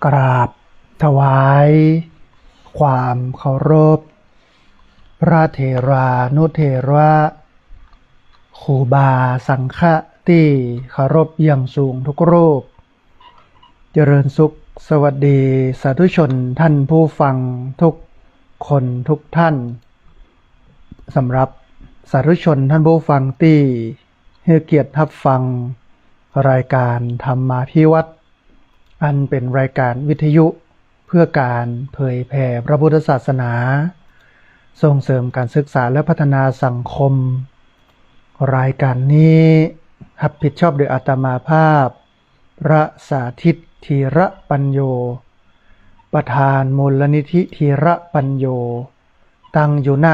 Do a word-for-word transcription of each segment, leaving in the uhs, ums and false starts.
กราบถวายความเคารพ พระเถรานุเถระ ครูบาสังฆะตี้เคารพอย่างสูงทุกรูป เจริญสุข สวัสดีสาธุชนท่านผู้ฟังทุกคนทุกท่าน สำหรับสาธุชนท่านผู้ฟังตี้หื้อเกียรติฮับฟังรายการธรรมาภิวัฒน์ อันเป๋นรายการวิทยุเพื่อก๋านเผยแผ่พระพุทธศาสนา ส่งเสริมก๋านศึกษาและพัฒนาสังคม รายการนี้ฮับผิดชอบโดยอาตมาภาพ พระสาธิต ธีระปัญโญ ประธานมูลนิธิธีระปัญโญ ตั้งอยู่ ณ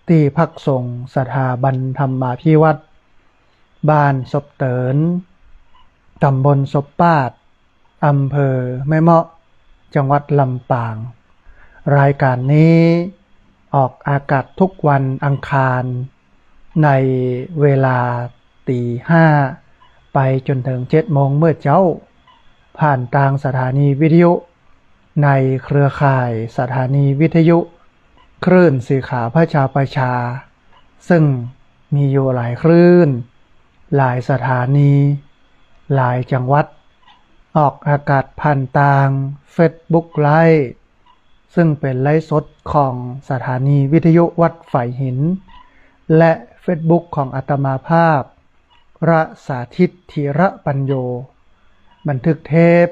ตี้พักสงฆ์สถาบันธรรมาภิวัฒน์ บ้านศพเติน ตำบลศพปาด อำเภอแม่เมาะ จังหวัดลำปาง รายการนี้ออกอากาศทุกวันอังคาร ในเวลาตีห้า ไปจ๋นเถิงเจ็ดโมงเมื่อเจ๊า ผ่านตางสถานีวิทยุ ในเครือข่ายสถานีวิทยุคลื่นสีขาวพระชาประชา ซึ่งมีอยู่หลายคลื่น หลายสถานี หลายจังหวัด ออกอากาศผ่านตางเฟซบุ๊กไลฟ์ ซึ่งเป๋นไลฟ์สดของสถานีวิทยุวัดฝายหิน และเฟซบุ๊กของอาตมาภาพ พระสาธิต ธีระปัญโญ บันทึกเทป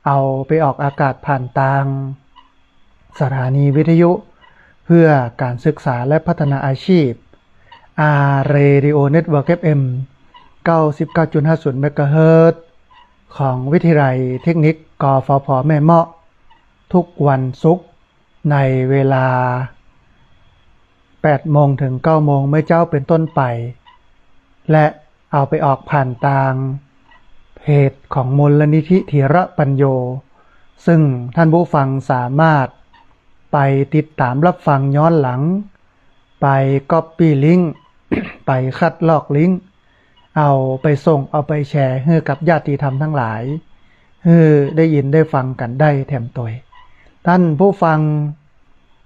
เอาไปออกอากาศผ่านตางสถานีวิทยุเพื่อก๋านศึกษาและพัฒนาอาชีพ อาร์ เรดิโอ เน็ตเวิร์ก เอฟ เอ็ม เก้าสิบเก้าจุดห้าศูนย์ เมกะเฮิรตซ์ ของวิทยาลัยเทคนิค กฟผ แม่เมาะ ทุกวันศุกร์ ในเวลาแปดโมงเถิงเก้าโมงเมื่อเจ๊าเป๋นต้นไป และเอาไปออกผ่านตางเพจของมูลนิธิธีระปัญโญ ซึ่งท่านผู้ฟังสามารถไปติดต๋ามฮับฟังย้อนหลัง ไปก๊อปปี้ลิงก์ ไปคัดลอกลิงก์ เอาไปส่ง เอาไปแชร์หื้อกับญาติธรรมทั้งหลาย หื้อได้ยินได้ฟังกั๋นได้แถมตวย ท่านผู้ฟัง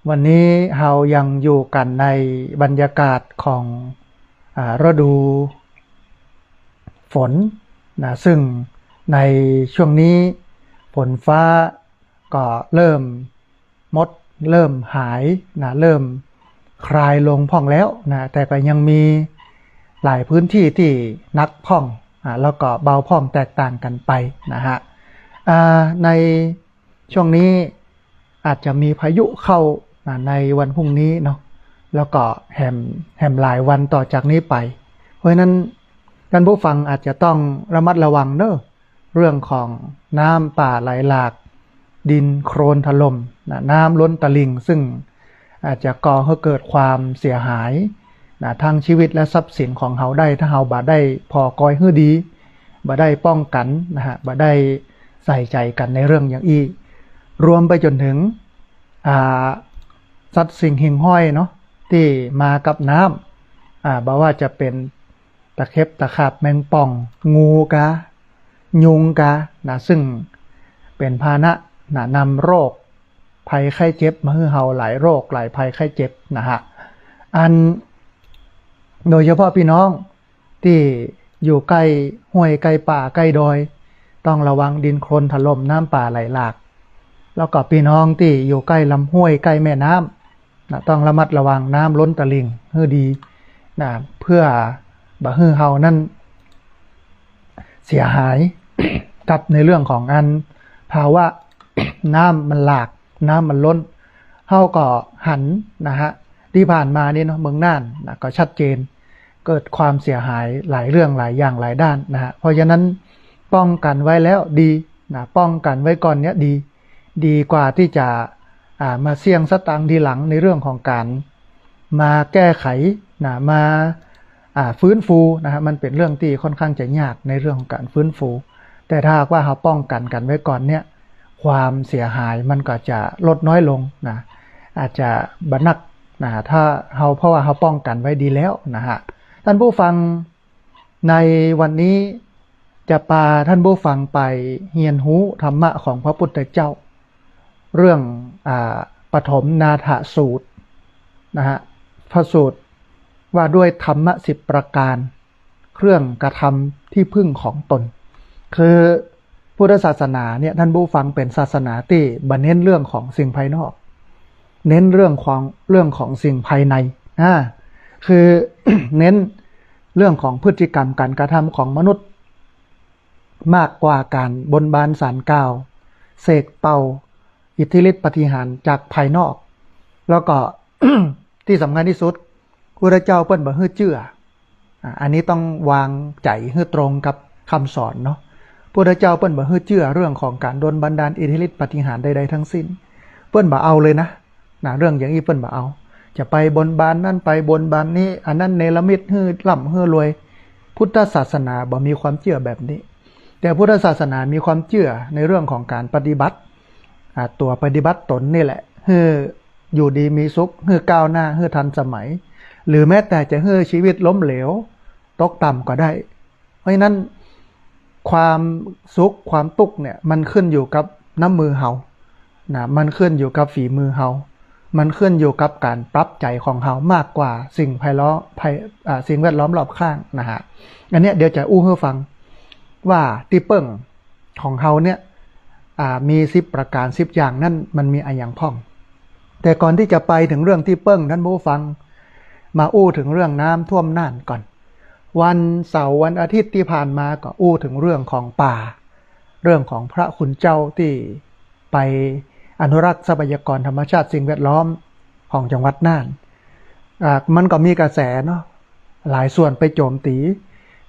วันนี้เฮายังอยู่กั๋นในบรรยากาศของ อ่า ฤดูฝนนะ ซึ่งในช่วงนี้ฝนฟ้าก็เริ่มหมด เริ่มหายนะ เริ่มคลายลงพ่องแล้วนะ แต่ก็ยังมีหลายพื้นที่ตี้หนักพ่อง อ่า แล้วก็เบาพ่องแตกต่างกั๋นไปนะฮะ อ่า ในช่วงนี้อาจจะมีพายุเข้านะ ในวันพรุ่งนี้เนาะ แล้วก็แหม แหมหลายวันต่อจากนี้ไป เพราะฉะนั้นท่านผู้ฟังอาจจะต้องระมัดระวังเนาะ เรื่องของน้ำป่าไหลหลาก ดินโคลนถล่มนะ น้ำล้นตลิ่ง ซึ่งอาจจะก่อหื้อเกิดความเสียหายนะ ทั้งชีวิตและทรัพย์สินของเฮาได้ ถ้าเฮาบ่ได้ผ่อกอยหื้อดี บ่ได้ป้องกั๋นนะฮะ บ่ได้ใส่ใจ๋กั๋นในเรื่องอย่างอี้ รวมไปจ๋นเถิง อ่า สัตว์สิ่งหิ่งห้อยเนาะ ตี้มากับน้ำ อ่า บ่ว่าจะเป๋น ตะเข็บตะขาบแมงป่อง งูกา ยุงกานะ ซึ่งเป๋นพาหนะนะ นำโรคภัยไข้เจ็บมาหื้อเฮาหลายโรคหลายภัยไข้เจ็บนะฮะ อัน โดยเฉพาะปี้น้องตี้อยู่ใก้ห้วยใก้ป่าใก้ดอย ต้องระวังดินโคลนถล่มน้ำป่าไหลหลาก แล้วก็ปี้น้องตี้อยู่ใก้ลำห้วยใก้แม่น้ำ นะ ต้องระมัดระวังน้ำล้นตลิ่งหื้อดีนะ เพื่อบ่หื้อเฮานั้นเสียหาย กับในเรื่องของอันภาวะน้ำมันหลาก น้ำมันล้น เฮาก็หันนะฮะ ตี้ผ่านมานี่เนาะ เมืองน่านนะ ก็ชัดเจน เกิดความเสียหายหลายเรื่องหลายอย่างหลายด้านนะฮะ เพราะฉะนั้นป้องกั๋นไว้แล้วดีนะ ป้องกั๋นไว้ก่อนเนี้ยดี ดีกว่าตี้จะ อ่า มาเสี้ยงสตางค์ทีหลังในเรื่องของก๋านมาแก้ไขนะ มา อ่า ฟื้นฟูนะฮะ มันเป๋นเรื่องตี้ค่อนข้างจะยากในเรื่องของก๋านฟื้นฟู แต่ถ้าหากว่าเฮาป้องกั๋นกั๋นไว้ก่อนเนี่ย ความเสียหายมันก็จะลดน้อยลงนะ อาจจะบ่หนักนะ ถ้าเฮา เพราะว่าเฮาป้องกั๋นไว้ดีแล้วนะฮะ ท่านผู้ฟัง ในวันนี้ จะปาท่านผู้ฟังไปเฮียนฮู้ธรรมะของพระพุทธเจ้า เรื่อง อ่า ปฐมนาถสูตรนะฮะ พระสูตรว่าด้วยธรรมะสิบประการ เครื่องกระทำที่พึ่งของตน คือพุทธศาสนาเนี่ย ท่านผู้ฟัง เป๋นศาสนาตี้บ่เน้นเรื่องของสิ่งภายนอก เน้นเรื่องของ เรื่องของสิ่งภายใน อ่า คือ เน้นเรื่องของพฤติกรรมการกระทำของมนุษย์ มากกว่าก๋านบนบานสาลกล่าว เสกเป่า อิทธิฤทธิ์ปาฏิหาริย์จากภายนอก แล้วก็ ตี้สำคัญตี้สุด พุทธเจ้าเปิ้นบ่หื้อเจื้อ อ่า อันนี้ต้องวางใจ๋หื้อตรงกับกำสอนเนาะ พุทธเจ้าเปิ้นบ่หื้อเจื้อเรื่องของก๋านดลบันดาลอิทธิฤทธิ์ปาฏิหาริย์ใดๆ ทั้งสิ้น เปิ้นบ่เอาเลยนะ นะ เรื่องอย่างอี้เปิ้นบ่เอา จะไปบนบานนั้นไปบนบานนี้ อันนั้นเนรมิตหื้อร่ำหื้อรวย พุทธศาสนาบ่มีความเจื้อแบบนี้ แต่พุทธศาสนามีความเจื้อในเรื่องของก๋านปฏิบัติ อ่า ตั๋วปฏิบัติตนนี่แหละ หื้ออยู่ดีมีสุข หื้อก้าวหน้า หื้อทันสมัย หรือแม้แต่จะหื้อชีวิตล้มเหลว ตกต่ำก็ได้ เพราะฉะนั้น ความสุขความตุ๊กข์เนี่ย มันขึ้นอยู่กับน้ำมือเฮา นะ มันขึ้นอยู่กับฝีมือเฮา มันขึ้นอยู่กับก๋านปรับใจ๋ของเฮามากกว่าสิ่งภายล้อม ภาย อ่า สิ่งแวดล้อมรอบข้างนะฮะ อันเนี้ยเดี๋ยวจะอู้หื้อฟังว่าตี้เปิ้งของเฮาเนี่ย อ่า มีสิบประการ สิบอย่างนั้นมันมีอะหยังพ่อง แต่ก่อนตี้จะไปถึงเรื่องตี้เปิ้ง ท่านผู้ฟัง มาอู้ถึงเรื่องน้ำท่วมน่านก่อน วันเสาร์วันอาทิตย์ตี้ผ่านมาก็อู้ถึงเรื่องของป่า เรื่องของพระคุณเจ้าตี้ไปอนุรักษ์ทรัพยากรธรรมชาติสิ่งแวดล้อมของจังหวัดน่าน อ่า มันก็มีกระแสเนาะ หลายส่วนไปโจมตี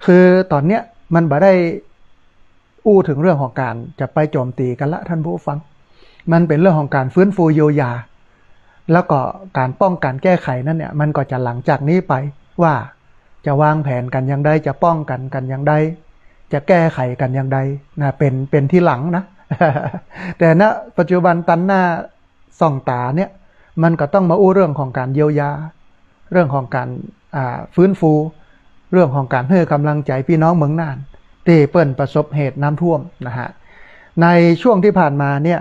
คือต๋อนเนี้ยมันบ่ได้อู้ถึงเรื่องของก๋านจะไปโจมตีกั๋นละ ท่านผู้ฟัง มันเป๋นเรื่องของก๋านฟื้นฟูเยียวยา แล้วก็ก๋านป้องกั๋นแก้ไขนั้นเนี่ย มันก็จะหลังจากนี้ไปว่า จะวางแผนกั๋นอย่างใด จะป้องกั๋นกั๋นอย่างใด จะแก้ไขกั๋นอย่างใดนะ เป๋น เป๋นทีหลังนะ แต่ ณ ปัจจุบันตันหน้าส่องต๋าเนี่ย มันก็ต้องมาอู้เรื่องของก๋านเยียวยา เรื่องของก๋าน อ่า ฟื้นฟู เรื่องของก๋านหื้อกำลังใจ๋ปี้น้องเมืองน่าน ตี้เปิ้นประสบเหตุน้ำท่วมนะฮะ ในช่วงตี้ผ่านมาเนี่ย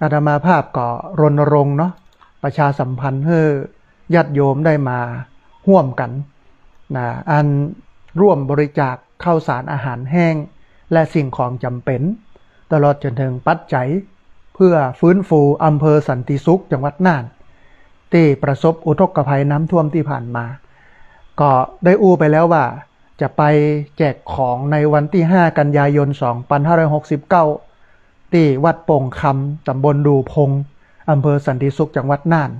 อาตมาภาพก็รณรงค์เนาะ ประชาสัมพันธ์หื้อญาติโยมได้มาฮ่วมกั๋นนะ อันร่วมบริจาคข้าวสารอาหารแห้ง และสิ่งของจ๋ำเป๋น ตลอดจ๋นเถิงปัจจัย เพื่อฟื้นฟูอำเภอสันติสุขจังหวัดน่าน ตี้ประสบอุทกภัยน้ำท่วมตี้ผ่านมา ก็ได้อู้ไปแล้วว่าจะไปแจกของในวันตี้ห้ากันยายนสองพันห้าร้อยหกสิบเก้า ตี้วัดโป่งคำ ต๋ำบลดู่พง อำเภอสันติสุขจังหวัดน่าน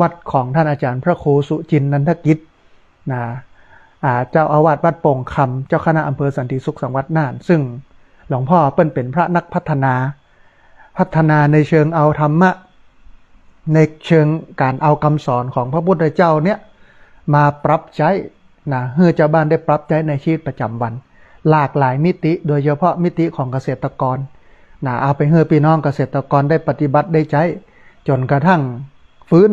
วัดของท่านอาจ๋ารย์พระครูสุจินต์นันทกิจนะ อ่า เจ้าอาวาสวัดโป่งคำ เจ้าคณะอำเภอสันติสุขจังหวัดน่าน ซึ่งหลวงพ่อเปิ้นเป๋นพระนักพัฒนา พัฒนาในเชิงเอาธรรมะ ในเชิงก๋านเอากำสอนของพระพุทธเจ้าเนี่ยมาปรับใจ๊นะ หื้อจาวบ้านได้ปรับใจ๊ในชีวิตประจ๋ำวัน หลากหลายมิติ โดยเฉพาะมิติของเกษตรกรนะ เอาไปหื้อปี้น้องเกษตรกรได้ปฏิบัติได้ใจ๊ จ๋นกระทั่งฟื้น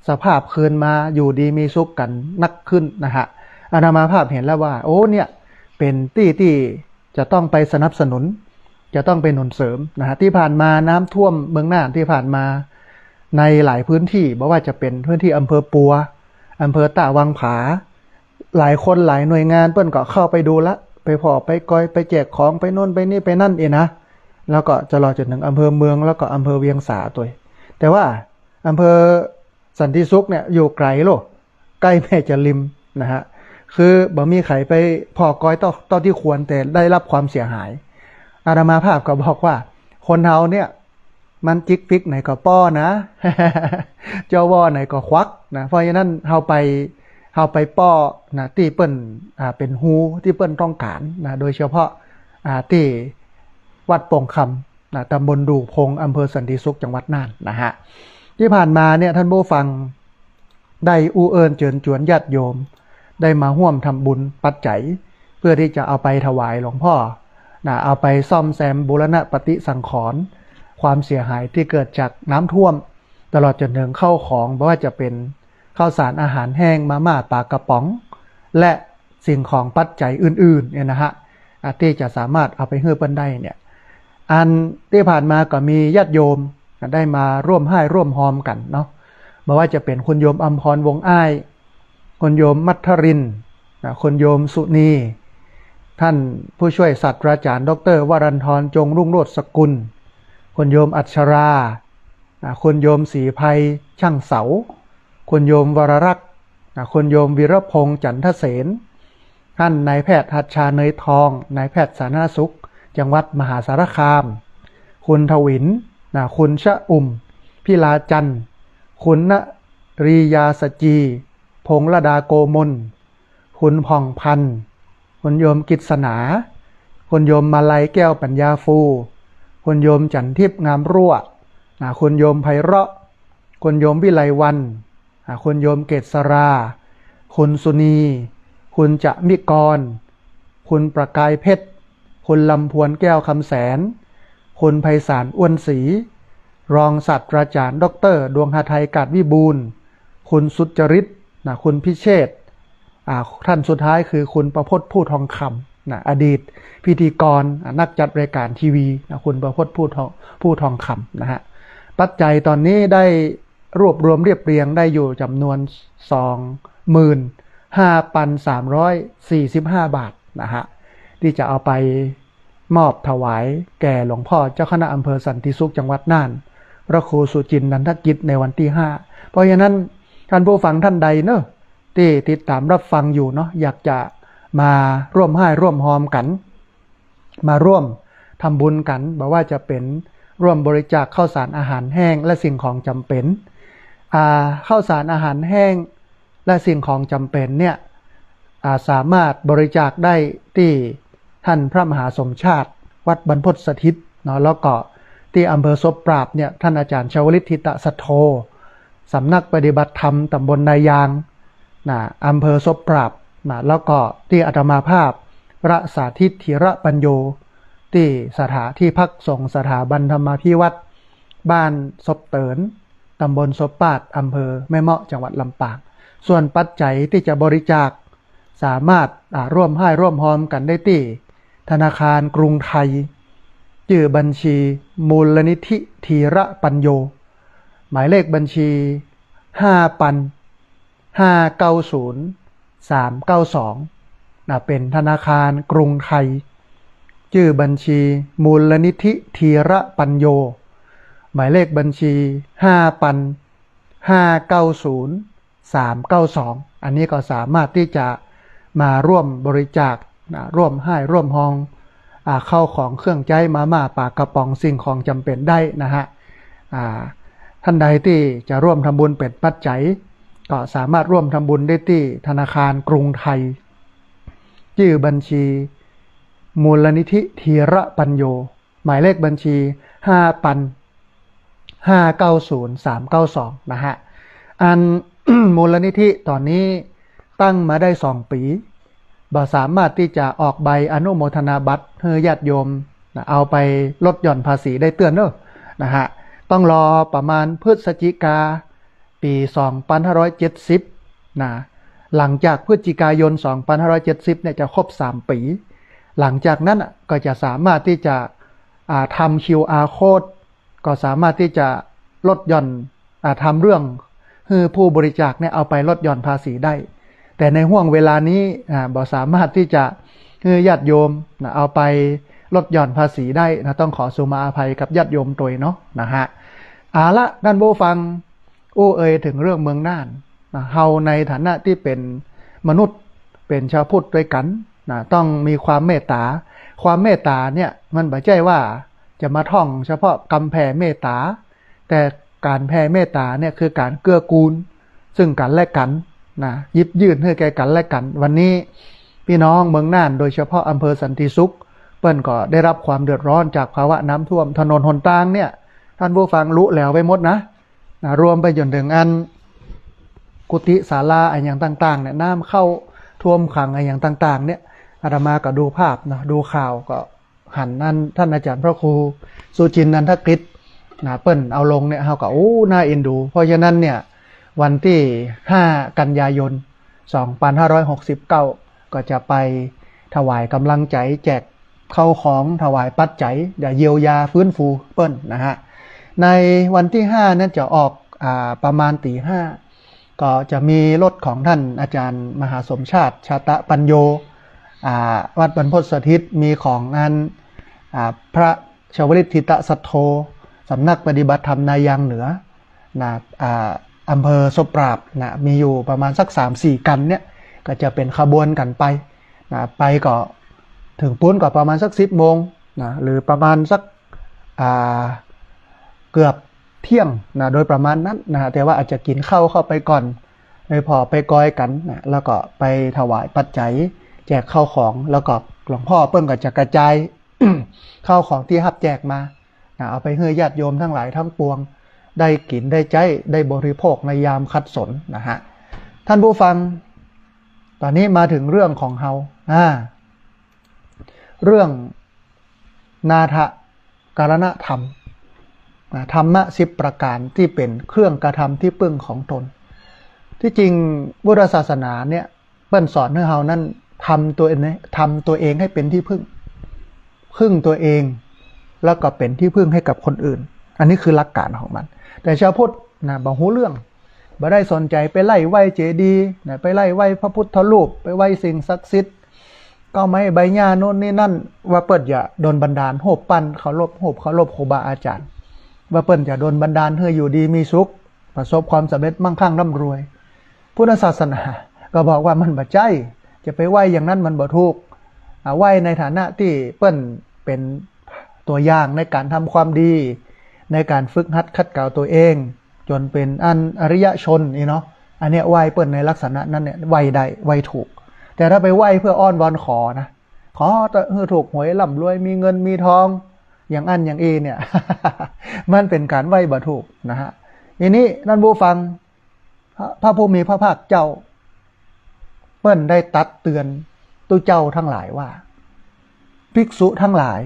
สภาพคืนมาอยู่ดีมีสุขกั๋นนักขึ้นนะฮะ อาตมาภาพหันแล้วว่า โอ้ เนี่ย เป๋นตี้ตี้จะต้องไปสนับสนุน จะต้องไปหนุนเสริมนะฮะ ตี้ผ่านมาน้ำท่วมเมืองน่านตี้ผ่านมา ในหลายพื้นตี้ บ่ว่าจะเป๋นพื้นตี้อำเภอปัว อำเภอต้าวังผา หลายคนหลายหน่วยงานเปิ้นก็เข้าไปดูละ ไปผ่อไปกอย ไปแจกของ ไปโน่นไปนี่ไปนั่นเองนะ แล้วก็ตลอดจ๋นเถิงอำเภอเมือง แล้วก็อำเภอเวียงสาตวย แต่ว่าอำเภอสันติสุขเนี่ยอยู่ไก๋โล ใก้แม่จาริมนะฮะ คือบ่มีใผไปผ่อกอยเต้า เต้าตี้ควร แต่ได้รับความเสียหาย อาตมาภาพก็บอกว่า คนเฮาเนี่ย มันจิกปิ๊กไหนก็ป้อนะ เจ้าว่อไหนก็ควักนะ เพราะฉะนั้นเฮาไป เฮาไปป้อนะ ตี้เปิ้น อ่า เป๋นฮู ตี้เปิ้นต้องก๋านนะ โดยเฉพาะ อ่า ตี้วัดโป่งคำนะ ต๋ำบลดู่พง อำเภอสันติสุข จังหวัดน่านนะฮะ ตี้ผ่านมาเนี่ย ท่านผู้ฟัง ได้อู้เอิ้นเจิญจวนญาติโยม ได้มาฮ่วมทำบุญปัจจัย เพื่อตี้จะเอาไปถวายหลวงพ่อนะ เอาไปซ่อมแซมบูรณะปฏิสังขรณ์ ความเสียหายตี้เกิดจากน้ำท่วม ตลอดจ๋นเถิงข้าวของ บ่ว่าจะเป๋นข้าวสารอาหารแห้ง มาม่า ป๋ากระป๋อง และสิ่งของปัจจัยอื่นๆ เนี่ยนะฮะ อ่า ตี้จะสามารถเอาไปหื้อเปิ้นได้เนี่ย อันตี้ผ่านมาก็มีญาติโยมได้มาร่วมฮ้ายร่วมฮอมกั๋นเนาะ บ่ว่าจะเป๋นคุณโยมอำพร วงศ์อ้าย คุณโยมมัทรินทร์ นะ คุณโยมสุนี ท่านผู้ช่วยศาสตราจารย์ ด็อกเตอร์ วรันทร จงรุ่งโรจน์สกุล คุณโยมอัชรา นะ คุณโยมศรีไพร ช่างเสา คุณโยมวรรักษ์ นะ คุณโยมวีรพงษ์ จันทเสน ท่านนายแพทย์หัตถชา เนยทอง นายแพทย์สาธารณสุขจังหวัดมหาสารคาม คุณถวิน นะ คุณชะอุ่ม พิลาจันทร์ คุณนริยาสจี พงษ์ระดา โกมล คุณผ่องพันธ์ คุณโยมกฤษณา คุณโยมมาลัย แก้วปัญญาฟู คุณโยมจันทิพย์ งามรั่ว นะ คุณโยมไพเราะห์ คุณโยมวิไลวรรณ อ่า คุณโยมเกษรา คุณสุนี คุณจมิกร คุณประกายเพชร คุณลำพวน แก้วคำแสน คุณไพศาล อ้วนศรี รองศาสตราจารย์ ด็อกเตอร์ ดวงหทัย กาดวิบูลย์ คุณสุจริต นะ คุณพิเชษ อ่า ท่านสุดท้ายคือคุณประพจน์ ผู้ทองคำ นะ อดีตพิธีกร อ่า นักจัดรายการทีวี นะ คุณประพจน์ ผู้ทอง ผู้ทองคำ นะฮะ ปัจจัยต๋อนนี้ได้รวบรวมเรียบเรียงได้อยู่จ๋ำนวน สองหมื่นห้าพันสามร้อยสี่สิบห้าบาท นะฮะ ตี้จะเอาไปมอบถวายแก่หลวงพ่อเจ้าคณะอำเภอสันติสุขจังหวัดน่าน พระครูสุจินต์ นันทกิจ ในวันตี้ห้า เพราะฉะนั้นท่านผู้ฟังท่านใดเนาะ ตี้ติดต๋ามรับฟังอยู่เนาะ อยากจะมาร่วมฮ้ายร่วมฮอมกั๋น มาร่วมทำบุญกั๋น บ่ว่าจะเป๋นร่วมบริจาคข้าวสารอาหารแห้งและสิ่งของจ๋ำเป๋น อ่า ข้าวสารอาหารแห้งและสิ่งของจ๋ำเป๋นเนี่ย อ่า สามารถบริจาคได้ตี้ท่านพระมหาสมชาติ วัดบรรพตสถิตเนาะ แล้วก็ตี้อำเภอศพปราบเนี่ย ท่านอาจารย์ชวลิต ธิตสัทโธ สำนักปฏิบัติธรรมต๋ำบลนายาง นะ อำเภอศพปราบ นะ แล้วก็ตี้อาตมาภาพ พระสาธิต ธีระปัญโญ ตี้สถา ตี้พักสงฆ์สถาบันธรรมาภิวัฒน์ บ้านศพเติน ต๋ำบลศพปราบ อำเภอแม่เมาะ จังหวัดลำปาง ส่วนปัจจัยตี้จะบริจาค สามารถ อ่า ร่วมฮ้ายร่วมฮอมกั๋นได้ตี้ธนาคารกรุงไทย จื้อบัญชี มูลนิธิธีระปัญโญ หมายเลขบัญชี ห้าปัน ห้าเก้าศูนย์ สามเก้าสอง นะ เป๋นธนาคารกรุงไทย จื้อบัญชี มูลนิธิธีระปัญโญ หมายเลขบัญชี ห้าปัน ห้าเก้าศูนย์ สามเก้าสอง อันนี้ก็สามารถตี้จะมาร่วมบริจาค นะ ร่วมฮ้ายร่วมฮอม อ่า ข้าวของเครื่องใจ๊ มาม่า ป๋ากระป๋อง สิ่งของจ๋ำเป๋นได้นะฮะ อ่า ท่านใดตี้จะร่วมทำบุญเป๋นปัจจัย ก็สามารถร่วมทำบุญได้ตี้ธนาคารกรุงไทย จื้อบัญชี มูลนิธิธีระปัญโญ หมายเลขบัญชี ห้าปัน ห้าเก้าศูนย์ สามเก้าสอง นะฮะ อัน มูลนิธิต๋อนนี้ตั้งมาได้สองปี๋ บ่สามารถตี้จะออกใบอนุโมทนาบัตรหื้อญาติโยม นะ เอาไปลดหย่อนภาษีได้เตื้อเน่อ นะฮะ ต้องรอประมาณพฤศจิกา ปี๋สองปันห้าร้อยเจ็ดสิบ นะ หลังจากพฤศจิกายน สองปันห้าร้อยเจ็ดสิบ เนี่ยจะครบสามปี๋ หลังจากนั้นน่ะก็จะสามารถตี้จะ อ่า ทำ QR code ก็สามารถตี้จะลดหย่อน อ่า ทำเรื่องหื้อผู้บริจาคเนี่ยเอาไปลดหย่อนภาษีได้ แต่ในห่วงเวลานี้ อ่า บ่สามารถตี้จะหื้อญาติโยม นะ เอาไปลดหย่อนภาษีได้นะ ต้องขอสุมาอภัยกับญาติโยมตวยเนาะ นะฮะ เอาละ ท่านผู้ฟัง อู้เอ่ยเถิงเรื่องเมืองน่านนะ เฮาในฐานะตี้เป๋นมนุษย์ เป๋นชาวพุทธตวยกั๋นนะ ต้องมีความเมตต๋า ความเมตต๋าเนี่ยมันบ่ใจ้ว่าจะมาท่องเฉพาะกำแผ่เมตต๋า แต่ก๋านแผ่เมตต๋าเนี่ยคือก๋านเกื้อกูลซึ่งกั๋นและกั๋นนะ หยิบยื่นหื้อแก่กั๋นและกั๋น วันนี้พี่น้องเมืองน่าน โดยเฉพาะอำเภอสันติสุข เปิ้นก็ได้รับความเดือดร้อนจากภาวะน้ำท่วม ถนนหนตางเนี่ย ท่านผู้ฟังรู้แล้วไปหมดนะ นะ รวมไปจ๋นเถิงอันกุฏิศาลาอะหยังต่างๆ เนี่ย น้ำเข้าท่วมขังอะหยังต่างๆ เนี่ย อาตมาก็ดูภาพเนาะ ดูข่าวก็หันอันท่านอาจารย์พระครูสุจินต์ นันทกิจ นะ เปิ้นเอาลงเนี่ย เฮาก็ โอ้ น่าเอ็นดู เพราะฉะนั้นเนี่ย วันตี้ห้ากันยายน สองปันห้าร้อยหกสิบเก้า ก็จะไปถวายก๋ำลังใจ๋แจก เข้าของ ถวายปัจจัย จะเยียวยาฟื้นฟูเปิ้นนะฮะ ในวันตี้ห้านั้นจะออก อ่า ประมาณตี๋ห้า ก็จะมีรถของท่านอาจารย์มหาสมชาติ ชาตะปัญโญ อ่า วัดบรรพตสถิต มีของอัน อ่า พระชวลิตถิตสัทโธ สำนักปฏิบัติธรรมนายางเหนือ นะ อ่า อำเภอโสตปราบนะ มีอยู่ประมาณสักสามสี่คันเนี่ย ก็จะเป๋นขบวนกั๋นไปนะ ไปก็เถิงปู๊นก็ประมาณสักสิบโมงนะ หรือประมาณสัก อ่า เกือบเที่ยงนะ โดยประมาณนั้นนะ แต่ว่าอาจจะกิ๋นข้าวเข้าไปก่อน โดยผ่อไปกอยกั๋นนะ แล้วก็ไปถวายปัจจัย แจกข้าวของ แล้วก็หลวงพ่อเปิ้นก็จะกระจาย ข้าวของตี้ฮับแจกมานะ เอาไปหื้อญาติโยมทั้งหลายทั้งปวง ได้กิ๋นได้ใจ๊ ได้บริโภคในยามขัดสนนะฮะ ท่านผู้ฟัง ต๋อนนี้มาเถิงเรื่องของเฮา อ่า เรื่องนาถกรณธรรมนะ ธรรมะสิบประก๋านตี้เป๋นเครื่องกระทำตี้พึ่งของตน ตี้จริงพุทธศาสนาเนี่ย เปิ้นสอนหื้อเฮานั้นทำตัวเอง ทำตัวเองให้เป๋นตี้พึ่ง พึ่งตัวเอง แล้วก็เป๋นตี้พึ่งให้กับคนอื่น อันนี้คือหลักก๋านของมัน แต่ชาวพุทธนะ บ่ฮู้เรื่อง บ่ได้สนใจ๋ ไปไล่ไหว้เจดีย์นะ ไปไล่ไหว้พระพุทธรูป ไปไหว้สิ่งศักดิ์สิทธิ์ เก๊าไม้ใบหญ้าโน้นนี่นั่น ว่าเปิ้นจะโดนบันดาล รูปปั้นเคารพ รูปเคารพครูบาอาจ๋ารย์ ว่าเปิ้นจะโดนบันดาลหื้ออยู่ดีมีสุข ประสบความสำเร็จมั่งคั่งร่ำรวย พุทธศาสนาก็บอกว่ามันบ่ใจ้ จะไปไหว้อย่างนั้นมันบ่ถูก อ่า ไหว้ในฐานะตี้เปิ้นเป๋นตั๋วอย่างในก๋านทำความดี ในก๋านฝึกหัดขัดเกลาตั๋วเอง จ๋นเป๋นอันอริยชนนี่เนาะ อันเนี้ยไหว้เปิ้นในลักษณะนั้นเนี่ย ไหว้ได้ ไหว้ถูก แต่ถ้าไปไหว้เพื่ออ้อนวอนขอนะ ขอเต๊อะหื้อถูกหวยร่ำรวย มีเงินมีทอง อย่างอั้นอย่างอี้เนี่ย มันเป๋นก๋านไหว้บ่ถูกนะฮะ ทีนี้ท่านผู้ฟัง พระ พระผู้มีพระภาคเจ้า เปิ้นได้ตรัสเตื๋อนตุ๊เจ้าทั้งหลายว่า ภิกษุทั้งหลาย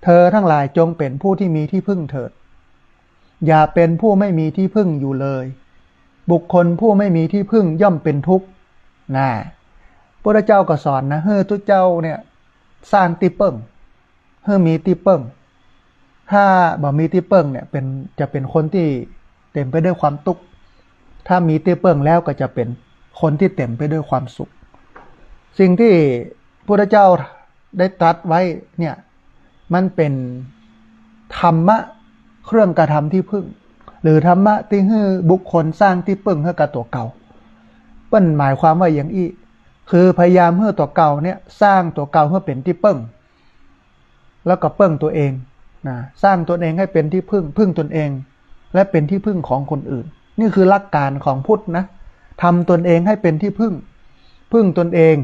เธอทั้งหลายจงเป๋นผู้ที่มีที่พึ่งเถิด อย่าเป๋นผู้ไม่มีที่พึ่งอยู่เลย บุคคลผู้ไม่มีที่พึ่งย่อมเป๋นทุกข์ นะ พุทธเจ้าก็สอนนะ หื้อตุ๊เจ้าเนี่ย สร้างตี้เปิ้ง หื้อมีตี้เปิ้ง ถ้าบ่มีตี้เปิ้งเนี่ย เป๋น จะเป๋นคนตี้เต๋มไปด้วยความตุ๊กข์ ถ้ามีตี้เปิ้งแล้วก็จะเป๋นคนตี้เต๋มไปด้วยความสุข สิ่งตี้พุทธเจ้าได้ตรัสไว้เนี่ย มันเป๋นธรรมะเครื่องกระทำตี้พึ่ง หรือธรรมะตี้หื้อบุคคลสร้างตี้เปิ้งหื้อกับตั๋วเก่า เปิ้นหมายความว่าอย่างอี้ คือพยายามหื้อตั๋วเก่าเนี่ย สร้างตั๋วเก่าหื้อเป๋นตี้เปิ้ง แล้วก็เปิ้งตั๋วเองนะ สร้างตนเองให้เป๋นตี้พึ่ง พึ่งตนเอง และเป๋นตี้พึ่งของคนอื่น นี่คือหลักก๋านของพุทธนะ ทำตนเองให้เป๋นตี้พึ่ง พึ่งตนเอง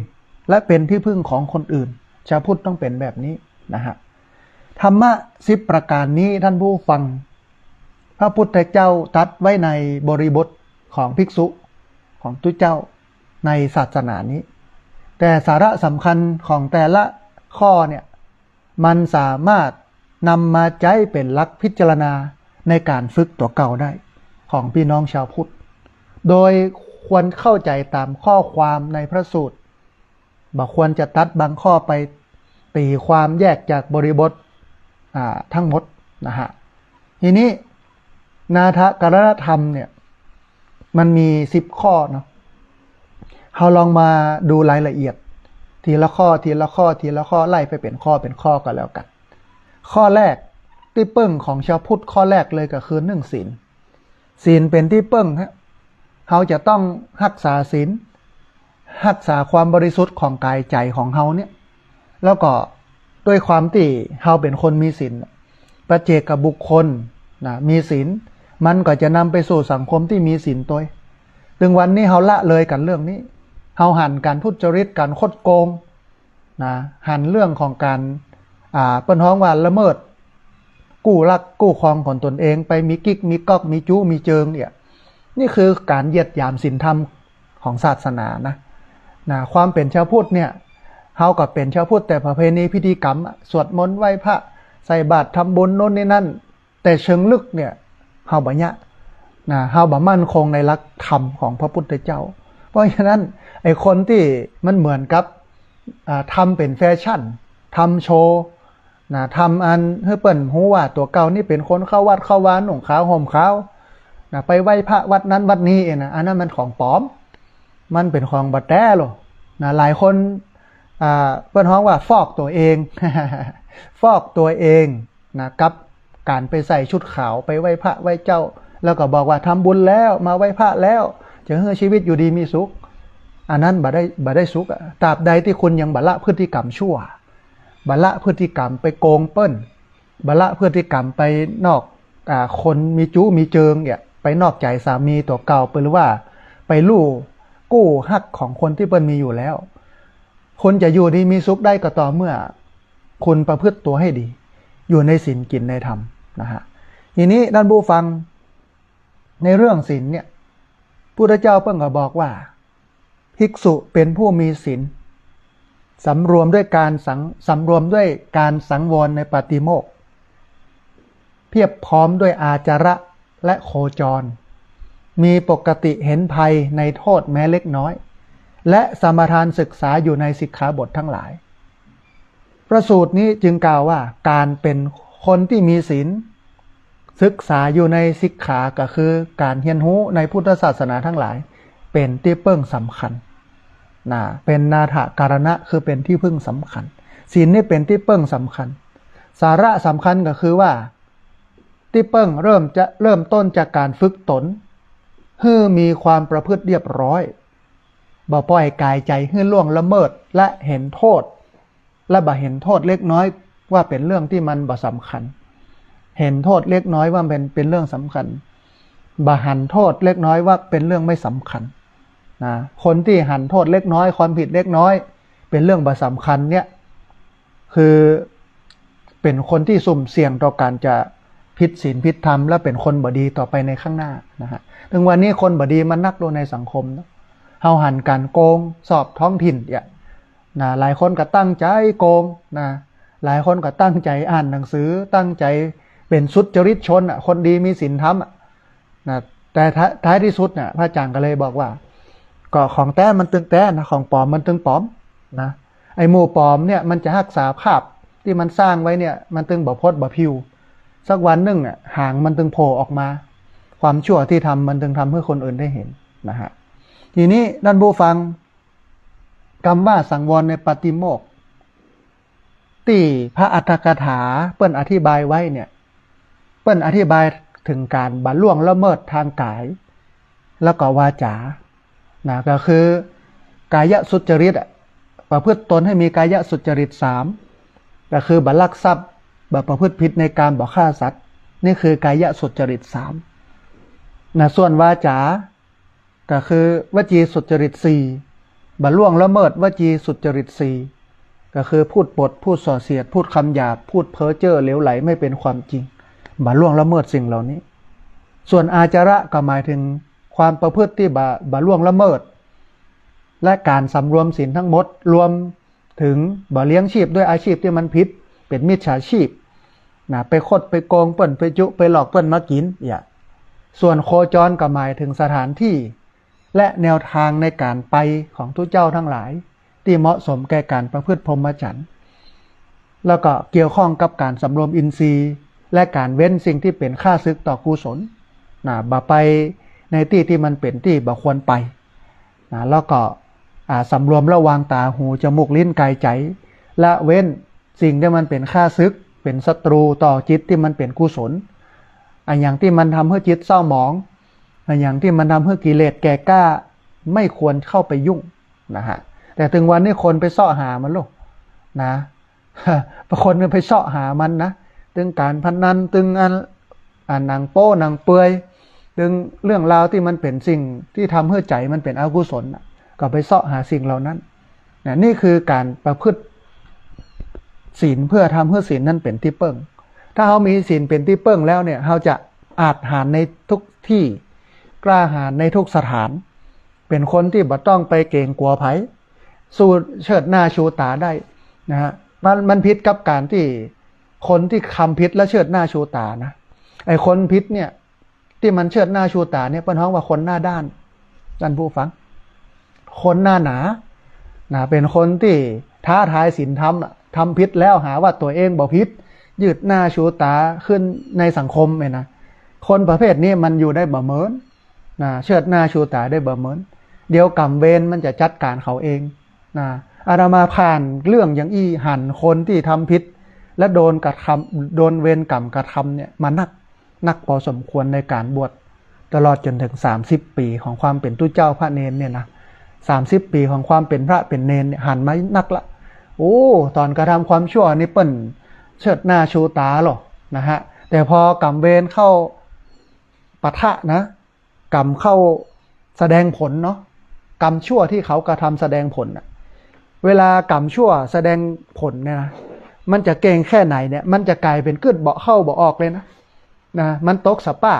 และเป๋นตี้พึ่งของคนอื่น ชาวพุทธต้องเป๋นแบบนี้นะฮะ ธรรมะสิบประก๋านนี้ท่านผู้ฟัง พระพุทธเจ้าตรัสไว้ในบริบทของภิกษุ ของตุ๊เจ้าในศาสนานี้ แต่สาระสำคัญของแต่ละข้อเนี่ย มันสามารถนำมาใจ๊เป๋นหลักพิจารณาในก๋านฝึกตั๋วเก่าได้ ของพี่น้องชาวพุทธ โดยควรเข้าใจ๋ต๋ามข้อความในพระสูตร บ่ควรจะตัดบางข้อไปตี๋ความแยกจากบริบท อ่า ทั้งหมดนะฮะ ทีนี้ นาถกรณธรรมเนี่ย มันมีสิบข้อเนาะ เฮาลองมาดูรายละเอียด ทีละข้อ ทีละข้อ ทีละข้อ ไล่ไปเป๋นข้อ เป๋นข้อก็แล้วกั๋น ข้อแรก ตี้เปิ้งของชาวพุทธข้อแรกเลยก็คือหนึ่งศีล ศีลเป๋นตี้เปิ้งฮะ เฮาจะต้องฮักษาศีล ฮักษาความบริสุทธิ์ของก๋ายใจ๋ของเฮาเนี่ย แล้วก็ด้วยความตี้เฮาเป๋นคนมีศีล ปัจเจกบุคคลนะ มีศีล มันก็จะนำไปสู่สังคมตี้มีศีลตวย ตึงวันนี้เฮาละเลยกั๋นเรื่องนี้ เฮาหันก๋านทุจริต ก๋านคดโกง นะ หันเรื่องของก๋าน อ่า เปิ้นฮ้องว่าละเมิดกู้รักกู้ครองของตนเอง ไปมีกิ๊กมีก๊อก มีจู๊มีเจิงเนี่ย นี่คือก๋านเหยียดหยามศีลธรรมของศาสนานะ นะ ความเป๋นชาวพุทธเนี่ย เฮาก็เป๋นชาวพุทธแต่ประเพณีพิธีกรรมอะ สวดมนต์ไหว้พระ ใส่บาตรทำบุญโน้นนี่นั่น แต่เชิงลึกเนี่ย เฮาบ่เยียะนะ เฮาบ่มั่นคงในหลักธรรมของพระพุทธเจ้า เพราะฉะนั้นไอ้คนตี้มันเหมือนกับ อ่า ทำเป๋นแฟชั่น ทำโชว์ นะ ทำอันหื้อเปิ้นฮู้ว่าตั๋วเก่านี่เป๋นคนเข้าวัดเข้าวา นุ่งขาวห่มขาว นะ ไปไหว้พระวัดนั้นวัดนี้เองนะ อันนั้นมันของปลอม มันเป๋นของบ่แต๊ลอ นะ หลายคน อ่า เปิ้นฮ้องว่าฟอกตั๋วเอง ฟอกตั๋วเอง นะ กับก๋านไปใส่ชุดขาวไปไหว้พระไหว้เจ้า แล้วก็บอกว่าทำบุญแล้ว มาไหว้พระแล้ว จะหื้อชีวิตอยู่ดีมีสุข อันนั้นบ่ได้ บ่ได้สุขอะ ตราบใดตี้คุณยังบ่ละพฤติกรรมชั่ว บ่ละพฤติกรรมไปโกงเปิ้น บ่ละพฤติกรรมไปนอก อ่า คนมีจู๊มีเจิงเนี่ย ไปนอกใจ๋สามีตั๋วเก่าไป หรือว่าไปลู่กู้ฮักของคนตี้เปิ้นมีอยู่แล้ว คุณจะอยู่ดีมีสุขได้ก็ต่อเมื่อคุณประพฤติตั๋วให้ดี อยู่ในศีลกิ๋นในธรรมนะฮะ ทีนี้ต้านผู้ฟัง ในเรื่องศีลเนี่ย พุทธเจ้าเปิ้นก็บอกว่า ภิกษุเป๋นผู้มีศีล สำรวมด้วยการสัง สำรวมด้วยการสังวรในปาติโมกข์ เพียบพร้อมด้วยอาจาระและโคจร มีปกติเห็นภัยในโทษแม้เล็กน้อย และสมาทานศึกษาอยู่ในสิกขาบททั้งหลาย พระสูตรนี้จึงกล่าวว่าก๋านเป๋นคนตี้มีศีล ศึกษาอยู่ในสิกขาก็คือก๋านเฮียนฮู้ในพุทธศาสนาทั้งหลาย เป๋นตี้เปิ้งสำคัญ นะ เป๋นนาถการณะ คือเป๋นตี้เปิ้งสำคัญ ศีลนี่เป๋นตี้เปิ้งสำคัญ สาระสำคัญก็คือว่า ตี้เปิ้งเริ่มจะ เริ่มต้นจากก๋านฝึกตน หื้อมีความประพฤติเรียบร้อย บ่ปล่อยก๋ายใจ๋หื้อล่วงละเมิด และหันโทษ และบ่หันโทษเล็กน้อยว่าเป๋นเรื่องตี้มันบ่สำคัญ หันโทษเล็กน้อยว่าเป๋น เป๋นเรื่องสำคัญ บ่หันโทษเล็กน้อยว่าเป๋นเรื่องไม่สำคัญ นะ คนตี้หันโทษเล็กน้อย ความผิดเล็กน้อย เป๋นเรื่องบ่สำคัญเนี่ย คือเป๋นคนตี้สุ่มเสี่ยงต่อก๋านจะผิดศีลผิดธรรม และเป๋นคนบ่ดีต่อไปในข้างหน้านะฮะ เถิงวันนี้คนบ่ดีมันนักลงในสังคมเนาะ เฮาหันก๋านโกง สอบท้องถิ่นเนี่ย นะ หลายคนก็ตั้งใจ๋โกง นะ หลายคนก็ตั้งใจ๋อ่านหนังสือ ตั้งใจ๋เป๋นสุจริตชนอะ คนดีมีศีลธรรมอะ นะ แต่ท้าย ท้ายตี้สุดเนี่ย พระอาจ๋ารย์ก็เลยบอกว่า ก็ของแต๊มันตึงแต๊นะ ของปลอมมันตึงปลอม นะ ไอ้หมู่ปลอมเนี่ยมันจะฮักษาภาพตี้มันสร้างไว้เนี่ย มันตึงบ่พดบ่ผิว สักวันนึ่งอะ หางมันตึงโผล่ออกมา ความชั่วตี้ทำมันตึงทำหื้อคนอื่นได้หันนะฮะ ทีนี้ต้านผู้ฟัง กำว่าสังวรในปาติโมกข์ ตี้พระอัตถกถาเปิ้นอธิบายไว้เนี่ย เปิ้นอธิบายเถิงก๋านบ่ล่วงละเมิดตางก๋าย แล้วก็วาจ๋า นะ ก็คือกายสุจริตอะ ประพฤติตนให้มีกายสุจริตสาม ก็คือบ่ลักทรัพย์ บ่ประพฤติผิดในกาม บ่ฆ่าสัตว์ นี่คือกายสุจริตสาม นะ ส่วนวาจ๋า ก็คือวจีสุจริตสี่ บ่ล่วงละเมิดวจีสุจริตสี่ ก็คือพูดปด พูดส่อเสียด พูดกำหยาบ พูดเพ้อเจ้อเหลวไหลไม่เป๋นความจริง บ่ล่วงละเมิดสิ่งเหล่านี้ ส่วนอาจาระก็หมายเถิงความประพฤติตี้บ่ บ่ล่วงละเมิด และก๋านสำรวมศีลตังหมด รวมเถิงบ่เลี้ยงชีพด้วยอาชีพตี้มันผิด เป๋นมิจฉาชีพ นะ ไปคดไปโกงเปิ้น ไปจุไปหลอกเปิ้นมากิ๋น อย่า ส่วนโคจรก็หมายเถิงสถานตี้ และแนวตางในก๋านไปของตุ๊เจ้าตังหลาย ตี้เหมาะสมแก่ก๋านประพฤติพรหมจรรย์ แล้วก็เกี่ยวข้องกับก๋านสำรวมอินทรีย์ และก๋านเว้นสิ่งตี้เป๋นข้าศึกต่อกุศล นะ บ่ไปในตี้ตี้มันเป๋นตี้บ่ควรไป นะ แล้วก็ อ่า สำรวมระวังต๋า หู จมูก ลิ้น ก๋าย ใจ๋ ละเว้นสิ่งตี้มันเป๋นข้าศึก เป๋นศัตรูต่อจิตตี้มันเป๋นกุศล อะหยังตี้มันทำหื้อจิตเศร้าหมอง อะหยังตี้มันทำหื้อกิเลสแก่กล้า ไม่ควรเข้าไปยุ่งนะฮะ แต่เถิงวันนี้คนไปเซาะหามันลอ นะ บางคนก็ไปเซาะหามันนะ ตึงก๋านพนัน ตึงอัน อ่า หนังโป๊ หนังเปือย ตึงเรื่องราวตี้มันเป๋นสิ่งตี้ทำหื้อใจ๋มันเป๋นอกุศลน่ะ ก็ไปเซาะหาสิ่งเหล่านั้น นะ นี่คือก๋านประพฤติศีลเพื่อทำหื้อศีลนั้นเป๋นตี้เปิ้ง ถ้าเฮามีศีลเป๋นตี้เปิ้งแล้วเนี่ย เฮาจะอาจหาญในทุกตี้ กล้าหาญในทุกสถาน เป๋นคนตี้บ่ต้องไปเก๋งกั๋วใผ สู้เชิดหน้าชูต๋าได้นะฮะ มัน มันผิดกับก๋านตี้ คนตี้ทำผิดแล้วเชิดหน้าชูต๋านะ ไอ้คนผิดเนี่ย ตี้มันเชิดหน้าชูต๋าเนี่ย เปิ้นฮ้องว่าคนหน้าด้าน ต้านผู้ฟัง คนหน้าหนา นะ เป๋นคนตี้ท้าทายศีลธรรมอะ ทำผิดแล้วหาว่าตั๋วเองบ่ผิด ยืดหน้าชูต๋าขึ้นในสังคมเนี่ยนะ คนประเภทนี้มันอยู่ได้บ่เหมินนะ เชิดหน้าชูต๋าได้บ่เหมิน เดี๋ยวกรรมเวรมันจะจัดก๋านเขาเองนะ อาตมาผ่านเรื่องอย่างอี้ หันคนตี้ทำผิด และโดนกระทำ โดนเวรกรรมกระทำเนี่ยมานัก นักพอสมควรในก๋านบวช ตลอดจ๋นเถิงสามสิบปี๋ของความเป๋นตุ๊เจ้าพระเณรเนี่ยนะ สามสิบปี๋ของความเป๋นพระเป๋นเณรเนี่ยหันมานักละ โอ้ ต๋อนกระทำความชั่วนี่เปิ้นเชิดหน้าชูต๋าหรอนะฮะ แต่พอกรรมเวรเข้าปะทะนะ กรรมเข้าแสดงผลเนาะ กรรมชั่วตี้เขากระทำแสดงผลน่ะ เวลากรรมชั่วแสดงผลเนี่ยนะ มันจะเก่งแค่ไหนเนี่ย มันจะก๋ายเป๋นกึ๊ดบ่เข้าบ่ออกเลยนะ นะ มันตกสะป้า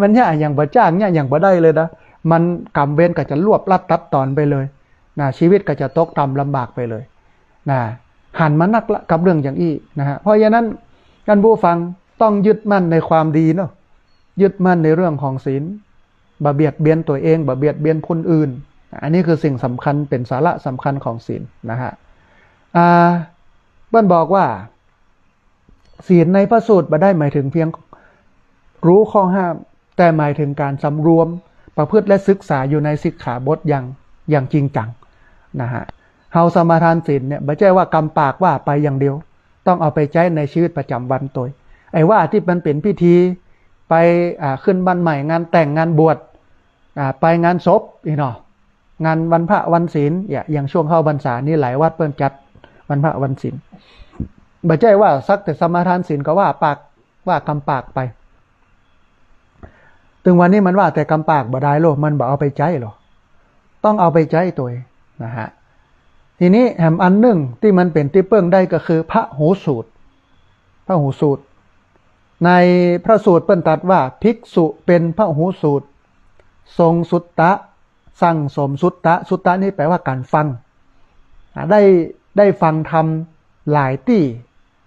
มันเยียะอะหยังบ่จ้าง เยียะอะหยังบ่ได้เลยนะ มันกรรมเวรก็จะรวบรัดตัดตอนไปเลยนะ ชีวิตก็จะตกต่ำลำบากไปเลยนะ หันมานักละกับเรื่องอย่างอี้นะฮะ เพราะฉะนั้นต้านผู้ฟังต้องยึดมั่นในความดีเนาะ ยึดมั่นในเรื่องของศีล บ่เบียดเบียนตั๋วเอง บ่เบียดเบียนคนอื่น อันนี้คือสิ่งสำคัญ เป๋นสาระสำคัญของศีลนะฮะ อ่า เปิ้นบอกว่า ศีลในพระสูตรบ่ได้หมายถึงเพียงรู้ข้อห้าม แต่หมายถึงก๋านสำรวม ประพฤติและศึกษาอยู่ในสิกขาบทอย่าง อย่างจริงจังนะฮะ เฮาสมาทานศีลเนี่ย บ่ใจ้ว่ากำปากว่าไปอย่างเดียว ต้องเอาไปใจ๊ในชีวิตประจ๋ำวันตวย ไอ้ว่าตี้มันเป๋นพิธี ไป อ่า ขึ้นบ้านใหม่ งานแต่ง งานบวช อ่า ไปงานศพ อี้เนาะ งานวันพระวันศีล เนี่ย อย่างช่วงเข้าพรรษานี่หลายวัดเปิ้นจัดวันพระวันศีล บ่ใจ้ว่าสักแต่สมาทานศีลก็ว่าปาก ว่ากำปากไป ตึงวันนี้มันว่าแต่กำปากบ่ได้โล มันบ่เอาไปใจ๊โล ต้องเอาไปใจ๊ตวยนะฮะ ทีนี้แหมอันนึ่งตี้มันเป๋นตี้เปิ้งได้ก็คือพหูสูตร พหูสูตร ในพระสูตรเปิ้นตรัสว่า ภิกษุเป็นพหูสูตร ทรงสุตตะ สั่งสมสุตตะ สุตตะนี่แปลว่าก๋านฟัง อ่า ได้ ได้ฟังธรรมหลายตี้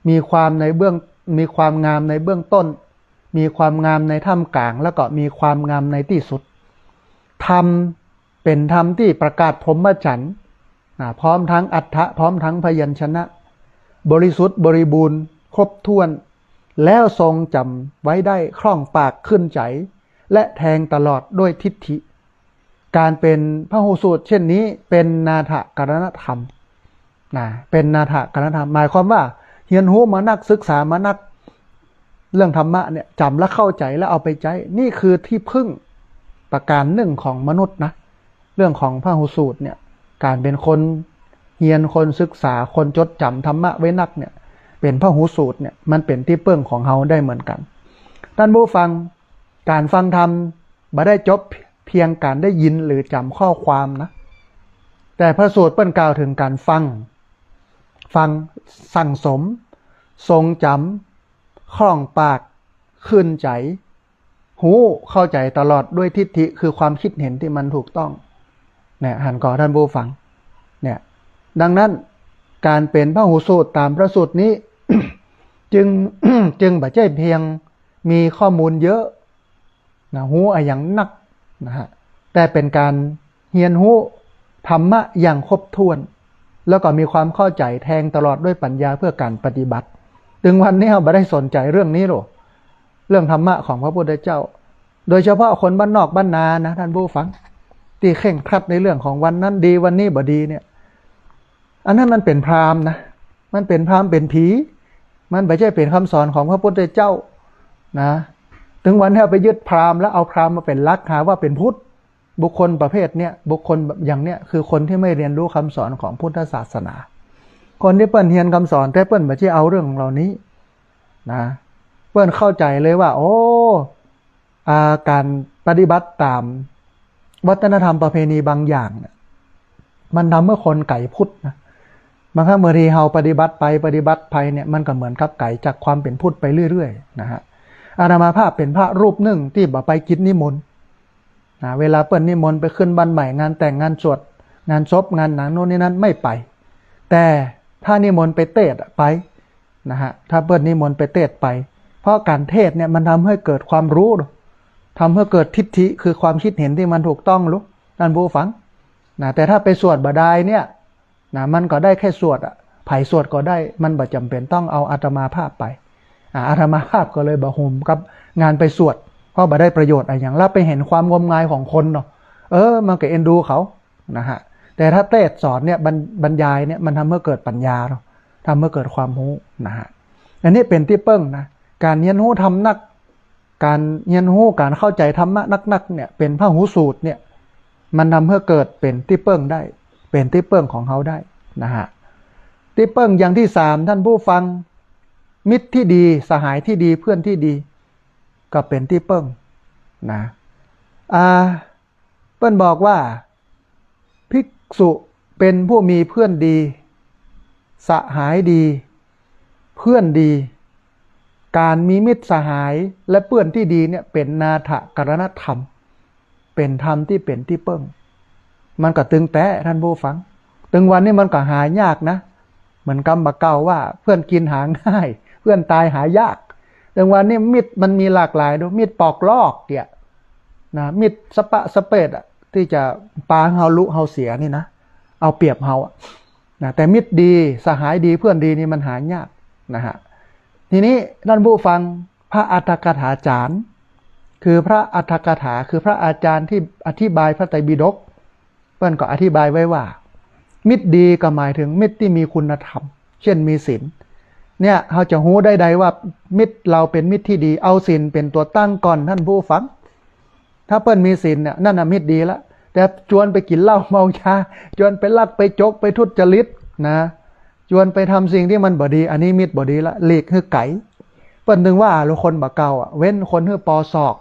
มีความในเบื้อง มีความงามในเบื้องต้น มีความงามในท่ามกลาง แล้วก็มีความงามในตี้สุด ธรรมเป๋นธรรมตี้ประกาศพรหมจรรย์ อ่า พร้อมทั้งอรรถะ พร้อมทั้งพยัญชนะ บริสุทธิ์บริบูรณ์ครบถ้วน แล้วทรงจ๋ำไว้ได้คล่องปากขึ้นใจ๋ และแทงตลอดด้วยทิฏฐิ ก๋านเป๋นพหูสูตรเช่นนี้เป๋นนาถกรณธรรมนะ เป๋นนาถกรณธรรม หมายความว่าเฮียนฮู้มานัก ศึกษามานัก เรื่องธรรมะเนี่ย จ๋ำและเข้าใจ๋และเอาไปใจ๊ นี่คือตี้เปิ้งประก๋านนึ่งของมนุษย์นะ เรื่องของพหูสูตรเนี่ย ก๋านเป๋นคนเฮียน คนศึกษา คนจดจ๋ำธรรมะไว้นักเนี่ย เป๋นพหูสูตรเนี่ย มันเป๋นตี้เปิ้งของเฮาได้เหมือนกั๋น ต้านผู้ฟัง ก๋านฟังธรรมบ่ได้จบเพียงก๋านได้ยินหรือจ๋ำข้อความนะ แต่พระสูตรเปิ้นกล่าวเถิงก๋านฟัง ฟัง สั่งสม ทรงจ๋ำ คล่องปาก ขึ้นใจ๋ ฮู้เข้าใจ๋ตลอดด้วยทิฏฐิ คือความคิดเห็นตี้มันถูกต้อง เนี่ย หันก่อต้านผู้ฟัง เนี่ย ดังนั้น ก๋านเป๋นพหูสูตรต๋ามพระสูตรนี้ จึง จึงบ่ใจ้เพียงมีข้อมูลเยอะนะ ฮู้อะหยังนักนะฮะ แต่เป๋นก๋านเฮียนฮู้ธรรมะอย่างครบถ้วน แล้วก็มีความเข้าใจ๋แทงตลอดด้วยปัญญาเพื่อก๋านปฏิบัติ ตึงวันนี้เฮาบ่ได้สนใจ๋เรื่องนี้โล เรื่องธรรมะของพระพุทธเจ้า โดยเฉพาะคนบ้านนอกบ้านนานะ ต้านผู้ฟัง ตี้เคร่งครัดในเรื่องของวันนั้นดีวันนี้บ่ดีเนี่ย อันนั้นมันเป๋นพราหมณ์นะ มันเป๋นพราหมณ์เป๋นผี มันบ่ใจ้เป๋นคำสอนของพระพุทธเจ้านะ ตึงวันนี้เอาไปยึดพราหมณ์แล้วเอาพราหมณ์มาเป๋นหลัก หาว่าเป๋นพุทธ บุคคลประเภทเนี้ย บุคคลอย่างเนี้ย คือคนตี้ไม่เรียนรู้คำสอนของพุทธศาสนา คนตี้เปิ้นเฮียนคำสอน แต่เปิ้นบ่ใจ้เอาเรื่องเหล่านี้นะ เปิ้นเข้าใจ๋เลยว่า โอ้ อ่า ก๋านปฏิบัติต๋ามวัฒนธรรมประเพณีบางอย่างเนี่ย มันทำหื้อคนไก๋พุทธนะ บางครั้งบางทีเฮาปฏิบัติไปปฏิบัติไปเนี่ย มันก็เหมือนกับไก๋จากความเป๋นพุทธไปเรื่อยๆ นะฮะ อาตมาภาพเป๋นพระรูปนึ่งตี้บ่ไปกิจนิมนต์นะ เวลาเปิ้นนิมนต์ไปขึ้นบ้านใหม่ งานแต่ง งานสวด งานศพ งานหนังโน่นนี่นั่นไม่ไป แต่ถ้านิมนต์ไปเตศน์อะไปนะฮะ ถ้าเปิ้นนิมนต์ไปเตศน์ไป เพราะก๋านเทศน์เนี่ยมันทำให้เกิดความฮู้ ทำให้เกิดทิฏฐิ คือความคิดเห็นตี้มันถูกต้องลูก ต้านผู้ฟังนะ แต่ถ้าไปสวดบ่ดายเนี่ยนะ มันก็ได้แค่สวดอะ ใผสวดก็ได้ มันบ่จ๋ำเป๋นต้องเอาอาตมาภาพไป อ่า อาตมาภาพก็เลยบ่โฮมกับงานไปสวด เพราะบ่ได้ประโยชน์อะหยัง แล้วไปหันความงมงายของคนเนาะ เออ มันก็เอ็นดูเขา นะฮะ แต่ถ้าเตสน์สอนเนี่ย บรร- บรรยายเนี่ย มันทำหื้อเกิดปัญญาเนาะ ทำหื้อเกิดความฮู้นะฮะ อันนี้เป๋นตี้เปิ้งนะ ก๋านเฮียนฮู้ธรรมนัก ก๋านเฮียนฮู้ ก๋านเข้าใจ๋ธรรมะนักๆ เนี่ย เป๋นพหูสูตรเนี่ย มันทำหื้อเกิดเป๋นตี้เปิ้งได้ เป๋นตี้เปิ้งของเฮาได้นะฮะ ตี้เปิ้งอย่างตี้สาม ท่านผู้ฟัง มิตรตี้ดี สหายตี้ดี เปื้อนตี้ดี ก็เป๋นตี้เปิ้งนะ อ่า เปิ้นบอกว่า ภิกษุเป๋นผู้มีเปื้อนดี สหายดี เปื้อนดี ก๋านมีมิตรสหายและเปื้อนตี้ดีเนี่ย เป๋นนาถกรณธรรม เป๋นธรรมตี้เป๋นตี้เปิ้ง มันก็ตึงแต๊ ท่านผู้ฟัง ตึงวันนี้มันก็หายากนะ เหมือนกำบ่าเก่าว่า เปื้อนกิ๋นหาง่าย เปื้อนต๋ายหายาก ตึงวันนี้มิตรมันมีหลากหลายดู มิตรปอกลอกเนี่ยนะ มิตรสะปะสะเปดอะ ตี้จะปาหื้อเฮาลุเฮาเสียนี่นะ เอาเปรียบเฮาอะนะ แต่มิตรดี สหายดี เปื้อนดีนี่มันหายากนะฮะ ทีนี้ท่านผู้ฟัง พระอรรถกถาจารย์ คือพระอรรถกถา คือพระอาจารย์ตี้อธิบายพระไตรปิฎก เปิ้นก็อธิบายไว้ว่า มิตรดีก็หมายถึงมิตรตี้มีคุณธรรม เช่นมีศีล เนี่ย เฮาจะฮู้ได้ใดว่ามิตรเฮาเป๋นมิตรตี้ดี เอาศีลเป๋นตั๋วตั้งก่อน ท่านผู้ฟัง ถ้าเปิ้นมีศีลเนี่ย นั่นน่ะมิตรดีละ แต่จวนไปกิ๋นเหล้าเมายา จวนไปลักไปจก ไปทุจริตนะ จวนไปทำสิ่งตี้มันบ่ดี อันนี้มิตรบ่ดีละ หลีกหื้อไก๋ เปิ้นตึงว่า หรือคนบ่าเก่าอะ เว้นคนหื้อปอศอก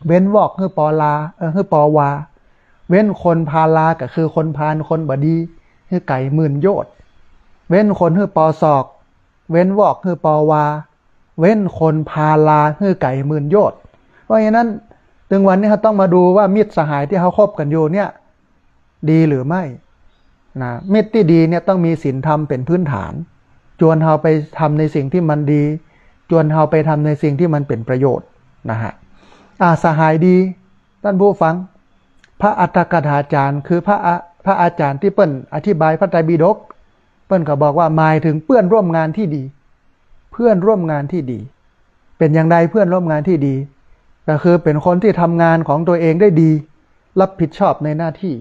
เว้นวอกหื้อปอลา เออ หื้อปอวา เว้นคนพาลา ก็คือคนพาลคนบ่ดี หื้อไก๋หมื่นโยชน์ เว้นคนหื้อปอศอก เว้นวอกหื้อปอวา เว้นคนพาลาหื้อไก๋หมื่นโยชน์ เพราะฉะนั้น ตึงวันนี้เฮาต้องมาดูว่ามิตรสหายตี้เฮาคบกั๋นอยู่เนี่ย ดีหรือไม่นะ มิตรตี้ดีเนี่ยต้องมีศีลธรรมเป๋นพื้นฐาน จวนเฮาไปทำในสิ่งตี้มันดี จวนเฮาไปทำในสิ่งตี้มันเป๋นประโยชน์นะฮะ อ่า สหายดี ท่านผู้ฟัง พระอรรถกถาจารย์ คือพระอะ- พระอาจารย์ตี้เปิ้นอธิบายพระไตรปิฎก เปิ้นก็บอกว่าหมายถึงเพื่อนร่วมงานที่ดี เพื่อนร่วมงานที่ดี เป๋นอย่างใดเพื่อนร่วมงานที่ดี ก็คือเป๋นคนตี้ทำงานของตัวเองได้ดี รับผิดชอบในหน้าที่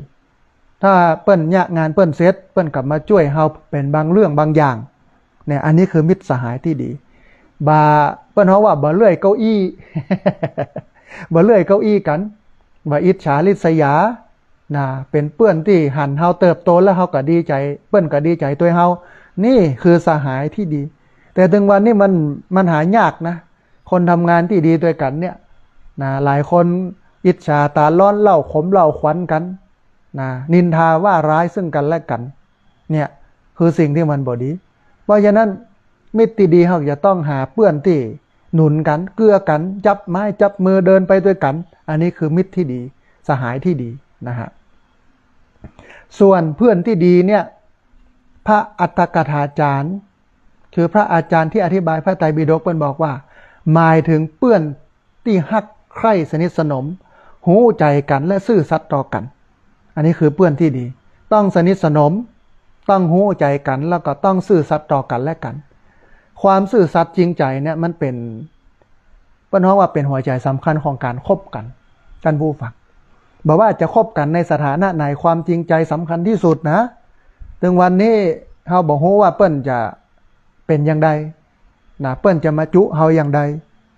ถ้าเปิ้นเยียะงานเปิ้นเสร็จ เปิ้นก็มาจ้วยเฮาเป๋นบางเรื่องบางอย่าง เนี่ย อันนี้คือมิตรสหายตี้ดี บ่า เปิ้นฮ้องว่าบ่เลื่อยเก้าอี้ บ่เลื่อยเก้าอี้กั๋น บ่อิจฉาริษยา นะ เป๋นเปื้อนตี้หันเฮาเติบโตแล้วเฮาก็ดีใจ๋ เปิ้นก็ดีใจ๋ตวยเฮา นี่คือสหายตี้ดี แต่ตึงวันนี้มัน มันหายากนะ คนทำงานตี้ดีตวยกั๋นเนี่ย นะ หลายคนอิจฉาต๋าร้อนเล่าขมเล่าขวัญกั๋น นะ นินทาว่าร้ายซึ่งกั๋นและกั๋น เนี่ย คือสิ่งตี้มันบ่ดี เพราะฉะนั้น มิตรตี้ดีเฮาจะต้องหาเปื้อนตี้หนุนกั๋น เกื้อกั๋น จับไม้จับมือเดินไปตวยกั๋น อันนี้คือมิตรตี้ดี สหายตี้ดีนะฮะ ส่วนเพื่อนตี้ดีเนี่ย พระอรรถกถาจารย์ คือพระอาจารย์ตี้อธิบายพระไตรปิฎก เปิ้นบอกว่า หมายถึงเปื้อนตี้ฮักใคร่สนิทสนม ฮู้ใจ๋กั๋นและซื่อสัตย์ต่อกั๋น อันนี้คือเปื้อนตี้ดี ต้องสนิทสนม ต้องฮู้ใจ๋กั๋น แล้วก็ต้องซื่อสัตย์ต่อกั๋นและกั๋น ความซื่อสัตย์จริงใจ๋เนี่ยมันเป๋น เปิ้นฮ้องว่าเป๋นหัวใจ๋สำคัญของก๋านคบกั๋น ท่านผู้ฟัง บ่ว่าจะคบกั๋นในสถานะไหน ความจริงใจ๋สำคัญตี้สุดนะ ตึงวันนี้เฮาบ่ฮู้ว่าเปิ้นจะเป๋นอย่างใดนะ เปิ้นจะมาจุเฮาอย่างใด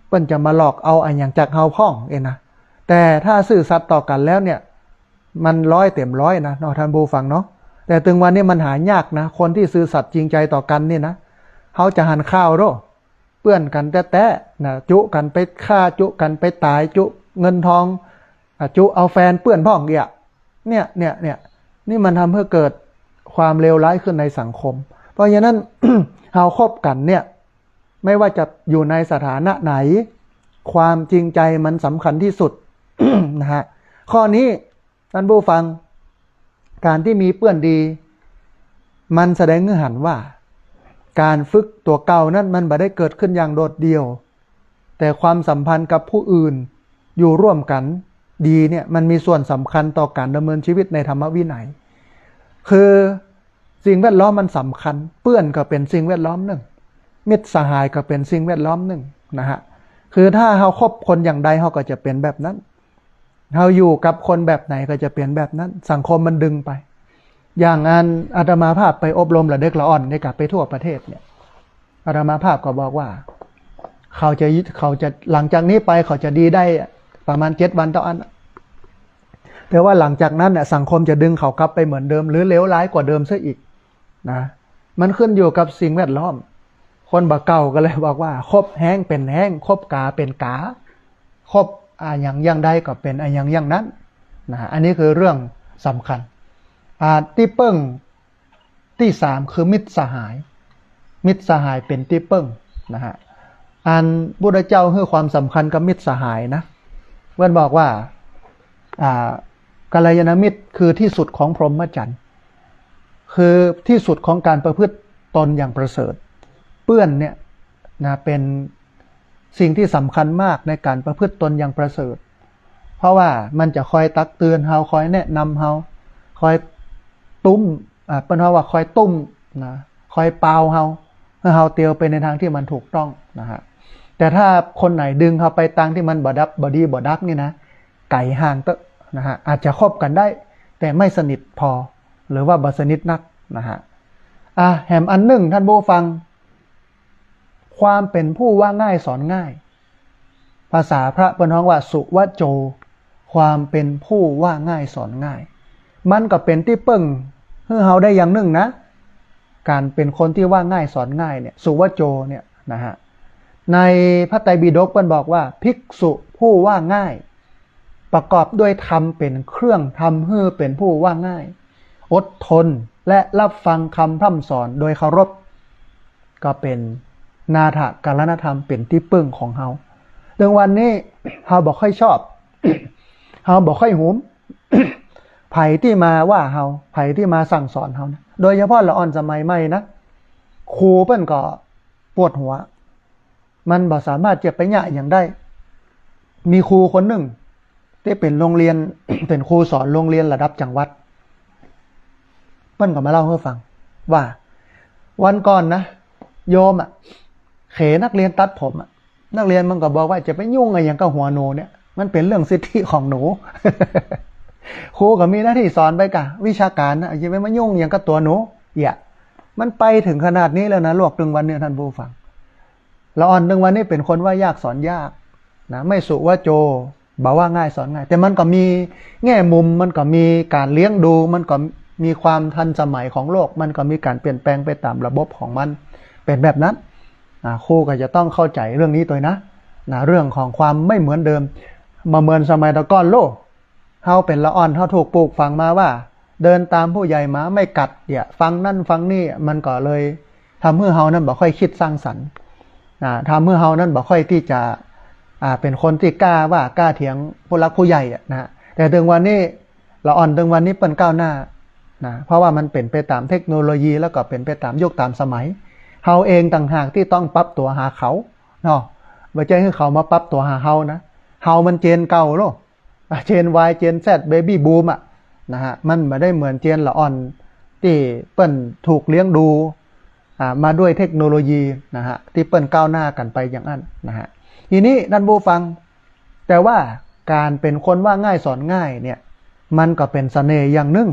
เปิ้นจะมาหลอกเอาอะหยังจากเฮาพ่องเองนะ แต่ถ้าซื่อสัตย์ต่อกั๋นแล้วเนี่ย มันร้อยเต็มร้อยนะเนาะ ท่านผู้ฟังเนาะ แต่ตึงวันนี้มันหายากนะ คนตี้ซื่อสัตย์จริงใจ๋ต่อกั๋นนี่นะ เฮาจะหันข่าวโด้ เปื้อนกั๋นแต๊ๆ นะ จุกั๋นไปฆ่า จุกั๋นไปต๋าย จุเงินทอง อ่ะ จุเอาแฟนเปื้อนพ่องเอี้ย เนี่ย เนี่ย เนี่ย นี่มันทำหื้อเกิดความเลวร้ายขึ้นในสังคม เพราะฉะนั้น เฮาคบกั๋นเนี่ย ไม่ว่าจะอยู่ในสถานะไหน ความจริงใจ๋มันสำคัญตี้สุด นะฮะ ข้อนี้ ท่านผู้ฟัง ก๋านตี้มีเปื้อนดี มันแสดงหื้อหันว่า ก๋านฝึกตั๋วเก่านั้นมันบ่ได้เกิดขึ้นอย่างโดดเดี่ยว แต่ความสัมพันธ์กับผู้อื่น อยู่ร่วมกั๋นดีเนี่ย มันมีส่วนสำคัญต่อก๋านดำเนินชีวิตในธรรมวินัย คือ สิ่งแวดล้อมมันสำคัญ เปื้อนก็เป๋นสิ่งแวดล้อมนึ่ง มิตรสหายก็เป๋นสิ่งแวดล้อมนึ่งนะฮะ คือถ้าเฮาคบคนอย่างใด เฮาก็จะเป๋นแบบนั้น เฮาอยู่กับคนแบบไหนก็จะเป๋นแบบนั้น สังคมมันดึงไป อย่างอันอาตมาภาพไปอบรมละเด็กละอ่อนนี่กะ ไปทั่วประเทศเนี่ย อาตมาภาพก็บอกว่า เขาจะ เขาจะ หลังจากนี้ไปเขาจะดีได้ประมาณเจ็ดวันเต้าอั้น แต่ว่าหลังจากนั้นน่ะ สังคมจะดึงเขากลับไปเหมือนเดิม หรือเลวร้ายกว่าเดิมซะอีกนะ มันขึ้นอยู่กับสิ่งแวดล้อม คนบ่าเก่าก็เลยบอกว่า คบแฮงเป๋นแฮง คบก๋าเป๋นก๋า คบอะหยังอย่างใดก็เป๋นอะหยังอย่างนั้นนะฮะ อันนี้คือเรื่องสำคัญ อ่า ตี้เปิ้งตี้สามคือมิตรสหาย มิตรสหายเป๋นตี้เปิ้งนะฮะ อันพุทธเจ้าหื้อความสำคัญกับมิตรสหายนะ เปิ้นบอกว่า อ่า กัลยาณมิตรคือที่สุดของพรหมจรรย์ คือที่สุดของการประพฤติตนอย่างประเสริฐ เปื้อนเนี่ยนะ เป๋นสิ่งที่สำคัญมากในการประพฤติตนอย่างประเสริฐ เพราะว่ามันจะคอยตักเตือนเฮา คอยแนะนำเฮา คอยตุ้ม อ่า เปิ้นฮ้องว่าคอยตุ้มนะ คอยปาวเฮา หื้อเฮาเตียวไปในทางที่มันถูกต้องนะฮะ แต่ถ้าคนไหนดึงเฮาไปตางที่มันบ่ดับ บ่ดีบ่ดักนี่นะ ไก๋ห่างเต๊อะนะฮะ อาจจะคบกั๋นได้ แต่ไม่สนิทพอ หรือว่าบ่สนิทนักนะฮะ อ่ะ แหมอันนึ่งท่านผู้ฟัง ความเป๋นผู้ว่าง่ายสอนง่าย ภาษาพระเปิ้นฮ้องว่าสุวโจ ความเป๋นผู้ว่าง่ายสอนง่าย มันก็เป๋นตี้เปิ้งหื้อเฮาได้อย่างนึ่งนะ การเป๋นคนที่ว่าง่ายสอนง่ายเนี่ย สุวโจเนี่ยนะฮะ ในพระไตรปิฎกเปิ้นบอกว่า ภิกษุผู้ว่าง่าย ประกอบด้วยธรรมเป๋นเครื่องทำหื้อเป๋นผู้ว่าง่าย อดทน และรับฟังคำพร่ำสอนโดยเคารพ ก็เป๋นนาถกรณธรรม เป๋นตี้เปิ้งของเฮา เรื่องวันนี้เฮาบ่ค่อยชอบ เฮาบ่ค่อยหุม ใผตี้มาว่าเฮา ใผตี้มาสั่งสอนเฮานะ โดยเฉพาะละอ่อนสมัยใหม่นะ ครูเปิ้นก็ปวดหัว มันบ่สามารถจะไปเยียะหยังได้ มีครูคนนึ่งตี้เป๋นโรงเรียน เป๋นครูสอนโรงเรียนระดับจังหวัด เปิ้นก็มาเล่าหื้อฟังว่า วันก่อนนะ โยมอะ เขนักเรียนตัดผมอะ นักเรียนมันก็บอกว่าจะไปยุ่งอะหยังกับหัวหนูเนี่ย มันเป๋นเรื่องสิทธิของหนู ครูก็มีหน้าที่สอนไปกะวิชาก๋านนะ จะไปมายุ่งหยังกับตั๋วหนู เยียะ มันไปเถิงขนาดนี้แล้วนะ โลกตึงวันเนี่ยท่านผู้ฟัง ละอ่อนตึงวันนี้เป๋นคนว่ายากสอนยากนะ ไม่สุวโจ บ่ว่าง่ายสอนง่าย แต่มันก็มีแง่มุม มันก็มีก๋านเลี้ยงดู มันก็มีความทันสมัยของโลก มันก็มีก๋านเปลี่ยนแปลงไปต๋ามระบบของมัน เป๋นแบบนั้นนะ ครูก็จะต้องเข้าใจ๋เรื่องนี้ตวยนะ นะ เรื่องของความไม่เหมือนเดิม บ่เหมือนสมัยแต่ก่อนโลก เฮาเป๋นละอ่อน เฮาถูกปลูกฝังมาว่า เดินตามผู้ใหญ่หมาไม่กัด เยียะ ฟังนั่นฟังนี่ มันก็เลยทำหื้อเฮานั้นบ่ค่อยคิดสร้างสรรค์นะ ทำหื้อเฮานั้นบ่ค่อยตี้จะ อ่า เป๋นคนตี้กล้าว่ากล้าเถียงผู้หลักผู้ใหญ่อะนะ แต่ตึงวันนี้ ละอ่อนตึงวันนี้เปิ้นก้าวหน้านะ เพราะว่ามันเป๋นไปต๋ามเทคโนโลยี แล้วก็เป๋นไปต๋ามยุคต๋ามสมัย เฮาเองต่างหากตี้ต้องปรับตั๋วหาเขาเนาะ บ่ใจ้หื้อเขามาปรับตั๋วหาเฮานะ เฮามันเจนเก่าโลก เจน วาย เจน แซด เบบี้บูม อะนะฮะ มันบ่ได้เหมือนเจนละอ่อนตี้เปิ้นถูกเลี้ยงดู อ่า มาด้วยเทคโนโลยีนะฮะ ตี้เปิ้นก้าวหน้ากั๋นไปอย่างอั้นนะฮะ ทีนี้ท่านผู้ฟัง แต่ว่าก๋านเป๋นคนว่าง่ายสอนง่ายเนี่ย มันก็เป๋นเสน่ห์อย่างนึ่ง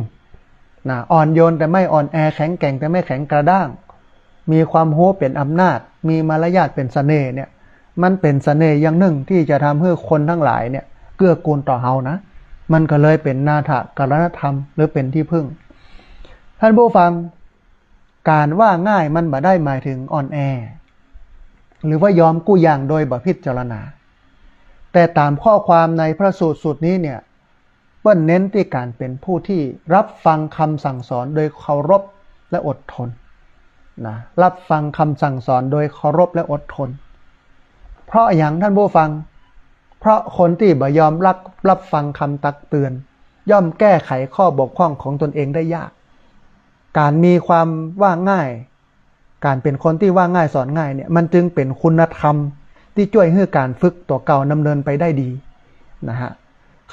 นะ อ่อนโยนแต่ไม่อ่อนแอ แข็งแกร่งแต่ไม่แข็งกระด้าง มีความฮู้เป๋นอำนาจ มีมารยาทเป๋นเสน่ห์เนี่ย มันเป๋นเสน่ห์อย่างนึ่งตี้จะทำหื้อคนทั้งหลายเนี่ยเกื้อกูลต่อเฮานะ มันก็เลยเป๋นนาถกรณธรรม หรือเป๋นตี้พึ่ง ท่านผู้ฟัง ก๋านว่าง่ายมันบ่ได้หมายถึงอ่อนแอ หรือว่ายอมกู้อย่างโดยบ่พิจารณา แต่ต๋ามข้อความในพระสูตรสูตรนี้เนี่ย เปิ้นเน้นตี้ก๋านเป๋นผู้ตี้รับฟังคำสั่งสอนโดยเคารพและอดทนนะ รับฟังคำสั่งสอนโดยเคารพและอดทน เพราะหยังท่านผู้ฟัง เพราะคนตี้บ่ยอมรับ รับฟังคำตักเตือน ย่อมแก้ไขข้อบกพร่องของตนเองได้ยาก ก๋านมีความว่าง่าย ก๋านเป๋นคนตี้ว่าง่ายสอนง่ายเนี่ย มันจึงเป๋นคุณธรรมตี้จ้วยหื้อก๋านฝึกตั๋วเก่าดำเนินไปได้ดีนะฮะ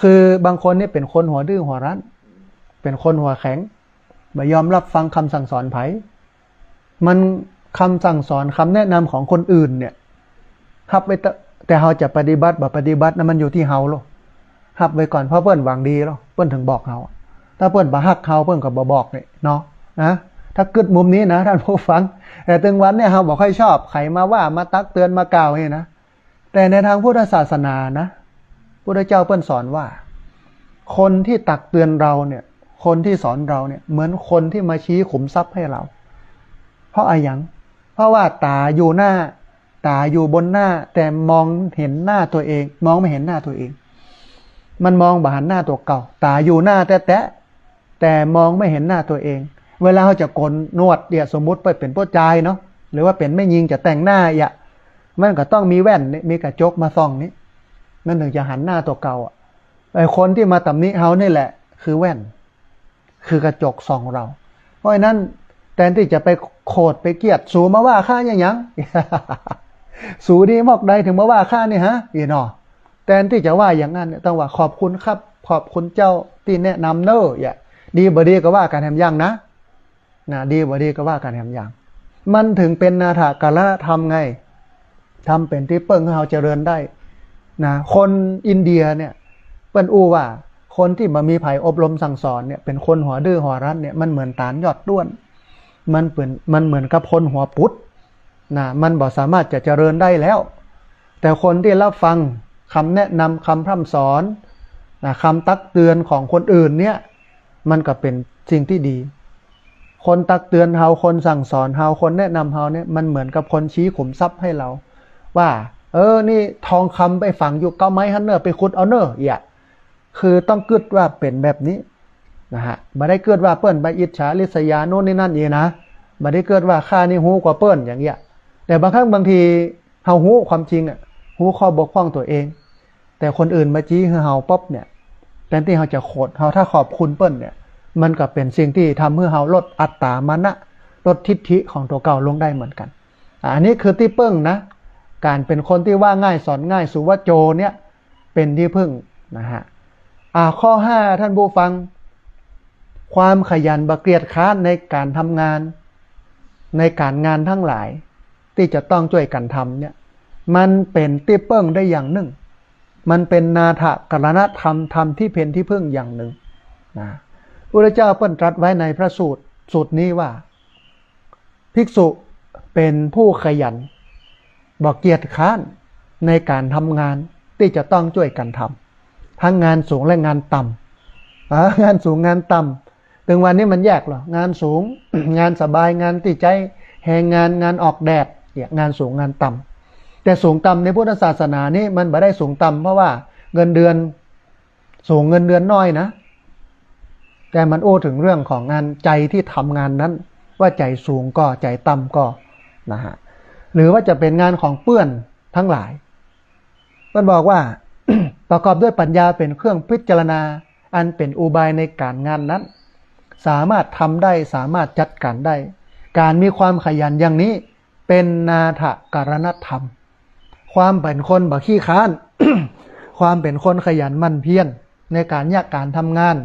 คือบางคนเนี่ยเป๋นคนหัวดื้อหัวรั้น เป๋นคนหัวแข็ง บ่ยอมฮับฟังกำสั่งสอนใผ มันกำสั่งสอนกำแนะนำของคนอื่นเนี่ย ฮับไว้เต๊อะ แต่เฮาจะปฏิบัติบ่ปฏิบัตินั้นมันอยู่ตี้เฮาโลด ฮับไว้ก่อน เพราะเปิ้นหวังดีโลด เปิ้นเถิงบอกเฮา ถ้าเปิ้นบ่ฮักเฮาเปิ้นก็บ่บอกนี่เนาะ นะ ถ้ากึ๊ดมุมนี้นะท่านผู้ฟัง แต่ตึงวันเนี่ยเฮาบ่ค่อยชอบใผมาว่ามาตักเตือนมากล่าวนี่นะ แต่ในทางพุทธศาสนานะ พุทธเจ้าเปิ้นสอนว่า คนตี้ตักเตือนเฮาเนี่ย คนตี้สอนเฮาเนี่ย เหมือนคนตี้มาชี้ขุมทรัพย์หื้อเฮา เพราะอะหยัง เพราะว่าต๋าอยู่หน้า ต๋าอยู่บนหน้า แต่มองเห็นหน้าตัวเอง มองไม่เห็นหน้าตัวเอง มันมองบ่หันหน้าตั๋วเก่า ต๋าอยู่หน้าแต๊ๆ แต่มองไม่เห็นหน้าตัวเอง เวลาเฮาจะโกนหนวดเนี่ย สมมุติไปเป๋นผู้จายเนาะ หรือว่าเป๋นแม่ญิงจะแต่งหน้าอะ มันก็ต้องมีแว่นนี่ มีกระจกมาส่องนี่ มันเถิงจะหันหน้าตั๋วเก่าอะ ไอ้คนตี้มาตำหนิเฮานี่แหละ คือแว่น คือกระจกส่องเฮา เพราะฉะนั้นแตนตี้จะไปโขดไปเกลียด สูมาว่าข้าเนี่ยหยัง สูดีมอกใดเถิงมาว่าข้านี่ฮะ อี้เนาะ แตนตี้จะว่าอย่างนั้นเนี่ย ต้องว่าขอบคุณครับ ขอบคุณเจ้าตี้แนะนำเน่อ อย่า ดีบ่ดีก็ว่ากั๋นแหมอย่างนะ นะ ดีบ่ดีก็ว่ากั๋นแหมอย่าง มันเถิงเป๋นนาถกรณธรรมไง ธรรมเป๋นตี้เปิ้งหื้อเฮาเจริญได้ นะ คนอินเดียเนี่ย เปิ้นอู้ว่า คนตี้บ่มีใผอบรมสั่งสอนเนี่ย เป๋นคนหัวดื้อหัวรั้นเนี่ย มันเหมือนต๋านยอดด้วน มันเป๋น มันเหมือนกับคนหัวปุด นะ มันบ่สามารถจะเจริญได้แล้ว แต่คนตี้ฮับฟังกำแนะนำกำพร่ำสอน นะ กำตักเตือนของคนอื่นเนี่ย มันก็เป๋นสิ่งตี้ดี คนตักเตือนเฮา คนสั่งสอนเฮา คนแนะนำเฮาเนี่ย มันเหมือนกับคนชี้ขุมทรัพย์หื้อเฮา ว่า เออ นี่ทองคำไปฝังอยู่เก๊าไม้หั้นเน่อ ไปขุดเอาเน่อ อย่า คือต้องกึ๊ดว่าเป๋นแบบนี้นะฮะ บ่ได้กึ๊ดว่าเปิ้นไปอิจฉาริษยาโน่นนี่นั่นอี้นะ บ่ได้กึ๊ดว่าข้านี่ฮู้กว่าเปิ้นอย่างเงี้ย แต่บางครั้งบางทีเฮาฮู้ความจริงอะ ฮู้ข้อบกพร่องตั๋วเอง แต่คนอื่นมาชี้หื้อเฮาปุ๊บเนี่ย แตนตี้เฮาจะโขด เฮาถ้าขอบคุณเปิ้นเนี่ย มันก็เป๋นสิ่งตี้ทำหื้อเฮาลดอัตตามานะ ลดทิฏฐิของตั๋วเก่าลงได้เหมือนกั๋น อ่า อันนี้คือตี้เปิ้งนะ ก๋านเป๋นคนตี้ว่าง่ายสอนง่าย สุวัจโจเนี่ย เป๋นตี้เปิ้งนะฮะ อ่า ข้อห้า ท่านผู้ฟัง ความขยันบ่เกียจคร้านในก๋านทำงาน ในก๋านงานตังหลาย ตี้จะต้องจ้วยกั๋นทำเนี่ย มันเป๋นตี้เปิ้งได้อย่างนึ่ง มันเป๋นนาถกรณธรรม ธรรมตี้เป๋นตี้เปิ้งอย่างนึ่งนะ พุทธเจ้าเปิ้นตรัสไว้ในพระสูตร สูตรนี้ว่า ภิกษุเป๋นผู้ขยัน บ่เกียจคร้านในก๋านทำงานตี้จะต้องจ้วยกั๋นทำ ตึงงานสูงและงานต่ำ อ่า งานสูงงานต่ำ ตึงวันนี้มันแยกเหรอ งานสูง งานสบาย งานตี้ใจ๊แฮงงาน งานออกแดด เนี่ย งานสูงงานต่ำ แต่สูงต่ำในพุทธศาสนานี่มันบ่ได้สูงต่ำเพราะว่าเงินเดือน สูงเงินเดือนน้อยนะ แต่มันอู้เถิงเรื่องของงานใจ๋ตี้ทำงานนั้น ว่าใจ๋สูงก่อ ใจ๋ต่ำก่อ นะฮะ หรือว่าจะเป๋นงานของเปื้อนตังหลาย มันบอกว่า ประกอบด้วยปัญญาเป๋นเครื่องพิจารณา อันเป๋นอุบายในก๋านงานนั้น สามารถทำได้ สามารถจัดก๋านได้ ก๋านมีความขยันอย่างนี้ เป๋นนาถกรณธรรม ความเป๋นคนบ่ขี้คร้าน ความเป๋นคนขยันหมั่นเพียรในก๋านเยียะก๋านทำงาน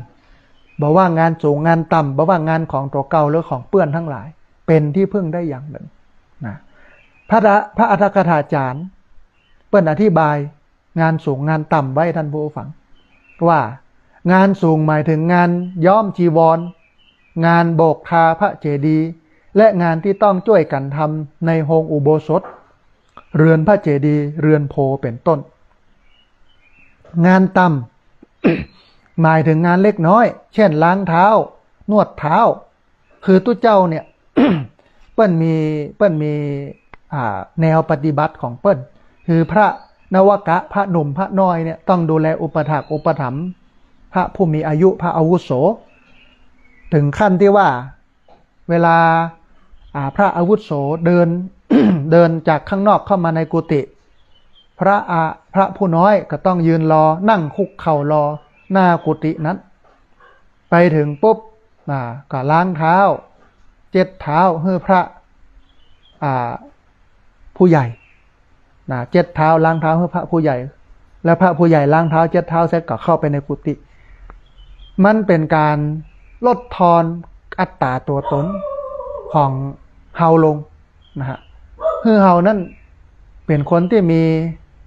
บ่ว่างานสูงงานต่ำ บ่ว่างานของตั๋วเก่าหรือของเปื้อนตังหลาย เป๋นตี้เปิ้งได้อย่างนึ่งนะ พระ พระอัฏฐกถาจารย์เปิ้นอธิบายงานสูงงานต่ำไว้ ท่านผู้ฟัง ว่า งานสูงหมายเถิงงานย้อมจีวร งานโบกทาพระเจดีย์ และงานตี้ต้องจ้วยกั๋นทำในโฮงอุโบสถ เฮือนพระเจดีย์ เฮือนโพธิ์ เป๋นต้น งานต่ำ หมายเถิงงานเล็กน้อย เช่น ล้างเท้า นวดเท้า คือตุ๊เจ้าเนี่ย เปิ้นมี เปิ้นมี อ่า แนวปฏิบัติของเปิ้น คือพระนวกะ พระหนุ่ม พระน้อยเนี่ย ต้องดูแลอุปถากอุปถัมภ์พระผู้มีอายุ พระอาวุโส เถิงขั้นตี้ว่า เวลา อ่า พระอาวุโสเดิน เดินจากข้างนอกเข้ามาในกุฏิ พระอา พระผู้น้อยก็ต้องยืนรอ นั่งคุกเข่ารอหน้ากุฏินั้น ไปเถิงปุ๊บ อ่า ก็ล้างเท้า เจ็ดเท้าหื้อพระ อ่า ผู้ใหญ่ นะ เจ็ดเท้า ล้างเท้าหื้อพระผู้ใหญ่ แล้วพระผู้ใหญ่ล้างเท้าเจ็ดเท้าเสร็จก็เข้าไปในกุฏิ มันเป๋นก๋านลดทอน อัตตาตั๋วต๋นของเฮาลงนะฮะ หื้อเฮานั้นเป๋นคนตี้มี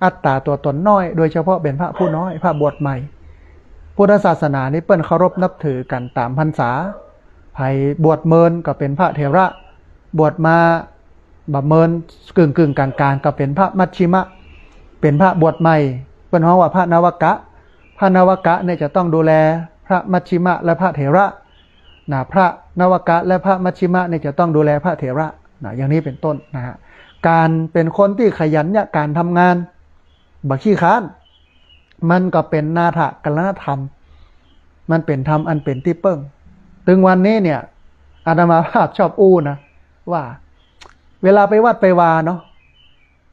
อัตตาตั๋วต๋นน้อย โดยเฉพาะเป๋นพระผู้น้อย พระบวชใหม่ พุทธศาสนานี้เปิ้นเคารพนับถือกั๋นต๋ามพรรษา ใผบวชเมินก็เป๋นพระเถระ บวชมาบ่เมินกึ่งๆ ก๋างๆ ก็เป๋นพระมัชฌิมะ เป๋นพระบวชใหม่ เปิ้นฮ้องว่าพระนวกะ พระนวกะเนี่ยจะต้องดูแลพระมัชฌิมะและพระเถระนะ พระนวกะและพระมัชฌิมะเนี่ยจะต้องดูแลพระเถระนะ อย่างนี้เป๋นต้นนะฮะ ก๋านเป๋นคนตี้ขยันเยียะก๋านทำงาน บ่ขี้คร้าน มันก็เป๋นนาถกัลลนธรรม มันเป๋นธรรมอันเป๋นตี้เปิ้ง ตึงวันนี้เนี่ย อาตมาภาพชอบอู้นะ ว่า เวลาไปวัดไปวาเนาะ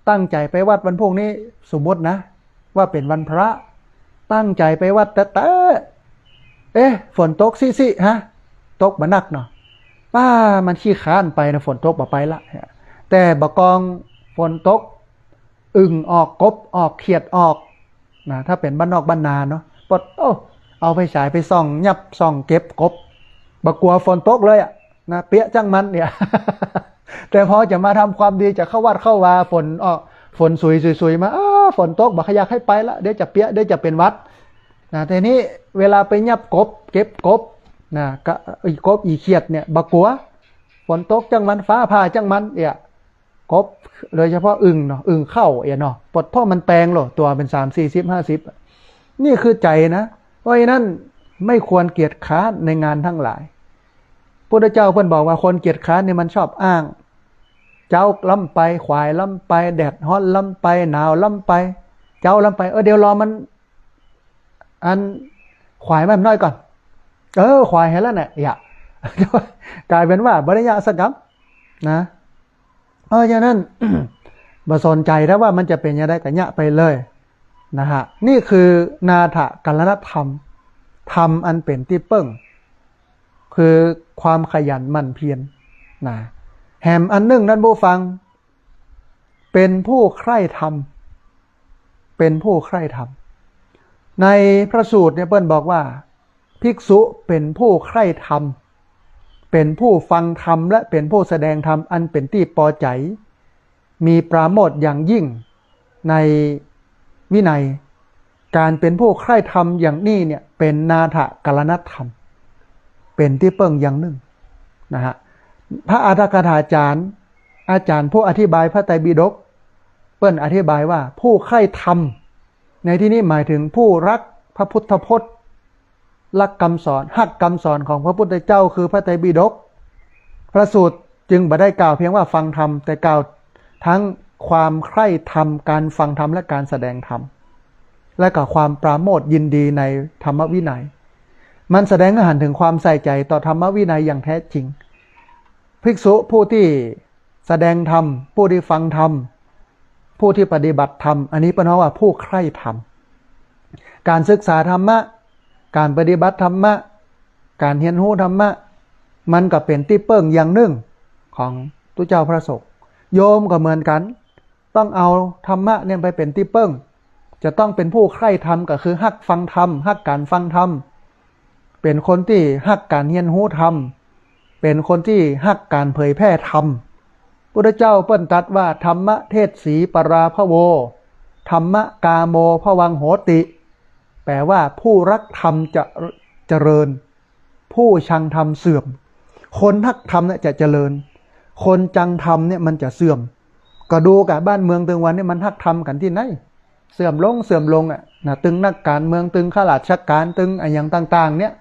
ตั้งใจ๋ไปวัดวันพูกนี้ สมมุตินะ ว่าเป๋นวันพระ ตั้งใจ๋ไปวัดแต๊ๆ เอ๊ะ ฝนตกซิๆ ฮะ ตกบ่หนักเนาะ ป้า มันขี้คร้านไปนะ ฝนตก บ่ไปละ แต่บ่ากองฝนตก อึ่งออก กบออก เขียดออกนะ ถ้าเป๋นบ้านนอกบ้านนาเนาะ ปด โอ้ เอาไฟฉายไปส่อง ยับส่องเก็บกบ บ่กั๋วฝนตกเลยอะนะ เปียะจ้างมันเนี่ย แต่พอจะมาทำความดี จะเข้าวัดเข้าวา ฝนออก ฝนสุยๆๆ มา อ้า ฝนตก บ่อยากให้ไปละ เดี๋ยวจะเปียะ เดี๋ยวจะเป๋นหวัดนะ ทีนี้เวลาไปยับกบ เก็บกบนะ ก็อีกบอีเขียดเนี่ย บ่กั๋ว ฝนตกจ้างมัน ฟ้าผ่าจ้างมันเนี่ย กบ โดยเฉพาะอึ่งเนาะ อึ่งเข้าเอียเนาะ ปด เพราะมันแปงโล ตั๋วเป๋นสาม สี่สิบ ห้าสิบ นี่คือใจ๋นะ เพราะฉะนั้นไม่ควรเกียจคร้านในงานทั้งหลาย พุทธเจ้าเปิ้นบอกว่าคนเกียจคร้านเนี่ยมันชอบอ้าง เจ๊าล้ำไป ขวายล้ำไป แดดฮ้อนล้ำไป หนาวล้ำไป เจ๊าล้ำไป เออ เดี๋ยวรอมัน อันขวายมันน้อยก่อน เออ ขวายแหมแล้วเนี่ย อย่า ก๋ายเป๋นว่าบ่ได้เยียะสักกำนะ เพราะฉะนั้น บ่สนใจ๋ถ้าว่ามันจะเป๋นอย่างใดก็เยียะไปเลยนะฮะ นี่คือนาถกัลลนธรรม ธรรมอันเป๋นตี้เปิ้ง คือความขยันหมั่นเพียรนะ แหมอันนึ่ง ท่านผู้ฟัง เป๋นผู้ใคร่ธรรม เป๋นผู้ใคร่ธรรม ในพระสูตรเนี่ยเปิ้นบอกว่า ภิกษุเป๋นผู้ใคร่ธรรม เป๋นผู้ฟังธรรม และเป๋นผู้แสดงธรรมอันเป๋นตี้ปอใจ๋ มีปราโมทย์อย่างยิ่งในวินัย ก๋านเป๋นผู้ใคร่ธรรมอย่างนี้เนี่ยเป๋นนาถกัลลนธรรม เป๋นตี้เปิ้งอย่างนึ่งนะฮะ พระอรรถกถาจารย์ อาจารย์ผู้อธิบายพระไตรปิฎก เปิ้นอธิบายว่าผู้ใคร่ธรรม ในที่นี้หมายถึงผู้ฮักพระพุทธพจน์ ฮักกำสอน ฮักกำสอนของพระพุทธเจ้าคือพระไตรปิฎก พระสูตรจึงบ่ได้กล่าวเพียงว่าฟังธรรม แต่กล่าวทั้งความใคร่ธรรม ก๋านฟังธรรม และก๋านแสดงธรรม และก็ความปราโมทย์ยินดีในธรรมวินัย มันแสดงหื้อหันเถิงความใส่ใจ๋ต่อธรรมวินัยอย่างแท้จริง ภิกษุผู้ตี้แสดงธรรม ผู้ตี้ฟังธรรม ผู้ตี้ปฏิบัติธรรม อันนี้เปิ้นฮ้องว่าผู้ใคร่ธรรม ก๋านศึกษาธรรมะ ก๋านปฏิบัติธรรมะ ก๋านเฮียนฮู้ธรรมะ มันก็เป๋นตี้เปิ้งอย่างนึ่งของตุ๊เจ้าพระสงฆ์ โยมก็เหมือนกั๋น ต้องเอาธรรมะเนี่ยไปเป๋นตี้เปิ้ง จะต้องเป๋นผู้ใคร่ธรรม ก็คือฮักฟังธรรม ฮักก๋านฟังธรรม เป๋นคนตี้ฮักก๋านเฮียนฮู้ธรรม เป๋นคนตี้ฮักก๋านเผยแผ่ธรรม พุทธเจ้าเปิ้นตรัสว่า ธรรมเทศสีปราภโว ธรรมกาโมภวังโหติ แปลว่าผู้ฮักธรรมจะเจริญ ผู้ชังธรรมเสื่อม คนฮักธรรมเนี่ยจะเจริญ คนชังธรรมเนี่ยมันจะเสื่อม ก็ดูก่ะ บ้านเมืองตึงวันเนี่ยมันฮักธรรมกั๋นตี้ไหน เสื่อมลง เสื่อมลงอะนะ ตึงนักก๋านเมือง ตึงข้าราชก๋าน ตึงอะหยังต่างๆ เนี่ย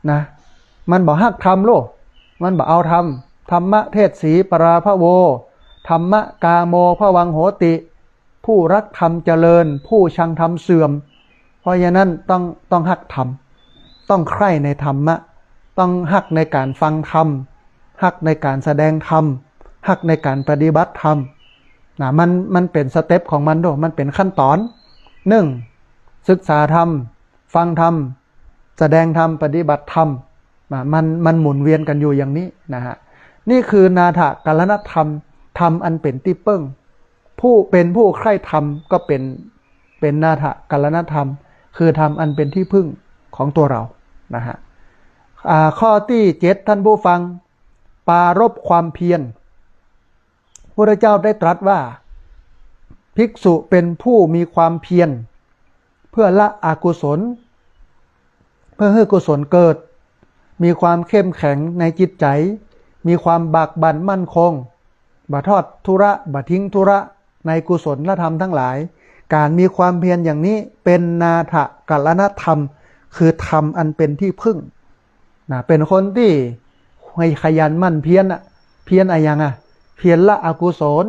นะ มันบ่ฮักธรรมโลก มันบ่เอาธรรม ธรรมเทศสีปราภโว ธรรมกาโมภวังโหติ ผู้ฮักธรรมเจริญ ผู้ชังธรรมเสื่อม เพราะฉะนั้นต้อง ต้องฮักธรรม ต้องใคร่ในธรรมะ ต้องฮักในก๋านฟังธรรม ฮักในก๋านแสดงธรรม ฮักในก๋านปฏิบัติธรรมนะ มัน มันเป๋นสเต็ปของมันโด มันเป๋นขั้นต๋อน นึ่ง ศึกษาธรรม ฟังธรรม แสดงธรรม ปฏิบัติธรรมนะ มัน มันหมุนเวียนกั๋นอยู่อย่างนี้นะฮะ นี่คือนาถกัลลนธรรม ธรรมอันเป๋นตี้เปิ้ง ผู้ เป๋นผู้ใคร่ธรรมก็เป๋น เป๋นนาถกัลลนธรรม คือธรรมอันเป๋นตี้พึ่งของตั๋วเฮานะฮะ อ่า ข้อตี้เจ็ด ท่านผู้ฟัง ปรารภความเพียร พระพุทธเจ้าได้ตรัสว่า ภิกษุเป็นผู้มีความเพียร เพื่อละอกุศล เพื่อหื้อกุศลเกิด มีความเข้มแข็งในจิตใจ๋ มีความบากบั่นมั่นคง บ่ทอดทุระ บ่ทิ้งทุระในกุศลธรรมทั้งหลาย ก๋านมีความเพียรอย่างนี้เป็นนาถกรณธรรม คือธรรมอันเป็นที่พึ่ง นะ เป๋นคนตี้ขยันหมั่นเพียรอะ เพียรอะหยังอะ เพียรละอกุศล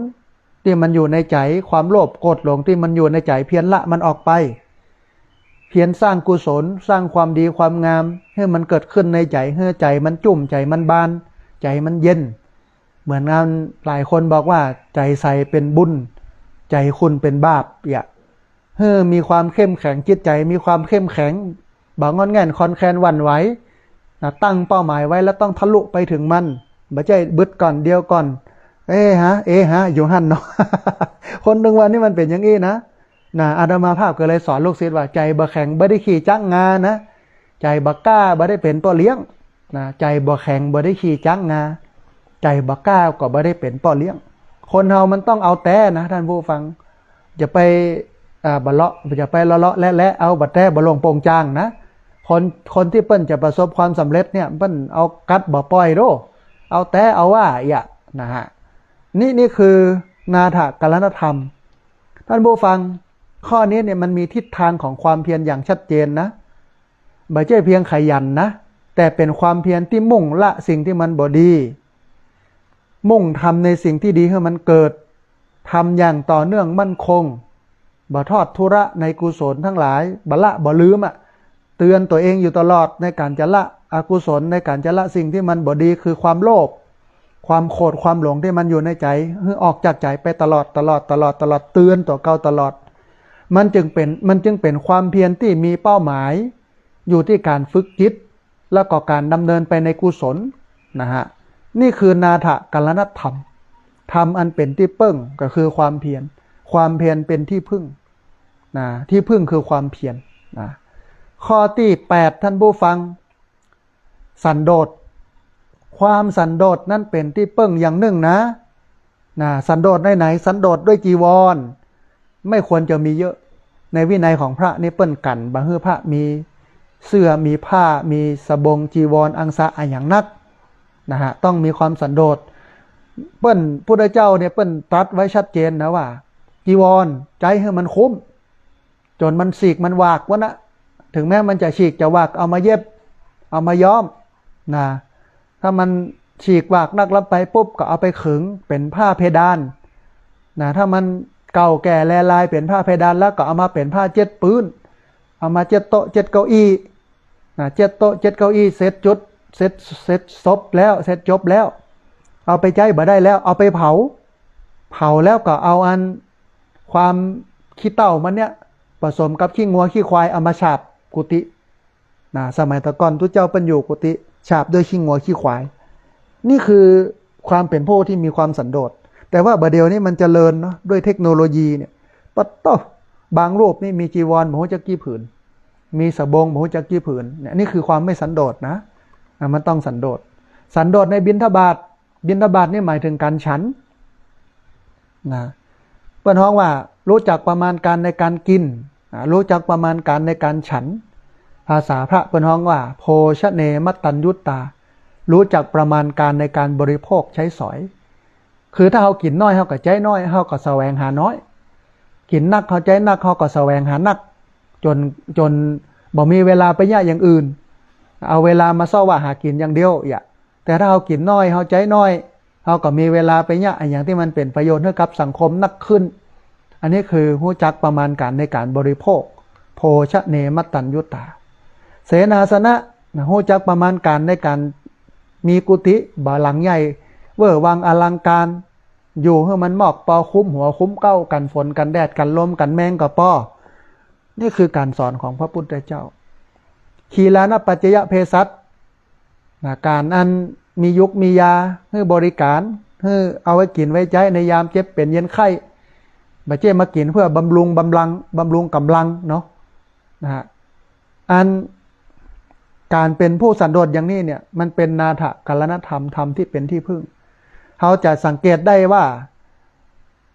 ตี้มันอยู่ในใจ๋ ความโลภโกรธหลงตี้มันอยู่ในใจ๋ เพียรละมันออกไป เพียรสร้างกุศล สร้างความดีความงามหื้อมันเกิดขึ้นในใจ๋ หื้อใจ๋มันจุ่ม ใจ๋มันบาน ใจ๋มันเย็น เหมือนงานหลายคนบอกว่า ใจ๋ใสเป๋นบุญ ใจ๋ขุ่นเป๋นบาป เอี่ย หื้อมีความเข้มแข็ง จิตใจ๋มีความเข้มแข็ง บ่ง่อนแง่นคลอนแคลนหวั่นไหว นะ ตั้งเป้าหมายไว้แล้วต้องทะลุไปถึงมัน บ่ใจ้บึดก่อนเดียวก่อน เอ๊ะฮะ เอ๊ะฮะ อยู่หั้นเนาะ คนหนึ่งวันนี้มันเป๋นอย่างอี้นะ นะ อาตมาภาพก็เลยสอนลูกศิษย์ว่า ใจ๋บ่แข็งบ่ได้ขี่จั๊กงานะ ใจ๋บ่กล้าบ่ได้เป๋นป้อเลี้ยง นะ ใจ๋บ่แข็งบ่ได้ขี่จั๊กงา ใจ๋บ่กล้าก็บ่ได้เป๋นป้อเลี้ยง คนเฮามันต้องเอาแต๊นะ ท่านผู้ฟัง จะไป อ่า บ่เลาะ จะไปเลาะๆ แหละๆ เอาบ่แต๊บ่ลงโป่งจ่างนะ คน คนตี้เปิ้นจะประสบความสำเร็จเนี่ย เปิ้นเอากั๊ดบ่ป่อยโด้ เอาแต๊เอาว่า เอี่ย นะฮะ นี่ นี่คือนาถกรณธรรม ท่านผู้ฟัง ข้อนี้เนี่ยมันมีทิศทางของความเพียรอย่างชัดเจนนะ บ่ใจ้เพียงขยันนะ แต่เป๋นความเพียรตี้มุ่งละสิ่งตี้มันบ่ดี มุ่งทำในสิ่งตี้ดีหื้อมันเกิด ทำอย่างต่อเนื่องมั่นคง บ่ทอดทุระในกุศลทั้งหลาย บ่ละบ่ลืมอะ เตือนตั๋วเองอยู่ตลอดในก๋านจะละอกุศล ในก๋านจะละสิ่งตี้มันบ่ดี คือความโลภ ความโกรธ ความหลงตี้มันอยู่ในใจ๋ หื้อออกจากใจ๋ไปตลอด ตลอด ตลอด ตลอด เตือนตั๋วเก่าตลอด มันจึงเป๋น มันจึงเป๋นความเพียรตี้มีเป้าหมาย อยู่ตี้ก๋านฝึกจิต แล้วก็ก๋านดำเนินไปในกุศล นะฮะ นี่คือนาถกรณธรรม ธรรมอันเป๋นตี้เปิ้งก็คือความเพียร ความเพียรเป๋นตี้พึ่ง นะ ตี้พึ่งคือความเพียร นะ ข้อตี้แปด ท่านผู้ฟัง สันโดษ ความสันโดษนั้นเป๋นตี้เปิ้งอย่างนึ่งนะ นะ สันโดษไหนๆ สันโดษด้วยจีวร ไม่ควรจะมีเยอะ ในวินัยของพระนี่เปิ้นกั๋นบ่หื้อพระมีเสื้อ มีผ้า มีสบง จีวร อังสะอะหยังนัก นะฮะ ต้องมีความสันโดษ เปิ้น พุทธเจ้าเนี่ยเปิ้นตรัสไว้ชัดเจนนะว่า จีวรใจ๊หื้อมันคุ้ม จ๋นมันฉีกมันหวากวะนะ ถึงแม้มันจะฉีกจะหวาก เอามาเย็บ เอามาย้อม นะ ถ้ามันฉีกหวากนักล้ำไปปุ๊บ ก็เอาไปขึงเป๋นผ้าเพดาน นะ ถ้ามันเก่าแก่แลลายเป๋นผ้าเพดานแล้ว ก็เอามาเป๋นผ้าเจ็ดปื๊น เอามาเจ็ดโต๊ะเจ็ดเก้าอี้ นะ เจ็ดโต๊ะเจ็ดเก้าอี้ เสร็จจุด เสร็จ เสร็จศพแล้ว เสร็จจบแล้ว เอาไปใจ๊บ่ได้แล้ว เอาไปเผา เผาแล้วก็เอาอัน ความขี้เถ้ามันเนี่ย ผสมกับขี้งัวขี้ควาย เอามาฉาบกุฏิ นะ สมัยแต่ก่อนตุ๊เจ้าเปิ้นอยู่กุฏิ ฉาบด้วยขี้งัวขี้ควาย นี่คือความเป๋นผู้ที่มีความสันโดษ แต่ว่าบ่าเดี่ยวนี้มันเจริญเนาะ ด้วยเทคโนโลยีเนี่ย ปะโต้ บางรูปนี่มีจีวรบ่ฮู้จักกี่ผืน มีสบงบ่ฮู้จักกี่ผืน เนี่ย นี่คือความไม่สันโดษนะ อ่ะ มันต้องสันโดษ สันโดษในบิณฑบาต บิณฑบาตนี่หมายถึงก๋านฉัน นะ เปิ้นฮ้องว่า รู้จักประมาณการในการกิน อ่า รู้จักประมาณการในการฉัน ภาษาพระเปิ้นฮ้องว่า โภชเนมัตตัญญุตา รู้จักประมาณการในการบริโภคใช้สอย คือถ้าเฮากิ๋นน้อย เฮาก็ใจ๊น้อย เฮาก็แสวงหาน้อย กิ๋นนัก เฮาใจ๊นัก เฮาก็แสวงหานัก จ๋น จ๋นบ่มีเวลาไปเยียะอย่างอื่น เอาเวลามาเซ้าะหากิ๋นอย่างเดียว เอี่ย แต่ถ้าเฮากิ๋นน้อย เฮาใจ๊น้อย เฮาก็มีเวลาไปเยียะอะหยังตี้มันเป๋นประโยชน์หื้อกับสังคมนักขึ้น อันนี้คือฮู้จักประมาณการในการบริโภค โภชเนมัตตัญญุตา เสนาสนะ นะ ฮู้จักประมาณการในการมีกุฏิ บ่าหลังใหญ่ เว่อร์วังอลังการ อยู่หื้อมันมอกปอ คุ้มหัวคุ้มเก๊า กั๋นฝนกั๋นแดดกั๋นลมกั๋นแมงก็ปอ นี่คือการสอนของพระพุทธเจ้า ขีลานะปัจจยเภสัช นะ การอันมียุกมียาหื้อบริการ หื้อเอาไว้กิ๋นไว้ใจ๊ในยามเจ็บเป๋นเย็นไข้ บ่ใจ้มากิ๋นเพื่อบำรุงบำรัง บำรุงก๋ำลังเนาะ นะฮะ อัน ก๋านเป๋นผู้สันโดษอย่างนี้เนี่ย มันเป๋นนาถะกรณธรรม ธรรมตี้เป๋นตี้พึ่ง เฮาจะสังเกตได้ว่า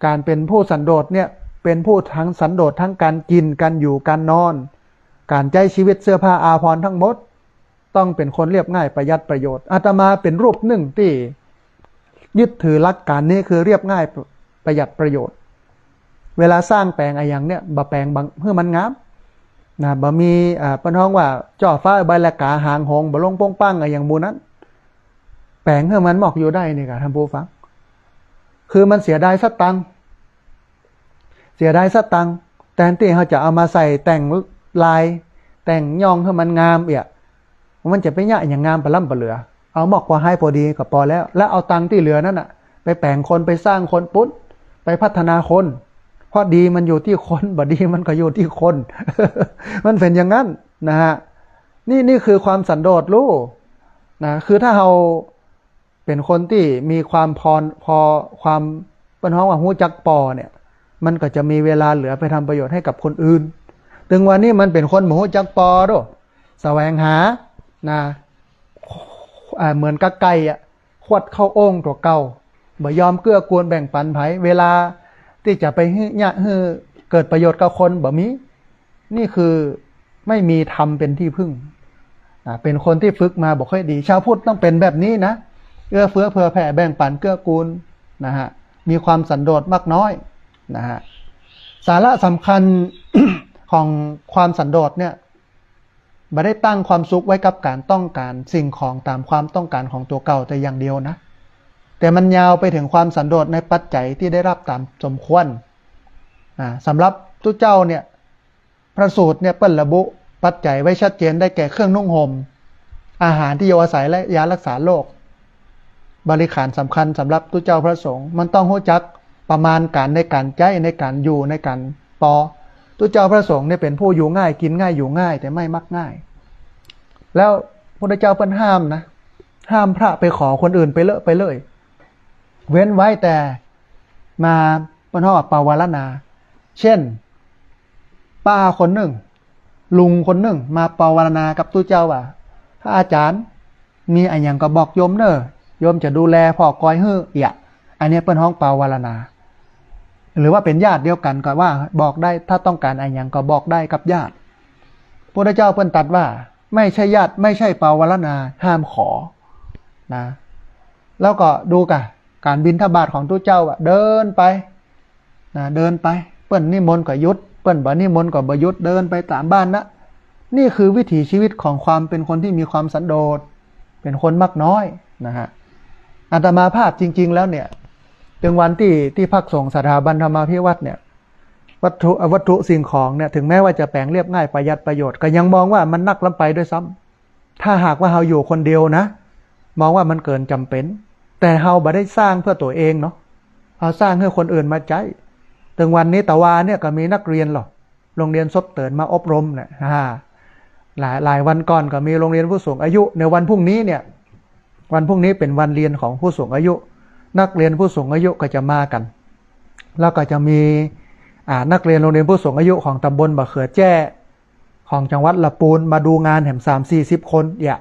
ก๋านเป๋นผู้สันโดษเนี่ย เป๋นผู้ตึงสันโดษตึงก๋านกิ๋น ก๋านอยู่ ก๋านนอน ก๋านใจ๊จีวิต เสื้อผ้าอาภรณ์ตึงหมด ต้องเป๋นคนเรียบง่าย ประหยัดประโยชน์ อาตมาเป๋นรูปนึ่งตี้ยึดถือหลักก๋านนี้คือเรียบง่ายประหยัดประโยชน์ เวลาสร้างแป๋งอะหยังเนี่ย บ่แป๋งบังหื้อมันงามนะ บ่มี อ่า เปิ้นฮ้องว่า จ้อฟ้าใบละกาหางหงส์ บ่ลงป้งปังอะหยังหมู่นั้น แป๋งหื้อมันหมอกอยู่ได้นี่ก่ะ ท่านผู้ฟัง คือมันเสียดายสตางค์ เสียดายสตางค์ แตนตี้เฮาจะเอามาใส่แต่งลาย แต่งย้องหื้อมันงามเอี้ย มันจะไปเยียะอะหยังงามปะล้ำปะเหลือ เอาหมอกปอฮ้ายปอดีก็ปอแล้ว แล้วเอาตังค์ตี้เหลือนั้นน่ะ ไปแป๋งคน ไปสร้างคนปู๊น ไปพัฒนาคน เพราะดีมันอยู่ตี้คน บ่ดีมันก็อยู่ตี้คน มันเป๋นอย่างนั้นนะฮะ นี่ นี่คือความสันโดษลูกนะ คือถ้าเฮา เป๋นคนตี้มีความพอ พอความ เปิ้นฮ้องว่าฮู้จักปอเนี่ย มันก็จะมีเวลาเหลือไปทำประโยชน์ให้กับคนอื่น ตึงวันนี้มันเป๋นคนบ่ฮู้จักปอโด้ แสวงหานะ อ่า เหมือนกับไก่อะ ขวดเข้าโอ่งตั๋วเก่า บ่ยอมเกื้อกูลแบ่งปันใผ เวลาตี้จะไปหื้อเยียะหื้อเกิดประโยชน์กับคนบ่มี นี่คือไม่มีธรรมเป็นที่พึ่งนะ เป็นคนที่ฝึกมาบ่ค่อยดี ชาวพุทธต้องเป็นแบบนี้นะ เอื้อเฟื้อเผื่อแผ่แบ่งปันเกื้อกูลนะฮะ มีความสันโดษมากน้อยนะฮะ สาระสำคัญ ของความสันโดษเนี่ย บ่ได้ตั้งความสุขไว้กับการต้องการสิ่งของตามความต้องการของตั๋วเก่าแต่อย่างเดียวนะ แต่มันยาวไปถึงความสันโดษในปัจจัยที่ได้รับตามสมควรนะ สำหรับตุ๊เจ้าเนี่ย พระสูตรเนี่ยเปิ้นระบุปัจจัยไว้ชัดเจน ได้แก่เครื่องนุ่งห่ม อาหารที่อยู่อาศัย และยารักษาโรค บริขารสำคัญสำหรับตุ๊เจ้าพระสงฆ์ มันต้องฮู้จักประมาณก๋านในก๋านใจ๊ ในก๋านอยู่ ในก๋านปอ ตุ๊เจ้าพระสงฆ์เนี่ยเป๋นผู้อยู่ง่าย กิ๋นง่าย อยู่ง่าย แต่ไม่มักง่าย แล้วพุทธเจ้าเปิ้นห้ามนะ ห้ามพระไปขอคนอื่นไปเลอะไปเล่ย เว้นไว้แต่มา เปิ้นฮ้องว่าปวารณา เช่น ป้าคนนึ่ง ลุงคนนึ่งมาปวารณากับตุ๊เจ้าว่า พระอาจารย์ มีอะหยังก็บอกโยมเน่อ โยมจะดูแลผ่อกอยหื้อเอี้ย อันเนี้ยเปิ้นฮ้องปวารณา หรือว่าเป๋นญาติเดียวกั๋นก็ว่าบอกได้ ถ้าต้องก๋านอะหยังก็บอกได้กับญาติ พุทธเจ้าเปิ้นตรัสว่า ไม่ใช่ญาติ ไม่ใช่ปวารณา ห้ามขอนะ แล้วก็ดูก่ะ ก๋านบิณฑบาตของตุ๊เจ้าอะ เดินไปนะ เดินไป เปิ้นนิมนต์ก็หยุด เปิ้นบ่นิมนต์ก็บ่หยุด เดินไปต๋ามบ้านนะ นี่คือวิถีชีวิตของความเป็นคนที่มีความสันโดษ เป๋นคนมักน้อยนะฮะ อาตมาภาพจริงๆ แล้วเนี่ย ตึงวันตี้ ตี้ภักดิ์สงฆ์สถาบันธรรมาภิวัตน์เนี่ย วัตถุ วัตถุสิ่งของเนี่ย ถึงแม้ว่าจะแป๋งเรียบง่ายประหยัดประโยชน์ ก็ยังมองว่ามันนักล้ำไปด้วยซ้ำ ถ้าหากว่าเฮาอยู่คนเดียวนะ มองว่ามันเกินจ๋ำเป๋น แต่เฮาบ่ได้สร้างเพื่อตั๋วเองเนาะ เฮาสร้างหื้อคนอื่นมาใจ๊ ตึงวันนี้ตะวาเนี่ยก็มีนักเรียนหรอ โรงเรียนซบเติ๋นมาอบรมเนี่ย อ่า หลาย หลายวันก่อนก็มีโรงเรียนผู้สูงอายุ ในวันพรุ่งนี้เนี่ย วันพรุ่งนี้เป๋นวันเรียนของผู้สูงอายุ นักเรียนผู้สูงอายุก็จะมากั๋น แล้วก็จะมี อ่า นักเรียนโรงเรียนผู้สูงอายุของต๋ำบลบ่าเขือแจ้ ของจังหวัดละปูนมาดูงานแหมสามสี่สิบคนเอี้ย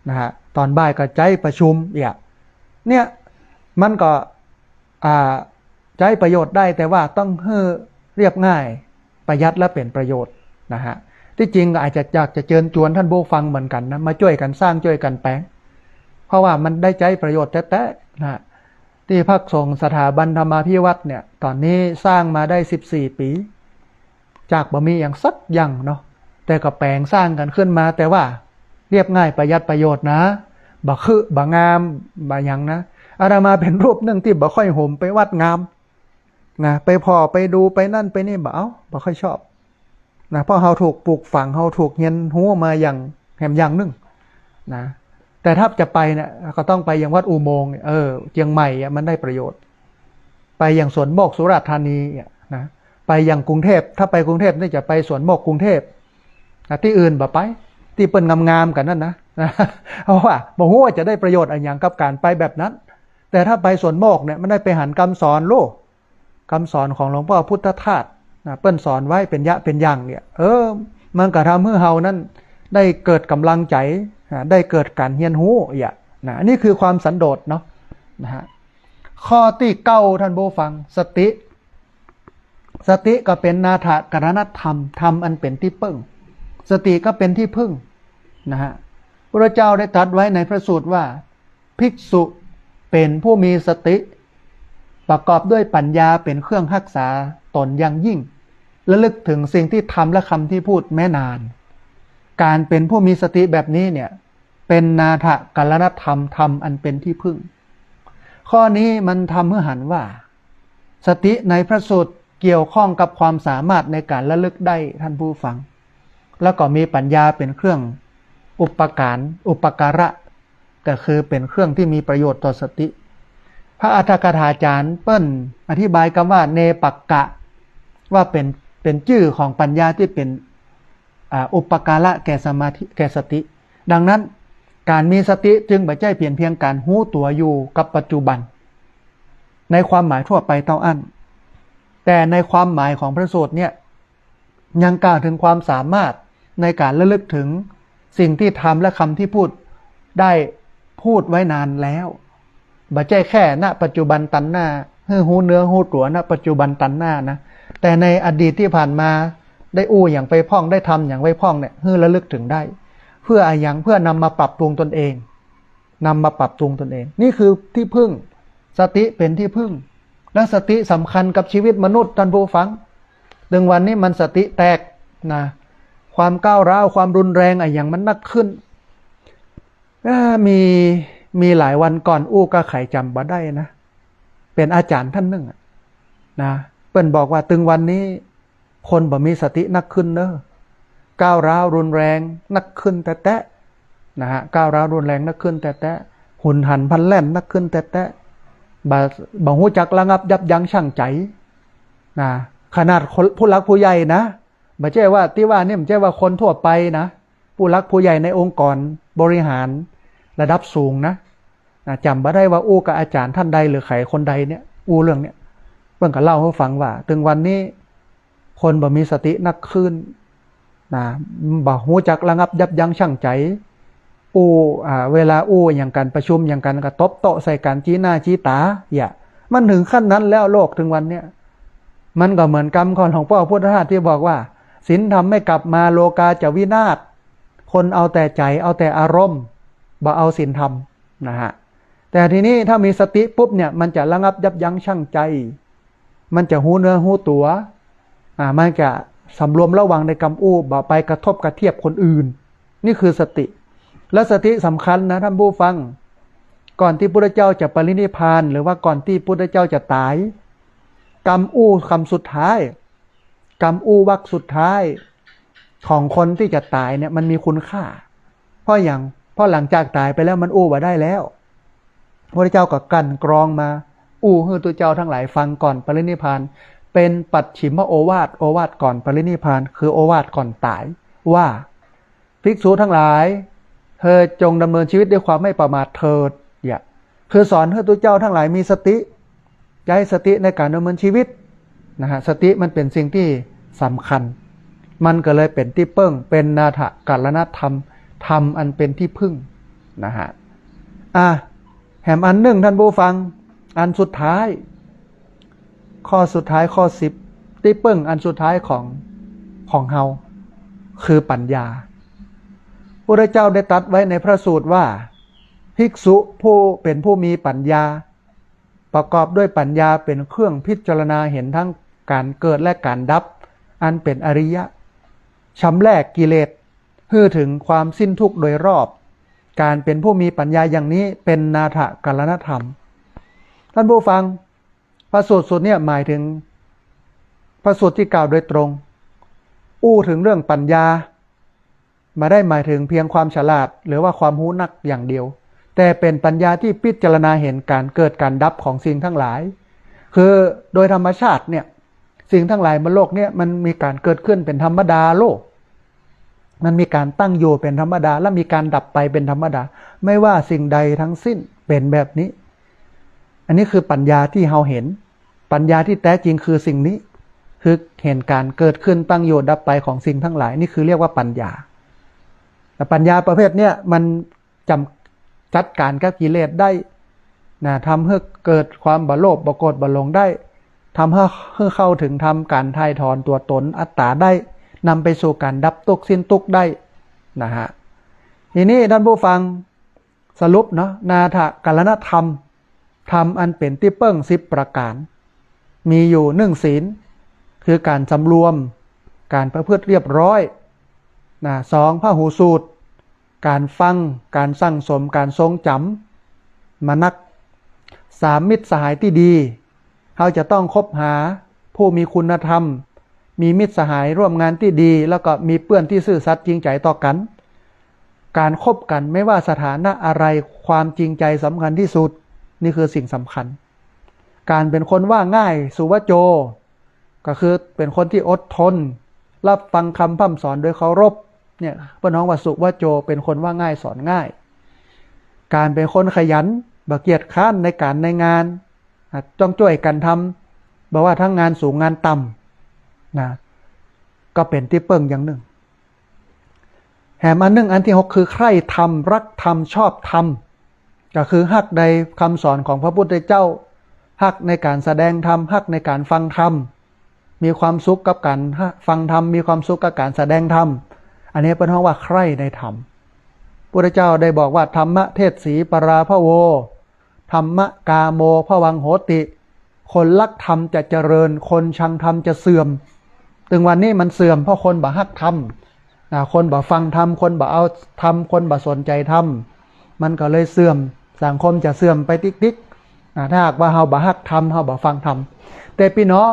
นะฮะ ต๋อนบ่ายก็ใจ๊ประชุมเอี้ย เนี่ย มันก็ อ่า ใจ๊ประโยชน์ได้ แต่ว่าต้องหื้อเรียบง่าย ประหยัดและเป๋นประโยชน์นะฮะ ตี้จริงก็อาจจะอยากจะเจิญจวนท่านผู้ฟังเหมือนกั๋นนะ มาจ้วยกั๋นสร้างจ้วยกั๋นแป๋ง เพราะว่ามันได้ใจ๊ประโยชน์แต๊ๆ นะฮะ ตี้ภักดิ์สงฆ์สถาบันธรรมาภิวัตน์เนี่ย ต๋อนนี้สร้างมาได้สิบสี่ปี๋ จากบ่มีอะหยังสักอย่างเนาะ แต่ก็แป๋งสร้างกั๋นขึ้นมา แต่ว่าเรียบง่ายประหยัดประโยชน์นะ บ่คือ บ่งาม บ่หยังนะ อาตมาเป๋นรูปนึ่งตี้บ่ค่อยโหมไปวัดงามนะ ไปผ่อไปดูไปนั่นไปนี่ บ่เอา บ่ค่อยชอบนะ เพราะเฮาถูกปลูกฝัง เฮาถูกเฮียนฮู้มาอย่างแหมอย่างนึ่งนะ แต่ถ้าจะไปเนี่ย ก็ต้องไปยังวัดอุโมงค์ เออ เจียงใหม่อะ มันได้ประโยชน์ ไปยังสวนโมกข์สุราษฎร์ธานีอะนะ ไปยังกรุงเทพฯ ถ้าไปกรุงเทพฯนี่จะไปสวนโมกข์กรุงเทพฯ อ่ะ ตี้อื่นบ่ไป ตี้เปิ้นงามๆ กั๋นนั่นนะ เพราะว่าบ่ฮู้ว่าจะได้ประโยชน์อะหยังกับก๋านไปแบบนั้น แต่ถ้าไปสวนโมกข์เนี่ย มันได้ไปหันกำสอนลูก กำสอนของหลวงพ่อพุทธทาสนะ เปิ้นสอนไว้เป๋นยะเป๋นอย่างเนี่ย เออ มันก็ทำหื้อเฮานั้น ได้เกิดก๋ำลังใจ๋ อ่า ได้เกิดก๋านเฮียนฮู้ เยียะ นะ อันนี้คือความสันโดษเนาะ นะฮะ ข้อตี้เก้า ท่านผู้ฟัง สติ สติก็เป๋นนาถกรณธรรม ธรรมอันเป๋นตี้เปิ้ง สติก็เป๋นตี้เปิ้ง นะฮะ พระเจ้าได้ตรัสไว้ในพระสูตรว่า ภิกษุเป๋นผู้มีสติ ประกอบด้วยปัญญาเป๋นเครื่องฮักษาต๋นอย่างยิ่ง ระลึกเถิงสิ่งตี้ทำและกำตี้พูดแม้นาน ก๋านเป๋นผู้มีสติแบบนี้เนี่ย เป๋นนาถกรณธรรม ธรรมอันเป๋นตี้เปิ้ง ข้อนี้มันทำหื้อหันว่า สติในพระสูตรเกี่ยวข้องกับความสามารถในก๋านระลึกได้ ท่านผู้ฟัง แล้วก็มีปัญญาเป๋นเครื่องอุปการ อุปการะ ก็คือเป๋นเครื่องตี้มีประโยชน์ต่อสติ พระอรรถกถาจารย์เปิ้นอธิบายกำว่า เนปักขะ ว่าเป๋น เป๋นจื้อของปัญญาตี้เป๋น อ่า อุปการะแก่สมาธิ แก่สติ ดังนั้น ก๋านมีสติจึงบ่ใจ้เป๋นเพียงก๋านฮู้ตั๋วอยู่กับปัจจุบัน ในความหมายทั่วไปเต้าอั้น แต่ในความหมายของพระสูตรเนี่ย ยังกล่าวเถิงความสามารถในก๋านระลึกเถิงสิ่งตี้ทำและกำตี้พูดได้พูดไว้นานแล้ว บ่ใจ้แค่ ณ ปัจจุบันตันหน้า หื้อฮู้เนื้อฮู้ตั๋ว ณ ปัจจุบันตันหน้านะ แต่ในอดีตตี้ผ่านมา ได้อู้หยังไปพ่อง ได้ทำหยังไปพ่องเนี่ย หื้อระลึกเถิงได้ เพื่ออะหยัง เพื่อนำมาปรับปรุงตนเอง นำมาปรับปรุงตนเอง นี่คือตี้เปิ้ง สติเป๋นตี้เปิ้ง และสติสำคัญกับชีวิตมนุษย์ ท่านผู้ฟัง เถิงวันนี้มันสติแตกนะ ความก้าวร้าว ความรุนแรงอะหยังมันนักขึ้น อ่า มี มีหลายวันก่อนอู้ก็ใครจ๋ำบ่ได้นะ เป๋นอาจ๋ารย์ต้านนึ่งอะ นะ เปิ้นบอกว่าเถิงวันนี้คนบ่มีสตินักขึ้นเน้อ ก้าวร้าวรุนแรงนักขึ้นแต๊ๆ นะฮะ ก้าวร้าวรุนแรงนักขึ้นแต๊ๆ หุนหันพลันแล่นนักขึ้นแต๊ๆ บ่ บ่ฮู้จักระงับยับยั้งชั่งใจ๋ นะ ขนาดคน ผู้หลักผู้ใหญ่นะ บ่ใจ้ว่าตี้ว่านี่บ่ใจ้ว่าคนทั่วไปนะ ผู้หลักผู้ใหญ่ในองค์กรบริหารระดับสูงนะ นะ จ๋ำบ่ได้ว่าอู้กับอาจ๋ารย์ต้านใดหรือใผคนใดเนี่ย อู้เรื่องเนี่ย เปิ้นก็เล่าหื้อฟังว่า เถิงวันนี้คนบ่มีสตินักขึ้นนะ บ่ฮู้จักระงับยับยั้งชั่งใจ๋ อู้ อ่า เวลาอู้หยังกั๋น ประชุมหยังกั๋น ก็ตบโต๊ะใส่กั๋น จี๊หน้าจี๊ต๋า เยียะ มันเถิงขั้นนั้นแล้ว โลกเถิงวันเนี่ย มันก็เหมือนกำของหลวงป้อพุทธทาสตี้บอกว่า ศีลธรรมไม่กลับมา โลกาจะวินาศ คนเอาแต่ใจ๋ เอาแต่อารมณ์ บ่เอาศีลธรรมนะฮะ แต่ทีนี้ถ้ามีสติปุ๊บเนี่ย มันจะระงับยับยั้งชั่งใจ๋ มันจะฮู้เนื้อฮู้ตั๋ว อ่า มันจะสำรวมระวังในกำอู้ บ่ไปกระทบกระเทียบคนอื่น นี่คือสติ และสติสำคัญนะท่านผู้ฟัง ก่อนตี้พุทธเจ้าจะปรินิพพาน หรือว่าก่อนตี้พุทธเจ้าจะต๋าย กำอู้กำสุดท้าย กำอู้วรรคสุดท้ายของคนตี้จะต๋ายเนี่ย มันมีคุณค่า เพราะหยัง เพราะหลังจากต๋ายไปแล้วมันอู้บ่ได้แล้ว พระเจ้าก็กลั่นกรองมา อู้หื้อตุ๊เจ้าตังหลายฟังก่อนปรินิพพาน เป๋นปัจฉิมโอวาท โอวาทก่อนปรินิพพาน คือโอวาทก่อนต๋าย ว่า ภิกษุตังหลาย เธอจงดำเนินชีวิตด้วยความไม่ประมาทเถิด เยียะ คือสอนหื้อตุ๊เจ้าตังหลายมีสติ ใจ๊สติในก๋านดำเนินชีวิตนะฮะ สติมันเป๋นสิ่งตี้สำคัญ มันก็เลยเป๋นตี้เปิ้ง เป๋นนาถกรณธรรม ธรรมอันเป๋นตี้เปิ้งนะฮะ อ่ะ แหมอันนึ่งท่านผู้ฟัง อันสุดท้าย ข้อสุดท้าย ข้อสิบ ตี้เปิ้งอันสุดท้ายของ ของเฮา คือปัญญา พระเจ้าได้ตรัสไว้ในพระสูตรว่า ภิกษุผู้เป๋นผู้มีปัญญา ประกอบด้วยปัญญาเป๋นเครื่องพิจารณาเห็นทั้งก๋านเกิดและก๋านดับ อันเป๋นอริยะ ชำแรกกิเลส หื้อเถิงความสิ้นทุกข์โดยรอบ ก๋านเป๋นผู้มีปัญญาอย่างนี้เป๋นนาถกรณธรรม ท่านผู้ฟัง พระสูตรสูตรเนี่ยหมายเถิง พระสูตรตี้กล่าวโดยตรง อู้เถิงเรื่องปัญญา บ่ได้หมายเถิงเพียงความฉลาด หรือว่าความฮู้นักอย่างเดียว แต่เป๋นปัญญาตี้พิจารณาเห็นก๋านเกิดก๋านดับของสิ่งตังหลาย คือโดยธรรมชาติเนี่ย สิ่งตังหลายบนโลกเนี่ยมันมีก๋านเกิดขึ้นเป๋นธรรมดาโลก มันมีก๋านตั้งอยู่เป๋นธรรมดา และมีก๋านดับไปเป๋นธรรมดา ไม่ว่าสิ่งใดทั้งสิ้นเป๋นแบบนี้ อันนี้คือปัญญาตี้เฮาเห็น ปัญญาตี้แต๊จริงคือสิ่งนี้ คือเห็นก๋านเกิดขึ้นตั้งอยู่ดับไปของสิ่งตังหลาย นี่คือเรียกว่าปัญญา ปัญญาประเภทเนี้ยมันจ๋ำ จัดก๋านกับกิเลสได้นะ ทำหื้อเกิดความบ่โลภ บ่โกรธ บ่หลงได้ ทำหื้อ หื้อเข้าเถิงธรรม ก๋านถ่ายถอนตั๋วตนอัตตาได้ นำไปสู่ก๋านดับตุ๊กข์สิ้นตุ๊กข์ได้นะฮะ ทีนี้ต้านผู้ฟัง สรุปเนาะ นาถกรณธรรม ธรรมอันเป๋นตี้เปิ้งสิบประก๋าน มีอยู่ นึ่ง ศีล คือก๋านสำรวม ก๋านประพฤติเรียบร้อยนะ สอง พหูสูตร ก๋านฟัง ก๋านสั่งสม ก๋านทรงจ๋ำมานัก สาม มิตรสหายตี้ดี เฮาจะต้องคบหาผู้มีคุณธรรม มีมิตรสหายร่วมงานตี้ดี แล้วก็มีเปื้อนตี้ซื่อสัตย์จริงใจ๋ต่อกั๋น ก๋านคบกั๋นไม่ว่าสถานะอะไร ความจริงใจสำคัญตี้สุด นี่คือสิ่งสำคัญ ก๋านเป๋นคนว่าง่าย สุวโจ ก็คือเป๋นคนตี้อดทน ฮับฟังกำพร่ำสอนโดยเคารพ เนี่ย เปิ้นฮ้องว่าสุวโจ เป๋นคนว่าง่ายสอนง่าย ก๋านเป๋นคนขยัน บ่เกียจคร้านในก๋านในงาน อ่ะ ต้องจ้วยกั๋นทำ บ่ว่าตึงงานสูงงานต่ำนะ ก็เป๋นตี้เปิ้งอย่างนึ่ง แหมอันนึ่ง อันตี้หก คือใคร่ธรรม ฮักธรรม ชอบธรรม ก็คือฮักในกำสอนของพระพุทธเจ้า ฮักในก๋านแสดงธรรม ฮักในก๋านฟังธรรม มีความสุขกับก๋านฟังธรรม มีความสุขกับก๋านแสดงธรรม อันนี้เปิ้นฮ้องว่าใคร่ในธรรม พุทธเจ้าได้บอกว่า ธัมมเทศสีปราภโว ธัมมกาโมภวังโหติ คนฮักธรรมจะเจริญ คนชังธรรมจะเสื่อม ตึงวันนี้มันเสื่อมเพราะคนบ่ฮักธรรมนะ คนบ่ฟังธรรม คนบ่เอาธรรม คนบ่สนใจ๋ธรรม มันก็เลยเสื่อม สังคมจะเสื่อมไปติ๊กๆนะ ถ้าหากว่าเฮาบ่ฮักธรรม เฮาบ่ฟังธรรม แต่ปี้น้อง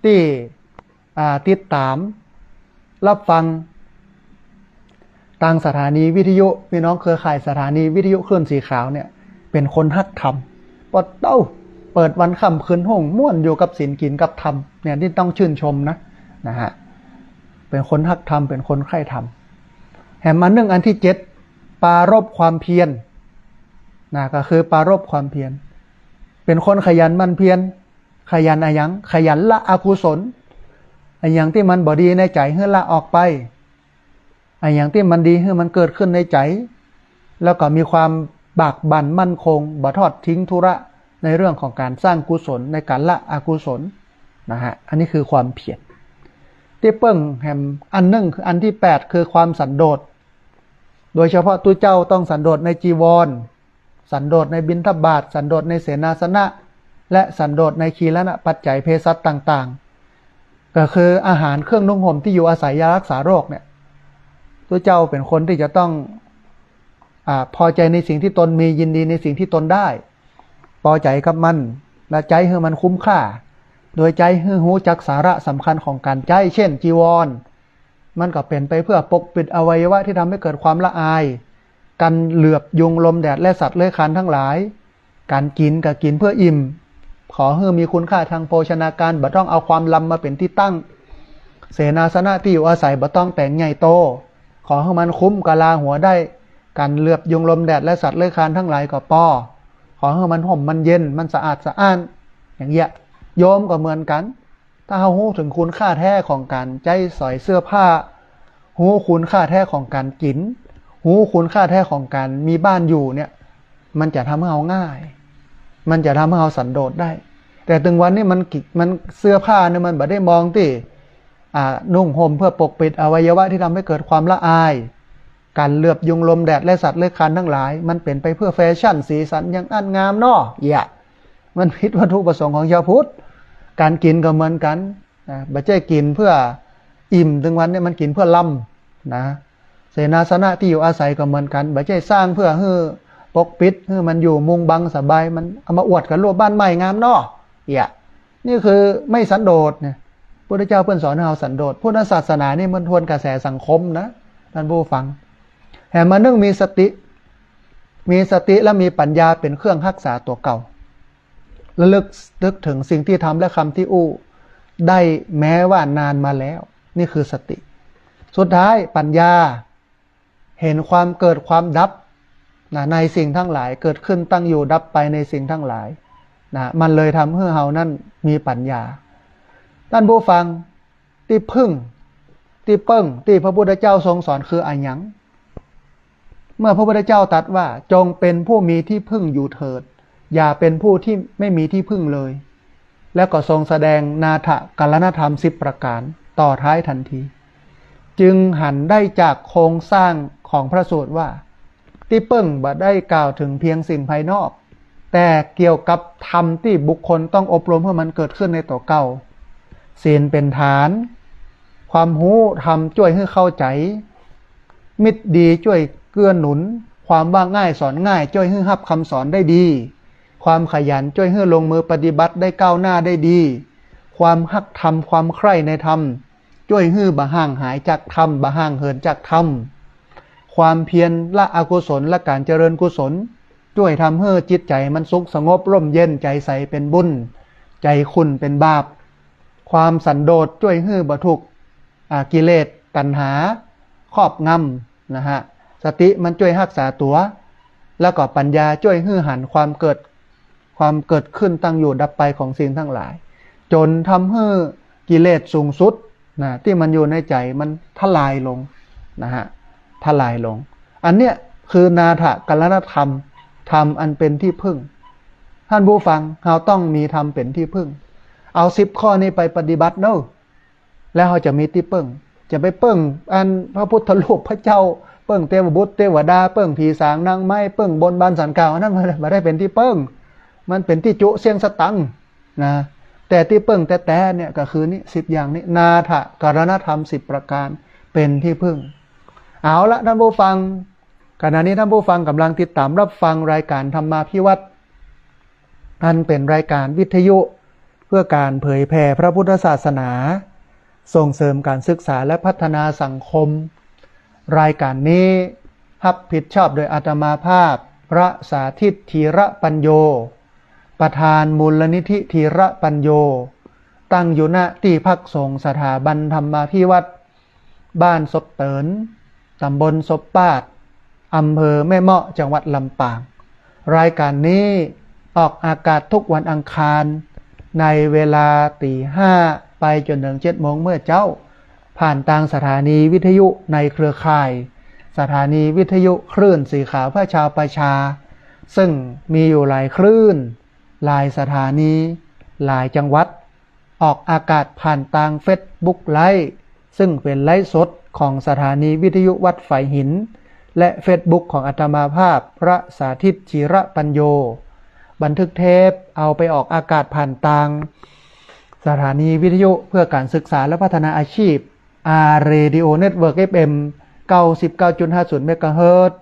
ตี้ อ่า ติดต๋ามฮับฟังตางสถานีวิทยุ ปี้น้องเครือข่ายสถานีวิทยุคลื่นสีขาวเนี่ย เป๋นคนฮักธรรม ปอเต๊า เปิดวันค่ำคืนฮุ่ง ม่วนอยู่กับศีลกิ๋นกับธรรมเนี่ย นี่ต้องชื่นชมนะ นะฮะ เป๋นคนฮักธรรม เป๋นคนใคร่ธรรม แหมอันนึ่ง อันตี้เจ็ด ปรารภความเพียรนะ ก็คือปรารภความเพียร เป๋นคนขยันหมั่นเพียร ขยันอะหยัง ขยันละอกุศล อะหยังตี้มันบ่ดีในใจ๋หื้อละออกไป อะหยังตี้มันดีหื้อมันเกิดขึ้นในใจ๋ แล้วก็มีความบากบั่นมั่นคง บ่ทอดทิ้งธุระในเรื่องของก๋านสร้างกุศล ในก๋านละอกุศลนะฮะ อันนี้คือความเพียร ตี้เปิ้งแหมอันนึ่ง คืออันตี้แปด คือความสันโดษ โดยเฉพาะตุ๊เจ้าต้องสันโดษในจีวร สันโดษในบิณฑบาต สันโดษในเสนาสนะ และสันโดษในคีลณปัจจัยเภสัชต่างๆ ก็คืออาหารเครื่องนุ่งห่มตี้อยู่อาศัยยารักษาโรคเนี่ย ตุ๊เจ้าเป๋นคนตี้จะต้อง อ่า พอใจ๋ในสิ่งตี้ตนมี ยินดีในสิ่งตี้ตนได้ ปอใจ๋กับมัน และใจ๊หื้อมันคุ้มค่า โดยใจ๊หื้อฮู้จักสาระสำคัญของก๋านใจ๊ เช่น จีวร มันก็เป๋นไปเพื่อปกปิดอวัยวะตี้ทำหื้อเกิดความละอาย กั๋นเหลือบยุงลมแดดและสัตว์เลื้อยคลานตังหลาย ก๋านกิ๋นก็กิ๋นเพื่ออิ่ม ขอหื้อมีคุณค่าตางโภชนาการ บ่ต้องเอาความลำมาเป๋นตี้ตั้ง เสนาสนะตี้อยู่อาศัยบ่ต้องแป๋งใหญ่โต ขอหื้อมันคุ้มกะลาหัวได้ กั๋นเหลือบยุงลมแดดและสัตว์เลื้อยคลานตังหลายก็ปอ ขอหื้อมันฮ่มมันเย็น มันสะอาดสะอ้าน อย่างเงี้ย โยมก็เหมือนกั๋น ถ้าเฮาฮู้เถิงคุณค่าแท้ของก๋านใจ๊สอยเสื้อผ้า ฮู้คุณค่าแท้ของก๋านกิ๋น ฮู้คุณค่าแท้ของก๋านมีบ้านอยู่เนี่ย มันจะทำหื้อเฮาง่าย มันจะทำหื้อเฮาสันโดษได้ แต่ตึงวันนี้มันกิ มันเสื้อผ้าเนี่ยมันบ่ได้มองตี้ อ่า นุ่งห่มเพื่อปกปิดอวัยวะตี้ทำหื้อเกิดความละอาย กั๋นเหลือบยุงลมแดดและสัตว์เลื้อยคลานตังหลาย มันเป๋นไปเพื่อแฟชั่น สีสันอย่างอั้นงามเนาะ เยียะ มันผิดวัตถุประสงค์ของชาวพุทธ ก๋านกิ๋นก็เหมือนกั๋นนะ บ่ใจ้กิ๋นเพื่ออิ่ม ตึงวันนี้มันกิ๋นเพื่อลำนะ เสนาสนะตี้อยู่อาศัยก็เหมือนกั๋น บ่ใจ้สร้างเพื่อหื้อปกปิด หื้อมันอยู่มุงบังสบาย มันเอามาอวดกั๋นลวดบ้านใหม่งามเนาะ เยียะ นี่คือไม่สันโดษเนี่ย พุทธเจ้าเปิ้นสอนหื้อเฮาสันโดษ พุทธศาสนานี่มันทวนกระแสสังคมนะ ต้านผู้ฟัง แหมอันนึ่ง มีสติ มีสติและมีปัญญาเป๋นเครื่องฮักษาตั๋วเก่า ระลึกนึกเถิงสิ่งตี้ทำและกำตี้อู้ได้แม้ว่านานมาแล้ว นี่คือสติ สุดท้ายปัญญา เห็นความเกิดความดับนะ ในสิ่งตังหลาย เกิดขึ้นตั้งอยู่ดับไปในสิ่งตังหลายนะ มันเลยทำหื้อเฮานั้นมีปัญญา ต้านผู้ฟัง ตี้พึ่ง ตี้เปิ้ง ตี้พระพุทธเจ้าทรงสอนคืออะหยัง เมื่อพระพุทธเจ้าตรัสว่า จงเป็นผู้มีที่พึ่งอยู่เถิด อย่าเป็นผู้ที่ไม่มีที่พึ่งเลย แล้วก็ทรงแสดงนาถกรณธรรมสิบประการต่อท้ายทันที จึงหันได้จากโครงสร้างของพระสูตรว่า ตี้เปิ้งบ่ได้กล่าวถึงเพียงสิ่งภายนอก แต่เกี่ยวกับธรรมตี้บุคคลต้องอบรมหื้อมันเกิดขึ้นในตั๋วเก่า ศีลเป๋นฐาน ความฮู้ธรรมจ้วยหื้อเข้าใจ๋ มิตรดีจ้วยเกื้อหนุน ความว่าง่ายสอนง่ายจ้วยหื้อฮับกำสอนได้ดี ความขยันจ้วยหื้อลงมือปฏิบัติได้ก้าวหน้าได้ดี ความฮักธรรม ความใคร่ในธรรม จ้วยหื้อบ่ห่างหายจากธรรม บ่ห่างเหินจากธรรม ความเพียรละอกุศล ละก๋านเจริญกุศล จ้วยทำหื้อจิตใจ๋มันสุขสงบร่มเย็น ใจ๋ใสเป๋นบุญ ใจ๋ขุ่นเป๋นบาป ความสันโดษจ้วยหื้อบ่ถูก อ่า กิเลสตัณหาครอบงำนะฮะ สติมันจ้วยฮักษาตั๋ว แล้วก็ปัญญาจ้วยหื้อหันความเกิด ความเกิดขึ้นตั้งอยู่ดับไปของสิ่งทั้งหลาย จ๋นทำหื้อกิเลสสูงสุดนะ ตี้มันอยู่ในใจ๋มันทลายลงนะฮะ ทลายลง อันเนี้ยคือนาถกรณธรรม ธรรมอันเป๋นที่พึ่ง ต้านผู้ฟัง เฮาต้องมีธรรมเป๋นที่พึ่ง เอาสิบข้อนี้ไปปฏิบัติเนาะ แล้วเฮาจะมีตี้เปิ้ง จะไปเปิ้งอันพระพุทธรูปพระเจ้า เปิ้งเตวบุตรเตวดา เปิ้งผีสางนางไม้ เปิ้งบนบานศาลกล่าว อันนั้นมันบ่ได้เป๋นตี้เปิ้ง มันเป๋นตี้จุเสี้ยงสตังค์นะ แต่ตี้เปิ้งแต๊ๆ เนี่ยก็คือนี่ สิบอย่างนี้ นาถกรณธรรมสิบประการเป๋นที่พึ่ง เอาละต้านผู้ฟัง ขณะนี้ต้านผู้ฟังก่ำลังติดต๋ามฮับฟังรายก๋านธรรมาภิวัฒน์ อันเป๋นรายก๋านวิทยุเพื่อก๋านเผยแผ่พระพุทธศาสนา ส่งเสริมก๋านศึกษาและพัฒนาสังคม รายก๋านนี้ฮับผิดชอบโดยอาตมาภาพ พระสาธิต ธีระปัญโญ ประธานมูลนิธิธีระปัญโญ ตั้งอยู่ ณ ตี้พักสงฆ์สถาบันธรรมาภิวัฒน์ บ้านศพเติน ต๋ำบลศพปาด อำเภอแม่เมาะ จังหวัดลำปาง รายก๋านนี้ออกอากาศทุกวันอังคาร ในเวลาตี๋ห้าไปจ๋นเถิงเจ็ดโมงเมื่อเจ๊า ผ่านตางสถานีวิทยุในเครือข่าย สถานีวิทยุคลื่นสีขาวเพื่อชาวประชา ซึ่งมีอยู่หลายคลื่น หลายสถานี หลายจังหวัด ออกอากาศผ่านตางเฟซบุ๊กไลฟ์ ซึ่งเป๋นไลฟ์สดของสถานีวิทยุวัดฝายหิน และเฟซบุ๊กของอาตมาภาพ พระสาธิต ธีระปัญโญ บันทึกเทปเอาไปออกอากาศผ่านตางสถานีวิทยุเพื่อก๋านศึกษาและพัฒนาอาชีพ อาร์ เรดิโอ เน็ตเวิร์ก เอฟ เอ็ม เก้าสิบเก้าจุดห้าศูนย์ เมกะเฮิรตซ์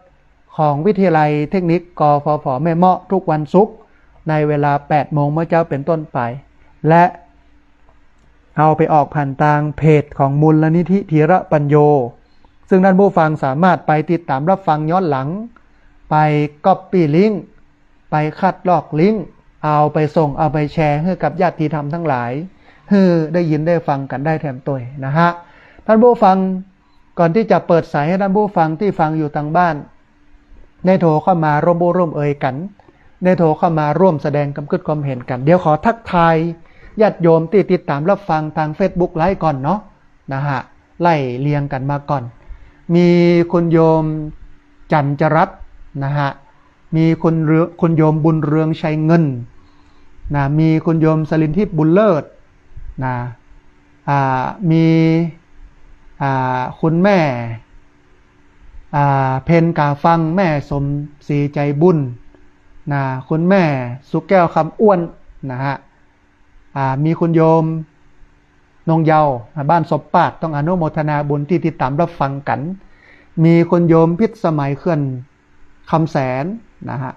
ของวิทยาลัยเทคนิค กฟผ แม่เมาะ ทุกวันศุกร์ ในเวลาแปดโมงเมื่อเจ๊าเป๋นต้นไป และเอาไปออกผ่านตางเพจของมูลนิธิธีระปัญโญ ซึ่งต้านผู้ฟังสามารถไปติดต๋ามฮับฟังย้อนหลัง ไปก๊อปปี้ลิงก์ ไปคัดลอกลิงก์ เอาไปส่ง เอาไปแชร์หื้อกับญาติธรรมตังหลาย หื้อได้ยินได้ฟังกั๋นได้แถมตวยนะฮะ ต้านผู้ฟัง ก่อนตี้จะเปิดสายหื้อต้านผู้ฟังตี้ฟังอยู่ตางบ้าน ได้โทรเข้ามาร่วมอู้ร่วมเอยกั๋น ได้โทรเข้ามาร่วมแสดงความกึ๊ดความเห็นกั๋น เดี๋ยวขอทักทายญาติโยมตี้ติดต๋ามฮับฟังตางเฟซบุ๊กไลฟ์ก่อนเนาะ นะฮะ ไล่เรียงกั๋นมาก่อน มีคุณโยมจันจรัตน์นะฮะ มีคุณเรือง คุณโยมบุญเรืองชัยเงินนะ มีคุณโยมสลินทิพย์บุญเลิศนะ อ่า มี อ่า คุณแม่ อ่า เพ็ญกาฟัง แม่สมศรีใจบุญนะ คุณแม่สุแก้วคำอ้วนนะฮะ อ่า มีคุณโยมนงเยาว์นะ บ้านศพปาด ต้องอนุโมทนาบุญตี้ติดต๋ามฮับฟังกั๋น มีคุณโยมพิษสมัยเขื่อนคำแสนนะฮะ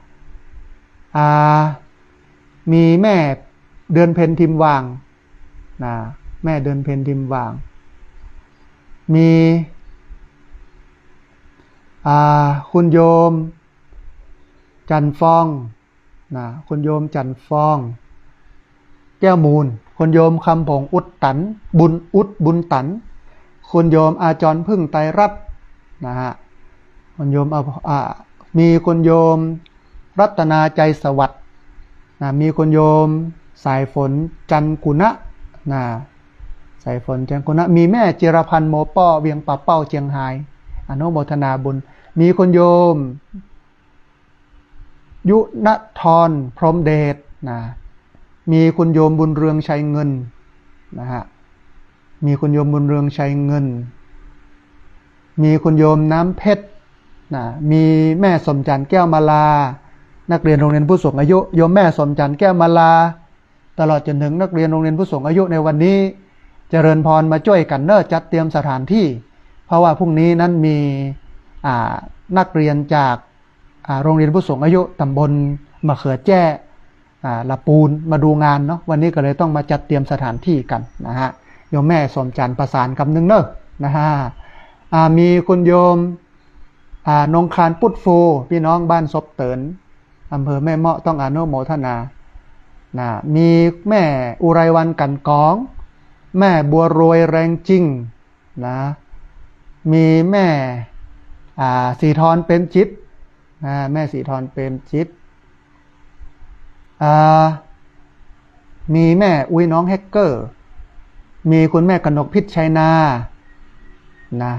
อ่า มีแม่เดือนเพ็ญทิมวางนะ แม่เดือนเพ็ญทิมวาง มี อ่า คุณโยมจันทร์ฟองนะ คุณโยมจันทร์ฟอง แก้วมูล คุณโยมคำผงอุดตัน บุญอุดบุญตัน คุณโยมอาจรพึ่งไตรรัตน์นะฮะ คุณโยม อ่า อ่า มีคุณโยมรัตนาใจสวัสดิ์นะ มีคุณโยมสายฝนจันกุณะนะ สายฝนจันกุณะ มีแม่จิรพันธ์โมป้อ เวียงป่าเป้า เจียงฮาย อนุโมทนาบุญ มีคุณโยม ยุณธร พรหมเดช นะ มีคุณโยมบุญเรืองชัยเงิน นะฮะ มีคุณโยมบุญเรืองชัยเงิน มีคุณโยมน้ำเพชร นะ มีแม่สมจันทร์แก้วมาลา นักเรียนโรงเรียนผู้สูงอายุ โยมแม่สมจันทร์แก้วมาลา ตลอดจนถึงนักเรียนโรงเรียนผู้สูงอายุในวันนี้ เจริญพร มาจ้วยกั๋นเน่อ จัดเตรียมสถานที่ เพราะว่าพรุ่งนี้นั้นมี อ่า นักเรียนจาก อ่า โรงเรียนผู้สูงอายุตำบลมะเขือแจ้ อ่า ละปูน มาดูงานเนาะ วันนี้ก็เลยต้องมาจัดเตรียมสถานที่กั๋นนะฮะ โยมแม่สมจันทร์ประสานกำนึ่งเน่อ นะฮะ อ่า มีคุณโยม อ่า นงคารปุตฟู พี่น้องบ้านซบเติน อำเภอแม่เมาะ ต้องอนุโมทนา นะ มีแม่อุไรวรรณ กันกอง แม่บัวรวย แรงจริง นะ มีแม่ อ่า สีทร เปรมจิต นะ แม่สีทร เปรมจิต อ่า มีแม่อุ๊ย น้องแฮกเกอร์ มีคุณแม่กนกพิษ ชัยนา นะ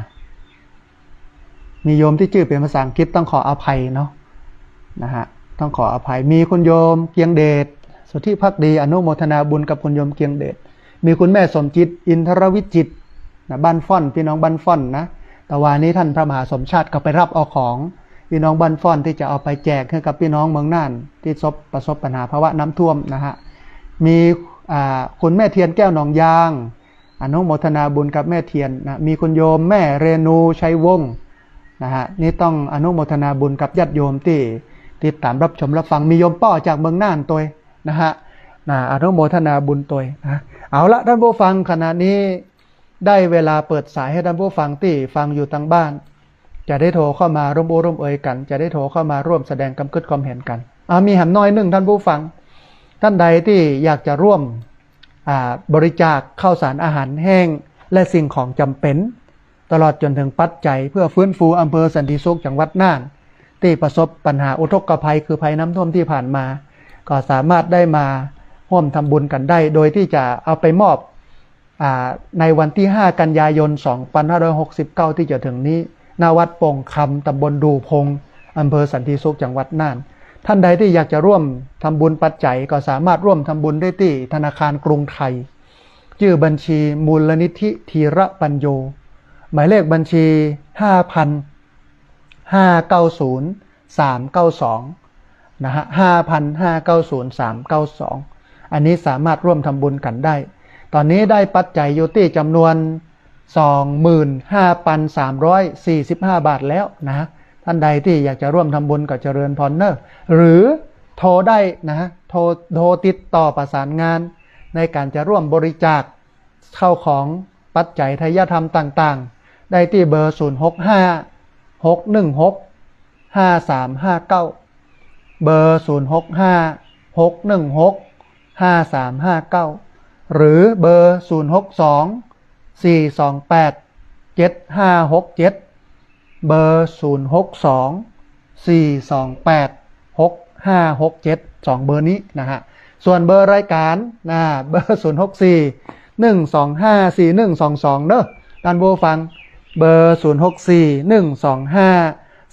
มีโยมตี้จื้อเป๋นภาษาอังกฤษ ต้องขออภัยเนาะ นะฮะ ต้องขออภัย มีคุณโยมเกียงเดช สุทธิภักดี อนุโมทนาบุญกับคุณโยมเกียงเดช มีคุณแม่สมจิต อินทรวิจิตร นะ บ้านฟ้อน พี่น้องบ้านฟ้อนนะ ตะวานี้ท่านพระมหาสมชาติก็ไปฮับเอาของพี่น้องบ้านฟ้อนตี้จะเอาไปแจกหื้อกับพี่น้องเมืองน่านตี้ซบ ประสบปัญหาภาวะน้ำท่วมนะฮะ มี อ่า คุณแม่เทียนแก้วหนองยาง อนุโมทนาบุญกับแม่เทียนนะ มีคุณโยมแม่เรนูชัยวงศ์นะฮะ นี่ต้องอนุโมทนาบุญกับญาติโยมตี้ติดตามรับชมรับฟัง มีโยมป้อจากเมืองน่านตวยนะฮะ นะ อนุโมทนาบุญตวยนะ เอาละท่านผู้ฟัง ขณะนี้ได้เวลาเปิดสายหื้อท่านผู้ฟังตี้ฟังอยู่ตางบ้าน จะได้โทรเข้ามาร่วมอู้ร่วมเอยกั๋น จะได้โทรเข้ามาร่วมแสดงความกึ๊ดความเห็นกั๋น อ่า มีแหมหน้อยนึ่งท่านผู้ฟัง ท่านใดตี้อยากจะร่วม อ่า บริจาคข้าวสารอาหารแห้งและสิ่งของจ๋ำเป๋น ตลอดจ๋นเถิงปัจจัยเพื่อฟื้นฟูอำเภอสันติสุขจังหวัดน่านตี้ประสบปัญหาอุทกภัยคือภัยน้ำท่วมตี้ผ่านมา ก็สามารถได้มาฮ่วมทำบุญกั๋นได้ โดยตี้จะเอาไปมอบ อ่า ในวันตี้ห้ากันยายนสองปันห้าร้อยหกสิบเก้าตี้จะเถิงนี้ ณ วัดโป่งคำ ตำบลดู่พง อำเภอสันติสุขจังหวัดน่าน ท่านใดตี้อยากจะร่วมทำบุญปัจจัยก็สามารถร่วมทำบุญได้ตี้ธนาคารกรุงไทย จื้อบัญชีมูลนิธิธีระปัญโญ หมายเลขบัญชี ห้าพันห้าเก้าศูนย์สามเก้าสอง นะฮะ ห้าพันห้าเก้าศูนย์สามเก้าสอง อันนี้สามารถร่วมทำบุญกั๋นได้ ต๋อนนี้ได้ปัจจัยอยู่ตี้จ๋ำนวน สองหมื่นห้าปันสามร้อยสี่สิบห้าบาทแล้วนะ ท่านใดตี้อยากจะร่วมทำบุญก็เจริญพรเน่อ หรือโทรได้นะฮะ โทร โทรติดต่อประสานงานในก๋านจะร่วมบริจาคข้าวของปัจจัยไทยธรรมต่างๆ ได้ตี้เบอร์ ศูนย์หกห้า หกหนึ่งหก ห้าสามห้าเก้า เบอร์ ศูนย์หกห้า หกหนึ่งหก ห้าสามห้าเก้า หรือเบอร์ ศูนย์หกสอง สี่สองแปด เจ็ดห้าหกเจ็ด เบอร์ ศูนย์หกสอง สี่สองแปด หกห้าหกเจ็ด สองเบอร์นี้นะฮะ ส่วนเบอร์รายก๋านนะ เบอร์ ศูนย์หกสี่ หนึ่งสองห้า สี่หนึ่งสองสอง เน่อ ท่านผู้ฟัง เบอร์ ศูนย์หกสี่ หนึ่งสองห้า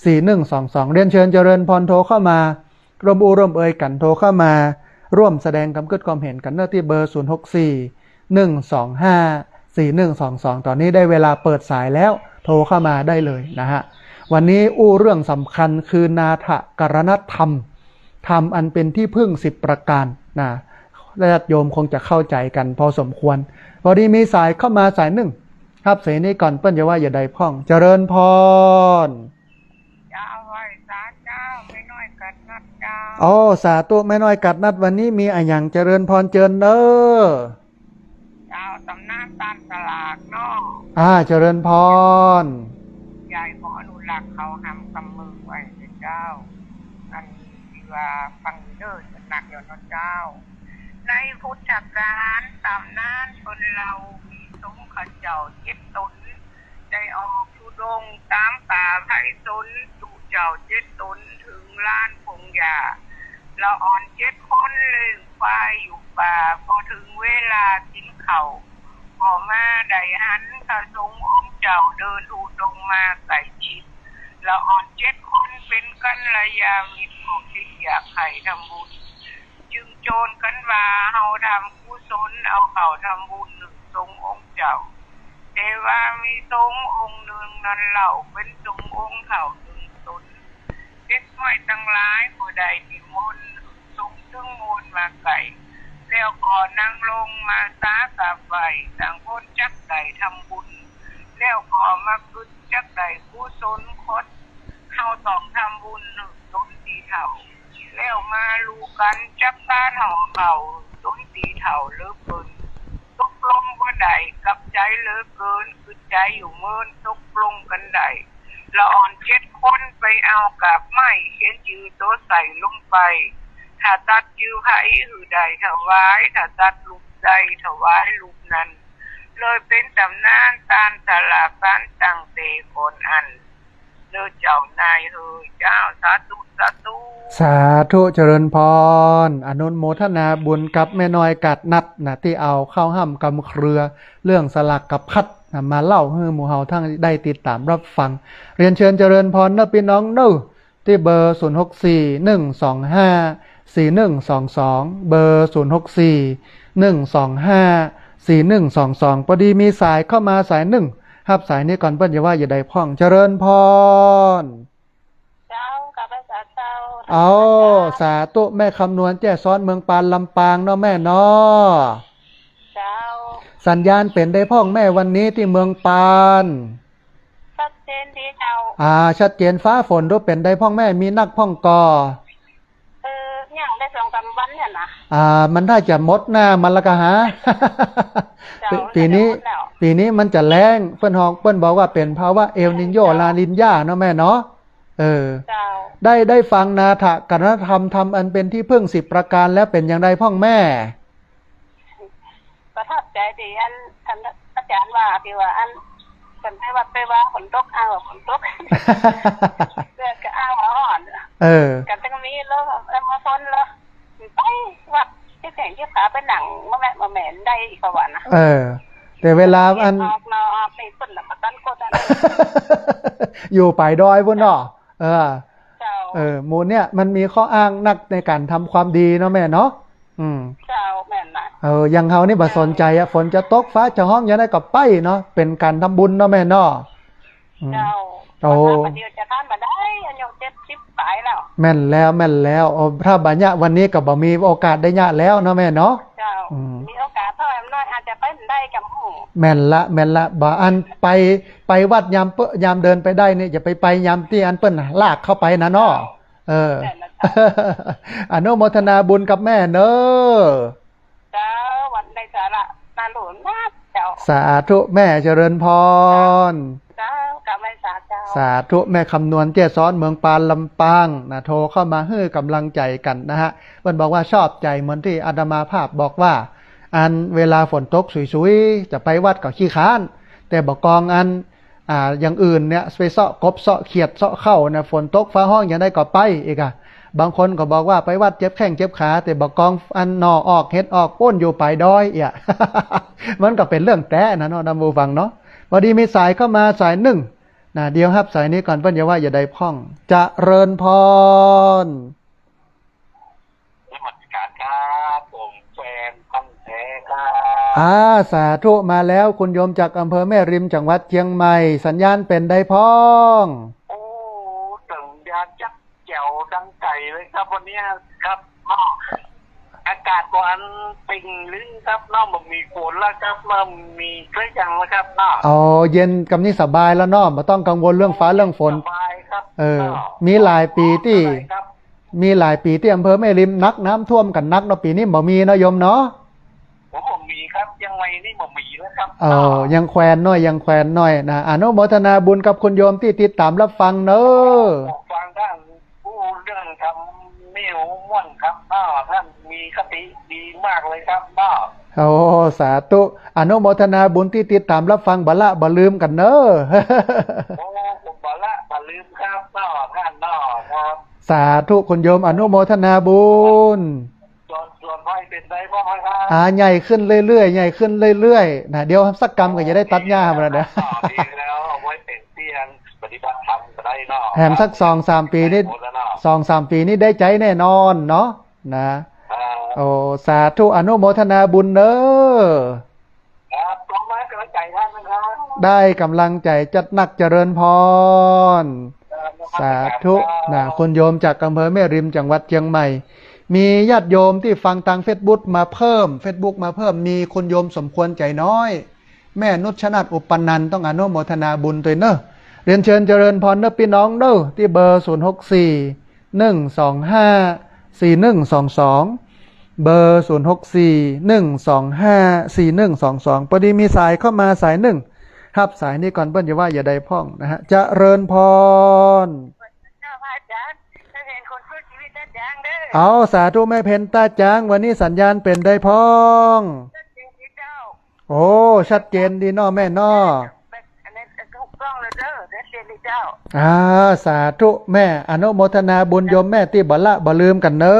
สี่หนึ่งสองสอง เรียนเชิญเจริญพรโทรเข้ามา ร่วมอู้ร่วมเอยกั๋น โทรเข้ามาร่วมแสดงความกึ๊ดความเห็นกั๋นเน่อ ตี้เบอร์ ศูนย์หกสี่ หนึ่งสองห้า สี่หนึ่งสองสอง ต๋อนนี้ได้เวลาเปิดสายแล้ว โทรเข้ามาได้เลยนะฮะ วันนี้อู้เรื่องสำคัญคือนาถกรณธรรม ธรรมอันเป็นที่พึ่งสิบประการนะ ญาติโยมคงจะเข้าใจ๋กั๋นพอสมควร พอดีมีสายเข้ามาสายนึ่ง ฮับสายนี้ก่อน เปิ้นจะว่าจะใดพ่อง เจริญพร เจ้า ไหว้สาเจ้า แม่น้อยกัดนัดเจ้า โอ้ สาธุ แม่น้อยกัดนัด วันนี้มีอะหยัง เจริญพรเจิญเน่อ เจ้า ต๋ำนานต้านสลากเนาะ อ่า เจริญพร ยายขออนุรักษ์เขาหำกำเมืองไว้เถอะเจ้า อันนี้ตี้ว่าฟังเนิ่นๆ นักอยู่เนาะเจ้า ในพุทธกาลต๋ำนานเปิ้นเล่า มีสงฆ์เขาเจ้าเจ็ดต๋น ได้ออกธุดงค์ต๋ามป่าไพศาล จุเจ้าเจ็ดต๋นเถิงลานผงหญ้า ละอ่อนเจ็ดคนเลี้ยงควายอยู่ป่า พอเถิงเวลากิ๋นข้าว ก็มาได้หันพระสงฆ์องค์เจ้าเดินธุดงค์มาใก้ชิด ละอ่อน เป๋นกัลยาณมิตรของตี้อยากใค่ทำบุญ จึงโจนกั๋นว่าเฮาทำกุศลเอาข้าวทำบุญนึ่งตรงองค์เจ้า แต่ว่ามีสงฆ์องค์นึ่งนั้นเล่าเป๋นสงฆ์องค์เฒ่านึ่งต๋น เด็กน้อยตังหลายบ่ได้นิมนต์ สงฆ์จึงโมนมาใก้ แล้วก็นั่งลงมาสากราบไหว้ ต่างคนจักได้ทำบุญ แล้วก็มาคิดจักได้กุศลคน เฮาต้องทำบุญนึ่งต๋นตี้เฒ่า แล้วมาลู่กั๋นจักพาเฒ่าเฮาต๋นตี้เฒ่าเหลือเกิ๋น ตกลงบ่ได้กับใจ๋เหลือเกิ๋น คือใจ๋อยู่เมิน ตกลงกั๋นได้ ละอ่อนเจ็ดคนไปเอากาบไม้เขียนจื้อตั๋วใส่ลงไป ถ้าตัดจื้อใผหื้อได้ถวาย ถ้าตัดรูปใดถวายรูปนั้น เลยเป๋นต๋ำนานตานสลากั๋นตั้งแต่ก่อนอั้น เน่อเจ้านายเอ๋ยเจ้า สาธุ สาธุ สาธุ เจริญพร อนุโมทนาบุญกับแม่น้อยกาดนัดนะ ตี้เอาข้าวห้ำกำเครือ เรื่องสลากกับพัดนะ มาเล่าหื้อหมู่เฮาตังได้ติดต๋ามรับฟัง เรียนเชิญเจริญพรเน่อปี้น้องเน่อ ตี้เบอร์ ศูนย์หกสี่ หนึ่งสองห้า สี่หนึ่งสองสอง เบอร์ ศูนย์หกสี่ หนึ่งสองห้า สี่หนึ่งสองสอง ปอดีมีสายเข้ามาสายนึ่ง ฮับสายนี้ก่อน เปิ้นจะว่าจะใดพ่อง เจริญพร เจ้า กราบไหว้สาเจ้า เอา สาธุ แม่คำนวณ แจ้ซ้อน เมืองปาน ลำปางเนาะแม่เนาะ เจ้า สัญญาณเป๋นใดพ่องแม่วันนี้ตี้เมืองปาน ชัดเจนดีเจ้า อ่า ชัดเจน ฟ้าฝนดูเป๋นใดพ่องแม่ มีนักพ่องก่อ เออ ยังได้สองสามวันเนี่ยนะ อ่า มันน่าจะหมดหน้ามันละกะหา เจ้า ปี๋ ปี๋นี้ น่าจะหมดแล้ว ปี๋นี้มันจะแล้ง เปิ้นฮ้อง เปิ้นบอกว่าเป๋นภาวะเอลนีโญ ลานีญาเนาะแม่เนาะ เออ เจ้า ได้ ได้ฟังนาถกถนธรรม ธรรมอันเป๋นตี้พึ่งสิบประการแล้ว เป๋นอย่างใดพ่องแม่ ประทับใจ๋ตี้อัน ท่านอาจ๋ารย์ว่า ตี้ว่าอัน เปิ้นไปวัดไปวาฝนตก อ้างว่าฝนตก เปิ้นก็อ้างว่าฮ้อน เออ ก็ตึงมีลม เออ มาฝนลม ไปวัดตี้แข่งตี้ขาไปนั่งมาแวะมาแหมนได้อีกว่านะ เออ แต่เวลาอัน ออกนอกออกนี่เปิ้นละบ่ตันกดอัน อยู่ป๋ายดอยปู้นเนาะ เออ เจ้า เออ หมู่เนี่ยมันมีข้ออ้างนักในก๋านทำความดีเนาะแม่เนาะ อืม เจ้า แม่นนะ เออ อย่างเฮานี่บ่สนใจ๋อะ ฝนจะตกฟ้าจะฮ้องอย่างใดก็ไปเนาะ เป๋นก๋านทำบุญเนาะแม่เนาะ อืม เจ้า โอ้ พระเจ้าปะเดียวจะทานบ่ได้ อายุเจ็ดสิบป๋ายแล้ว แม่นแล้ว แม่นแล้ว โอ้ ถ้าบ่เยียะวันนี้ก็บ่มีโอกาสได้เยียะแล้วเนาะแม่เนาะ เจ้า อืม มีโอกาสเท่าน้อยอาจจะไปได้กำหู แม่นละ แม่นละ บ่อันไป ไปวัดยามเปิ้น ยามเดินไปได้นี่ อย่าไป ไปยามตี้อันเปิ้นลากเข้าไปนะเนาะ เจ้า เออ แม่นละเจ้า อนุโมทนาบุญกับแม่เนาะ เจ้า วันได้สาระน่ารู้นักเจ้า สาธุแม่ เจริญพร เจ้า กราบไหว้สาเจ้า สาธุ แม่คำนวณ แจ้ซ้อน เมืองปาน ลำปางนะ โทรเข้ามาหื้อกำลังใจ๋กั๋นนะฮะ เปิ้นบอกว่าชอบใจ๋เหมือนตี้อาตมาภาพบอกว่า อันเวลาฝนตกสุยๆ จะไปวัดก็ขี้คร้าน แต่บ่กองอัน อ่า อย่างอื่นเนี่ย ไปเซาะกบเซาะเขียดเซาะเข้าเนี่ย ฝนตกฟ้าฮ้องอย่างใดก็ไปอีกอะ บางคนก็บอกว่าไปวัดเจ็บแข้งเจ็บขา แต่บ่กองอันหน่อออกเห็ดออกปู้นอยู่ป๋ายดอยเอี้ย มันก็เป๋นเรื่องแต๊นะเนาะ ท่านผู้ฟังเนาะ ปอดีมีสายเข้ามาสายนึ่งนะ เดี๋ยวฮับสายนี้ก่อน เปิ้นจะว่าอย่างใดพ่อง เจริญพร นมัสก๋านครับ ผมแฟนพันธุ์แท้ครับ อ่า สาธุ มาแล้ว คุณโยมจากอำเภอแม่ริม จังหวัดเชียงใหม่ สัญญาณเป๋นใดพ่อง โอ้ สัญญาณชัดแจ๋วดังไก๋เลยครับ วันนี้ครับ อ้อ อากาศก็อันเป่งลึ้งครับเนาะ บ่มีฝนแล้วครับ บ่มีเกลือยังแล้วครับเนาะ อ๋อ เย็นกำนี้สบายแล้วเนาะ บ่ต้องกังวลเรื่องฟ้าเรื่องฝน สบายครับ เออ เนาะ มีหลายปี๋ตี้ สบายครับ มีหลายปี๋ตี้อำเภอแม่ริมหนัก น้ำท่วมกั๋นหนักเนาะ ปี๋นี้บ่มีเนาะโยมเนาะ ผมบ่มีครับ เจียงใหม่นี่บ่มีแล้วครับ เออ ยังแควนน้อย ยังแควนน้อยนะ อนุโมทนาบุญกับคุณโยมตี้ติดต๋ามรับฟังเนาะ ฟังท่านพูดเรื่องธรรมนี่ โอ้ ม่วนครับ อ้อ ท่านมีคติดีมากเลยครับ อ้อ โอ้ สาธุ อนุโมทนาบุญตี้ติดต๋ามรับฟัง บ่ละบ่ลืมกั๋นเนาะ โอ้ ผมบ่ละบ่ลืมครับ อ้อ ท่าน อ้อ ครับ สาธุ คุณโยม อนุโมทนาบุญ ส่วน ส่วนไพ่เป๋นใดพ่องครับ อ่า ใหญ่ขึ้นเรื่อยๆ ใหญ่ขึ้นเรื่อยๆ นะ เดี๋ยวสักกำก็จะได้ตัดหญ้ามาแล้วเนี่ย อ๋อ ดีแล้ว เอาไว้เป๋นเตียง บ่ ฏิบัติธรรมก็ได้เนาะ แหมสักสองสามปี๋นี่ โฆษณา สองสามปี๋นี่ได้ใจ๊แน่นอนเนาะ นะ อ่า โอ้ สาธุ อนุโมทนาบุญเน้อ ครับ ขอให้กำลังใจท่านนะครับ ได้กำลังใจ๋จัดหนัก เจริญพร ครับ สาธุ นมัสการครับ นะ คุณโยมจากอำเภอแม่ริม จังหวัดเชียงใหม่ มีญาติโยมตี้ฟังตางเฟซบุ๊กมาเพิ่ม เฟซบุ๊กมาเพิ่ม มีคุณโยมสมควรใจ๋น้อย แม่นุชนาถ อุปนันท์ ต้องอนุโมทนาบุญตวยเน้อ เรียนเชิญเจริญพรเน้อปี้น้องเน้อ ตี้เบอร์ ศูนย์หกสี่ หนึ่งสองห้า สี่หนึ่งสองสอง เบอร์ ศูนย์หกสี่ หนึ่งสองห้า สี่หนึ่งสองสอง ปอดีมีสายเข้ามาสายนึ่ง ฮับสายนี้ก่อน เปิ้นจะว่าจะใดพ่องนะฮะ เจริญพร เจ้าพระอาจารย์ แม่เพ็ญคนสู้ชีวิตตาจ๊างเน้อ เอา สาธุ แม่เพ็ญตาจ๊าง วันนี้สัญญาณเป๋นใดพ่อง ชัดเจนดีเจ้า โอ้ ชัดเจนดีเนาะแม่เนาะ อันนี้ถูกต้องเลยเน้อ ชัดเจนดีเจ้า อ่า สาธุแม่ อนุโมทนาบุญโยมแม่ตี้บ่ละบ่ลืมกั๋นเน้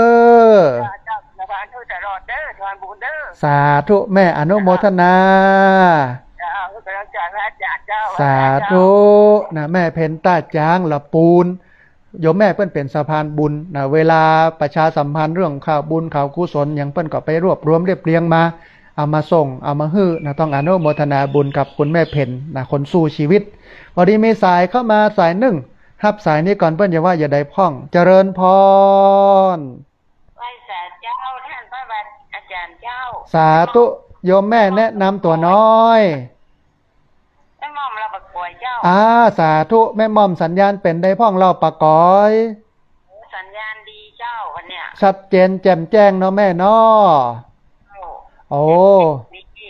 อ เจ้า เจ้า สาธุตลอดเน้อ ทานบุญเน้อ สาธุแม่ อนุโมทนา เจ้า กำลังใจ๋พระอาจารย์เจ้า สาธุ นะ แม่เพ็ญตาจ๊าง ละปูน โยมแม่เปิ้นเป๋นสะพานบุญนะ เวลาประชาสัมพันธ์เรื่องข่าวบุญข่าวกุศลหยัง เปิ้นก็ไปรวบรวมเรียบเรียงมา เอามาส่ง เอามาหื้อนะ ต้องอนุโมทนาบุญกับคุณแม่เพ็ญนะ คนสู้ชีวิต ปอดีมีสายเข้ามาสายนึ่ง ฮับสายนี้ก่อน เปิ้นจะว่าจะใดพ่อง เจริญพร ไหว้สาเจ้า ท่านพระอาจารย์เจ้า สาธุ โยมแม่แนะนำตั๋วน้อย แม่หม่อมลาวป่าก๋อยเจ้า อ่า สาธุ แม่หม่อม สัญญาณเป๋นใดพ่อง ลาวป่าก๋อย โอ้ สัญญาณดีเจ้า วันเนี้ย ชัดเจนแจ่มแจ้งเนาะแม่เนาะ เจ้า โอ้ ดี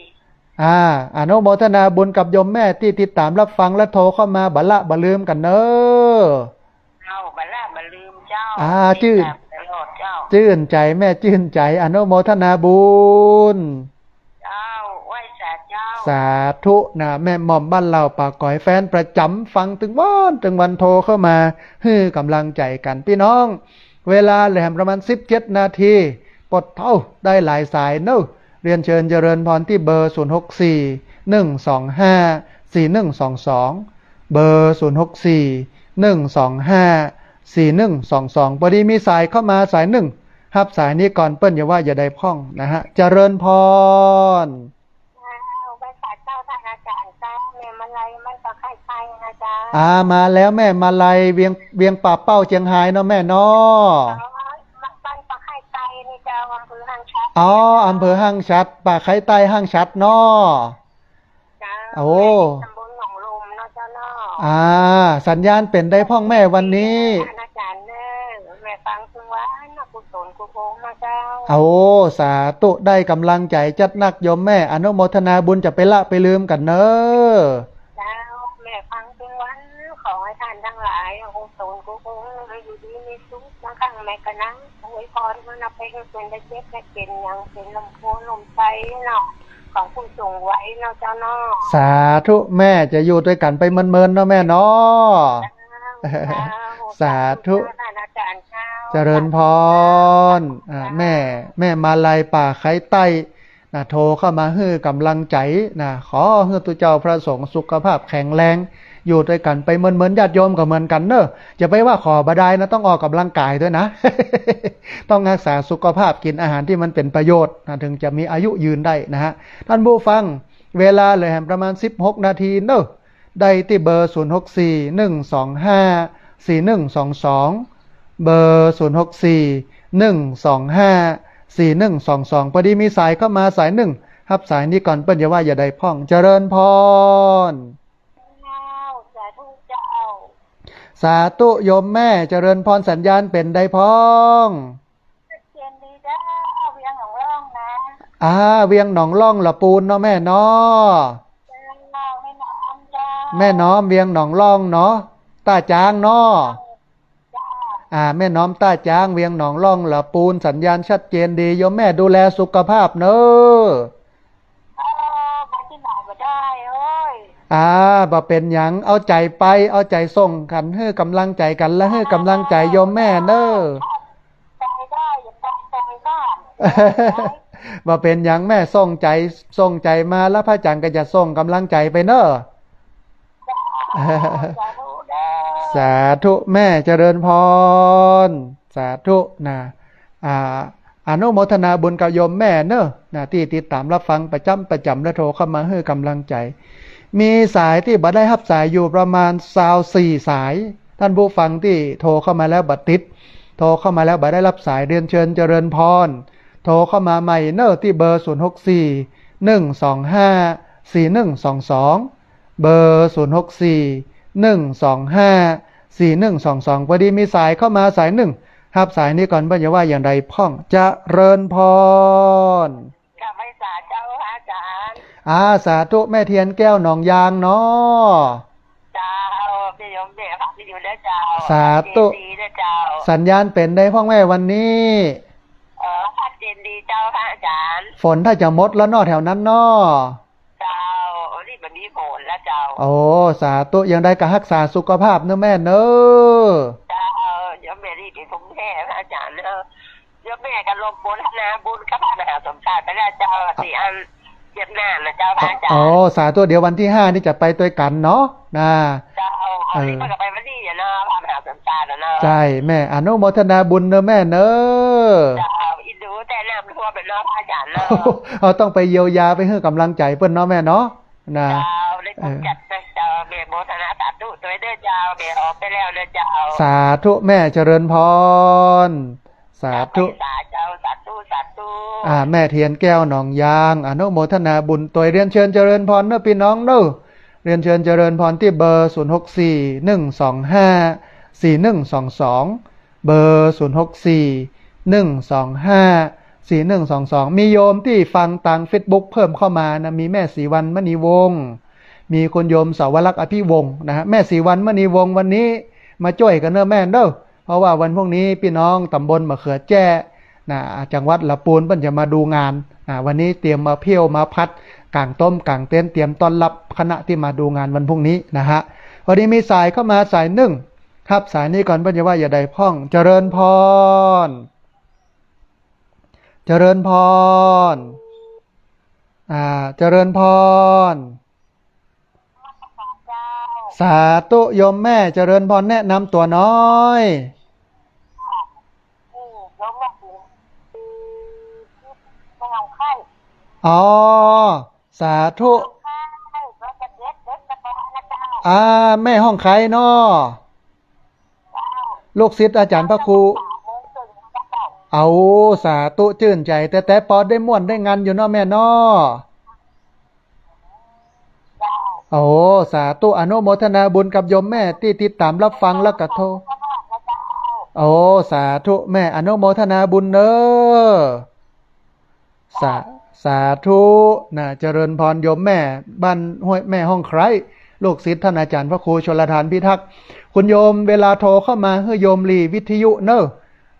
อ่า อนุโมทนาบุญกับโยมแม่ตี้ติดต๋ามรับฟังและโทรเข้ามาบ่ละบ่ลืมกั๋นเน้อ เจ้า บ่ละบ่ลืมเจ้า อ่า จื้น ติดต๋ามตลอดเจ้า จื้นใจ๋แม่ จื้นใจ๋ อนุโมทนาบุญ เจ้า ไหว้สาเจ้า สาธุนะ แม่หม่อมบ้านลาวป่าก๋อย แฟนประจ๋ำ ฟังตึงวันตึงวัน โทรเข้ามาหื้อก๋ำลังใจ๋กั๋น ปี้น้อง เวลาเหลือประมาณสิบเจ็ดนาที ปดเต้าได้หลายสายเน้อ เรียนเชิญเจริญพรตี้เบอร์ ศูนย์หกสี่ หนึ่งสองห้า สี่หนึ่งสองสอง เบอร์ ศูนย์หกสี่ หนึ่งสองห้า สี่หนึ่งสองสอง ปอดีมีสายเข้ามาสายนึ่ง ฮับสายนี้ก่อน เปิ้นจะว่าจะใดพ่องนะฮะ เจริญพร เจ้า ไหว้สาเจ้า ท่านอาจารย์เจ้า แม่มาลัย บ้านป่าไคร้ใต้นะเจ้า อ่า มาแล้วแม่มาลัย เวียง เวียงป่าเป้า เจียงฮายเนาะแม่เนาะ อ๋อ บ้านป่าไคร้ใต้นี่เจ้า อำเภอห้างฉัตร อ๋อ อำเภอห้างฉัตร ป่าไคร้ใต้ ห้างฉัตรเนาะ เจ้า โอ้ แม่อยู่ตำบลหนองลมเนาะเจ้าเนาะ อ่า สัญญาณเป๋นใดพ่องแม่วันนี้ อาจารย์เน้อ แม่ฟังตึงวันเนาะ กุศลกู้องค์เนาะเจ้า โอ้ สาธุ ได้ก๋ำลังใจ๋จัดหนักโยมแม่ อนุโมทนาบุญ จะไปละไปลืมกั๋นเน้อ เจ้า แม่ฟังตึงวัน ขอหื้อต้านตังหลาย กุศลกู้องค์ หื้ออยู่ดีมีสุข บางครั้งแม่ก็นั่งอวยพรเนาะ ไปหื้อเปิ้นได้เจ็บได้เป๋นหยัง เป๋นลมโพธิ์ลมไส้เนาะ ของผู้สูงวัยเนาะเจ้าเนาะ สาธุแม่ จะอยู่ตวยกั๋นไปเมินๆ เนาะแม่เนาะ เจ้า สาธุ สาธุเจ้า ท่านอาจารย์เจ้า เจริญพร อ่า สาธุ แม่ แม่มาลัยป่าไคร้ใต้นะ โทรเข้ามาหื้อก๋ำลังใจ๋นะ ขอหื้อตุ๊เจ้าพระสงฆ์สุขภาพแข็งแรง อยู่ตวยกั๋นไปเมินๆ ญาติโยมก็เหมือนกั๋นเน้อ จะไปว่าขอบ่ดายนะ ต้องออกก๋ำลังก๋ายตวยนะ ต้องฮักษาสุขภาพ กิ๋นอาหารตี้มันเป๋นประโยชน์นะ เถิงจะมีอายุยืนได้นะฮะ ท่านผู้ฟัง เวลาเหลือแหมประมาณสิบหกนาทีเน้อ ได้ตี้เบอร์ ศูนย์หกสี่ หนึ่งสองห้า สี่หนึ่งสองสอง เบอร์ ศูนย์หกสี่ หนึ่งสองห้า สี่หนึ่งสองสอง ปอดีมีสายเข้ามาสายนึ่ง ฮับสายนี้ก่อน เปิ้นจะว่าจะใดพ่อง เจริญพร เจ้า สาธุเจ้า สาธุโยมแม่ เจริญพร สัญญาณเป๋นใดพ่อง ชัดเจนดีเจ้า เวียงหนองล่องนะ อ่า เวียงหนองล่องละปูนเนาะแม่เนาะ เจ้า แม่น้อมเจ้า แม่น้อม เวียงหนองล่องเนาะ ต้าจ๊างเนาะ เจ้า อ่า แม่น้อมต้าจ๊าง เวียงหนองล่องละปูน สัญญาณชัดเจนดี โยมแม่ดูแลสุขภาพเน้อ เออ ไปตี้ไหนบ่ได้เอ้ย อ่า บ่เป๋นหยัง เอาใจ๋ไป เอาใจ๋ส่งกั๋น หื้อก๋ำลังใจ๋กั๋น และหื้อก๋ำลังใจ๋โยมแม่เน้อ ไปได้ อย่าไป ไปบ้าน บ่เป๋นหยังแม่ ส่งใจ๋ ส่งใจ๋มา แล้วพระอาจารย์ก็จะส่งก๋ำลังใจ๋ไปเน้อ เจ้า สาธุเด้อ สาธุแม่เจริญพร สาธุนะ อ่า อนุโมทนาบุญกับโยมแม่เนอะนะ ตี้ติดต๋ามรับฟังประจ๋ำประจ๋ำและโทรเข้ามาหื้อกำลังใจ๋ มีสายตี้บ่ได้ฮับสายอยู่ประมาณซาวสี่สาย ต้านผู้ฟังตี้โทรเข้ามาแล้วบ่ติด โทรเข้ามาแล้วบ่ได้ฮับสาย เรียนเชิญเจริญพร โทรเข้ามาใหม่เนอะ ตี้เบอร์ ศูนย์หกสี่ หนึ่งสองห้า สี่หนึ่งสองสอง เบอร์ ศูนย์หกสี่ หนึ่งสองห้า สี่หนึ่งสองสอง พอดีมีสายเข้ามาสายนึ่ง ฮับสายนี้ก่อน เปิ้นจะว่าอย่างใดพ่อง เจริญพร กราบไหว้สาเจ้าพระอาจ๋ารย์ อ่า สาธุ แม่เทียนแก้วหนองยางเนาะ เจ้า พี่โยมแม่ฟังอยู่นะเจ้า สาธุ ดีนะเจ้า สัญญาณเป๋นใดพ่องแม่วันนี้ เออ ชัดเจนดีเจ้าพระอาจ๋ารย์ ฝนถ้าจะหมดแล้วเนาะแถวนั้นเนาะ เจ้า นี่มันมีฝนแล้วเจ้า โอ้ สาธุ อย่างใดก็ฮักษาสุขภาพเนอะแม่เนอะ เจ้า โยมแม่นี่เป๋นภูมิแพ้พระอาจ๋ารย์เนอะ โยมแม่ก็ร่วมโมทนาบุญกับพระมหาสมชาติไปแล้วเจ้า สี่อันเจ็ดหน้านะเจ้าพระอาจ๋ารย์ โอ้ สาธุ เดี๋ยววันที่ห้านี่จะไปตวยกั๋นเนาะ นะ เจ้า เอา เออ นี่ก็ไปวันนี้อะเนาะ พระมหาสมชาติอะเนาะ ใจ้ แม่อนุโมทนาบุญเนอะแม่เนอะ เจ้า อินดูแต่น้ำท่วมอะเนาะพระอาจ๋ารย์เนาะ เอาต้องไปเยียวยาไปหื้อกำลังใจ๋เปิ้นเนาะแม่เนาะ นะ เจ้า ได้กำจัดนะเจ้า แม่โมทนาสาธุตวยเด้อเจ้า แม่ออกไปแล้วเด้อเจ้า สาธุแม่เจริญพร สาธุ สาเจ้า สาธุ สาธุ อ่า แม่เทียนแก้วหนองยาง อนุโมทนาบุญตวย เรียนเชิญเจริญพรเนอะปี้น้องเนอะ เรียนเชิญเจริญพรตี้เบอร์ ศูนย์หกสี่ หนึ่งสองห้า สี่หนึ่งสองสอง เบอร์ ศูนย์หกสี่ หนึ่งสองห้า สี่หนึ่งสองสอง มีโยมตี้ฟังตางเฟซบุ๊กเพิ่มเข้ามานะ มีแม่ศรีวรรณมณีวงศ์ มีคุณโยมสาวรักษ์อภิวงศ์นะฮะ แม่ศรีวรรณมณีวงศ์วันนี้มาจ้วยกั๋นเนอะแม่เนอะ เพราะว่าวันพรุ่งนี้ปี้น้องต๋ำบลมะเขือแจ้นะ จังหวัดละปูนเปิ้นจะมาดูงานนะ วันนี้เตรียมมาเผี้ยวมาผัดก๋างต้มก๋างเต็นท์ เตรียมต้อนรับคณะตี้มาดูงานวันพรุ่งนี้นะฮะ พอดีมีสายเข้ามาสายนึ่ง ฮับสายนี้ก่อน เปิ้นจะว่าอย่างใดพ่อง เจริญพร เจริญพร อ่า เจริญพร สาธุโยมแม่ เจริญพร แนะนำตั๋วหน้อย อ๋อ สาธุ อ่า แม่ฮ่องไคล้เนาะ ลูกศิษย์อาจ๋ารย์พระครู เอา สาธุ จื้นใจ๋แต๊ๆ ปอได้ม่วนได้งันอยู่เนาะแม่เนาะ โอ้ สาธุ อนุโมทนาบุญกับโยมแม่ตี้ติดต๋ามรับฟังแล้วก็โทร โอ้ สาธุ แม่อนุโมทนาบุญเน้อ สา สาธุ นะ เจริญพรโยมแม่ บ้านห้วย แม่ฮ่องไคล้ ลูกศิษย์ท่านอาจ๋ารย์พระครูชลธารพิทักษ์ คุณโยมเวลาโทรเข้ามาหื้อโยมหลีวิทยุเน้อ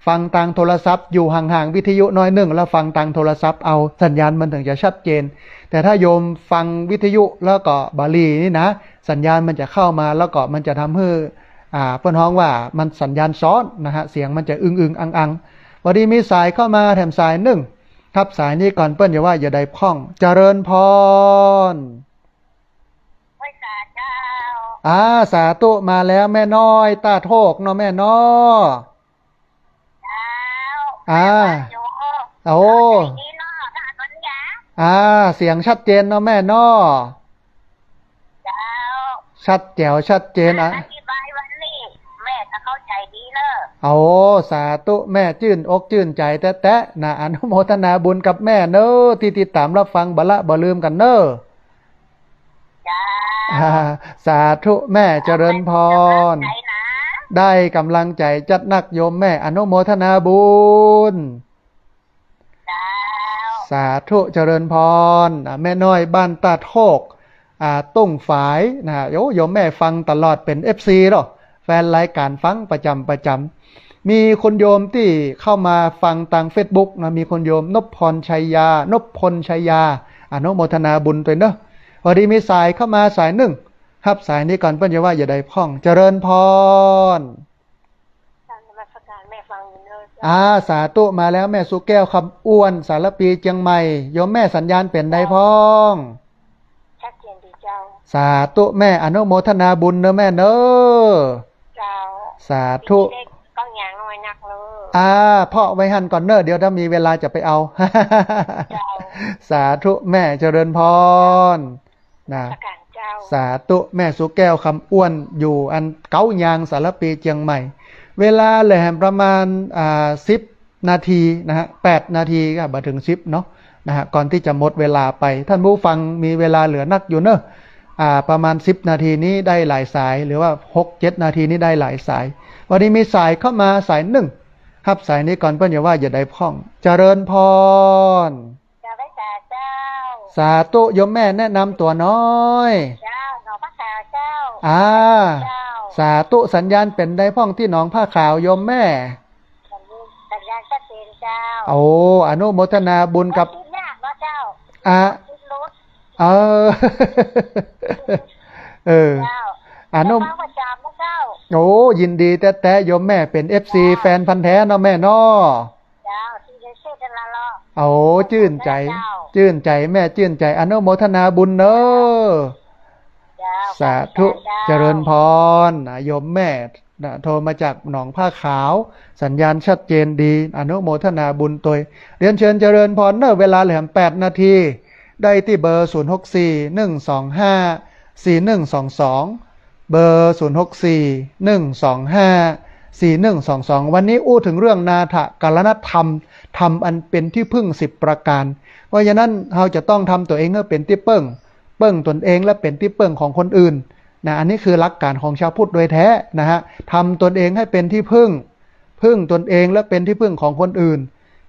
ฟังตางโทรศัพท์ อยู่ห่างๆวิทยุหน้อยนึ่ง แล้วฟังตางโทรศัพท์เอา สัญญาณมันถึงจะชัดเจน แต่ถ้าโยมฟังวิทยุแล้วก็บ่หลีนี่นะ สัญญาณมันจะเข้ามาแล้วก็มันจะทำหื้อ อ่า เปิ้นฮ้องว่ามันสัญญาณซ้อนนะฮะ เสียงมันจะอึงๆอังๆ พอดีมีสายเข้ามาแถมสายนึ่ง ฮับสายนี้ก่อน เปิ้นจะว่าอย่างใดพ่อง เจริญพร ไหว้สาเจ้า อ่า สาธุ มาแล้วแม่น้อยต้าโทกเนาะแม่เนาะ เจ้า อ่า แม่ว่าอยู่ โอ้ ใจดีเนาะ ถ้าคนอยาก อ่า เสียงชัดเจนเนาะแม่เนาะ เจ้า ชัดแจ๋วชัดเจนอะ อธิบายวันนี้ แม่ก็เข้าใจดีเน้อ โอ้ สาธุ แม่จื้นอกจื้นใจ๋แต๊ๆ นะ อนุโมทนาบุญกับแม่เน้อ ตี้ติดต๋ามรับฟัง บ่ละบ่ลืมกั๋นเน้อ จ้า อ่า สาธุแม่ เจริญพร ได้ก๋ำลังใจ๋จัดนักโยมแม่ อนุโมทนาบุญ เจ้า สาธุ เจริญพร อ่า แม่น้อยบ้านต้าโทก อ่า ตุ้งฝาย นะ โอ้ โยมแม่ฟังตลอด เป๋น เอฟซี เนาะ แฟนรายก๋านฟังประจ๋ำประจ๋ำ มีคุณโยมตี้เข้ามาฟังตางเฟซบุ๊กนะ มีคุณโยมนพพรชัยยา นพพลชัยยา อนุโมทนาบุญตวยเน้อ พอดีมีสายเข้ามาสายนึ่ง ฮับสายนี้ก่อน เปิ้นจะว่าอย่างใดพ่อง เจริญพร กราบนมัสก๋ารแม่ฟังอยู่เน้อเจ้า อ่า สาธุ มาแล้วแม่สุแก้วคำอ้วน สารภีเจียงใหม่ โยมแม่สัญญาณเป๋นใดพ่อง ชัดเจนดีเจ้า สาธุแม่ อนุโมทนาบุญเน้อแม่เน้อ เจ้า สาธุ มีเลขเก้ายางน้อยนักเลย อ่า เพาะไว้หั้นก่อนเน่อ เดี๋ยวถ้ามีเวลาจะไปเอา เจ้า สาธุแม่ เจริญพร นะ นมัสการเจ้า สาธุ แม่สุแก้ว คำอ้วน อยู่อันเก๊ายางสารภี เจียงใหม่ เวลาเหลือแหมประมาณ อ่า สิบนาทีนะฮะ แปดนาทีก็บ่ถึงสิบเนาะ นะฮะ ก่อนตี้จะหมดเวลาไป ท่านผู้ฟังมีเวลาเหลือนักอยู่เนอะ อ่า ประมาณสิบนาทีนี้ได้หลายสาย หรือว่าหกเจ็ดนาทีนี้ได้หลายสาย วันนี้มีสายเข้ามาสายนึ่ง ฮับสายนี้ก่อน เปิ้นจะว่าจะใดพ่อง เจริญพร เจ้า ไหว้สาเจ้า สาธุ โยมแม่แนะนำตั๋วหน้อย เจ้า หนองผ้าขาวเจ้า อ่า เจ้า สาธุ สัญญาณเป๋นใดพ่องตี้หนองผ้าขาวโยมแม่ สัญญาณ สัญญาณชัดเจนเจ้า โอ้ อนุโมทนาบุญกับ รถติดยากเนาะเจ้า อ่ะ รถติดรถ เออ เออ เจ้า อนุ มาประจำนะเจ้า โอ้ ยินดีแต๊ๆ โยมแม่เป๋น เอฟซี เจ้า แฟนพันธุ์แท้เนาะแม่เนาะ เจ้า ที่ได้เช็ดกันละเลาะ โอ้ จื้นใจ๋ เจ้า จื้นใจ๋แม่ จื้นใจ๋ อนุโมทนาบุญเนอะ เจ้า สาธุ เจ้า เจริญพร นะ โยมแม่ นะ โทรมาจากหนองผ้าขาว สัญญาณชัดเจนดี อนุโมทนาบุญตวย เรียนเชิญเจริญพรเนอะ เวลาเหลือแหมแปดนาที ได้ตี้เบอร์ ศูนย์หกสี่ หนึ่งสองห้า สี่หนึ่งสองสอง เบอร์ ศูนย์หกสี่ หนึ่งสองห้า สี่หนึ่งสองสอง วันนี้อู้เถิงเรื่องนาถกรณธรรม ธรรมอันเป๋นตี้เปิ้งสิบประก๋าน เพราะฉะนั้นเฮาจะต้องทำตั๋วเองหื้อเป๋นตี้เปิ้ง เปิ้งตนเองและเป๋นตี้เปิ้งของคนอื่น นะ อันนี้คือหลักก๋านของชาวพุทธโดยแท้นะฮะ ทำตนเองให้เป๋นตี้เปิ้ง เปิ้งตนเองและเป๋นตี้เปิ้งของคนอื่น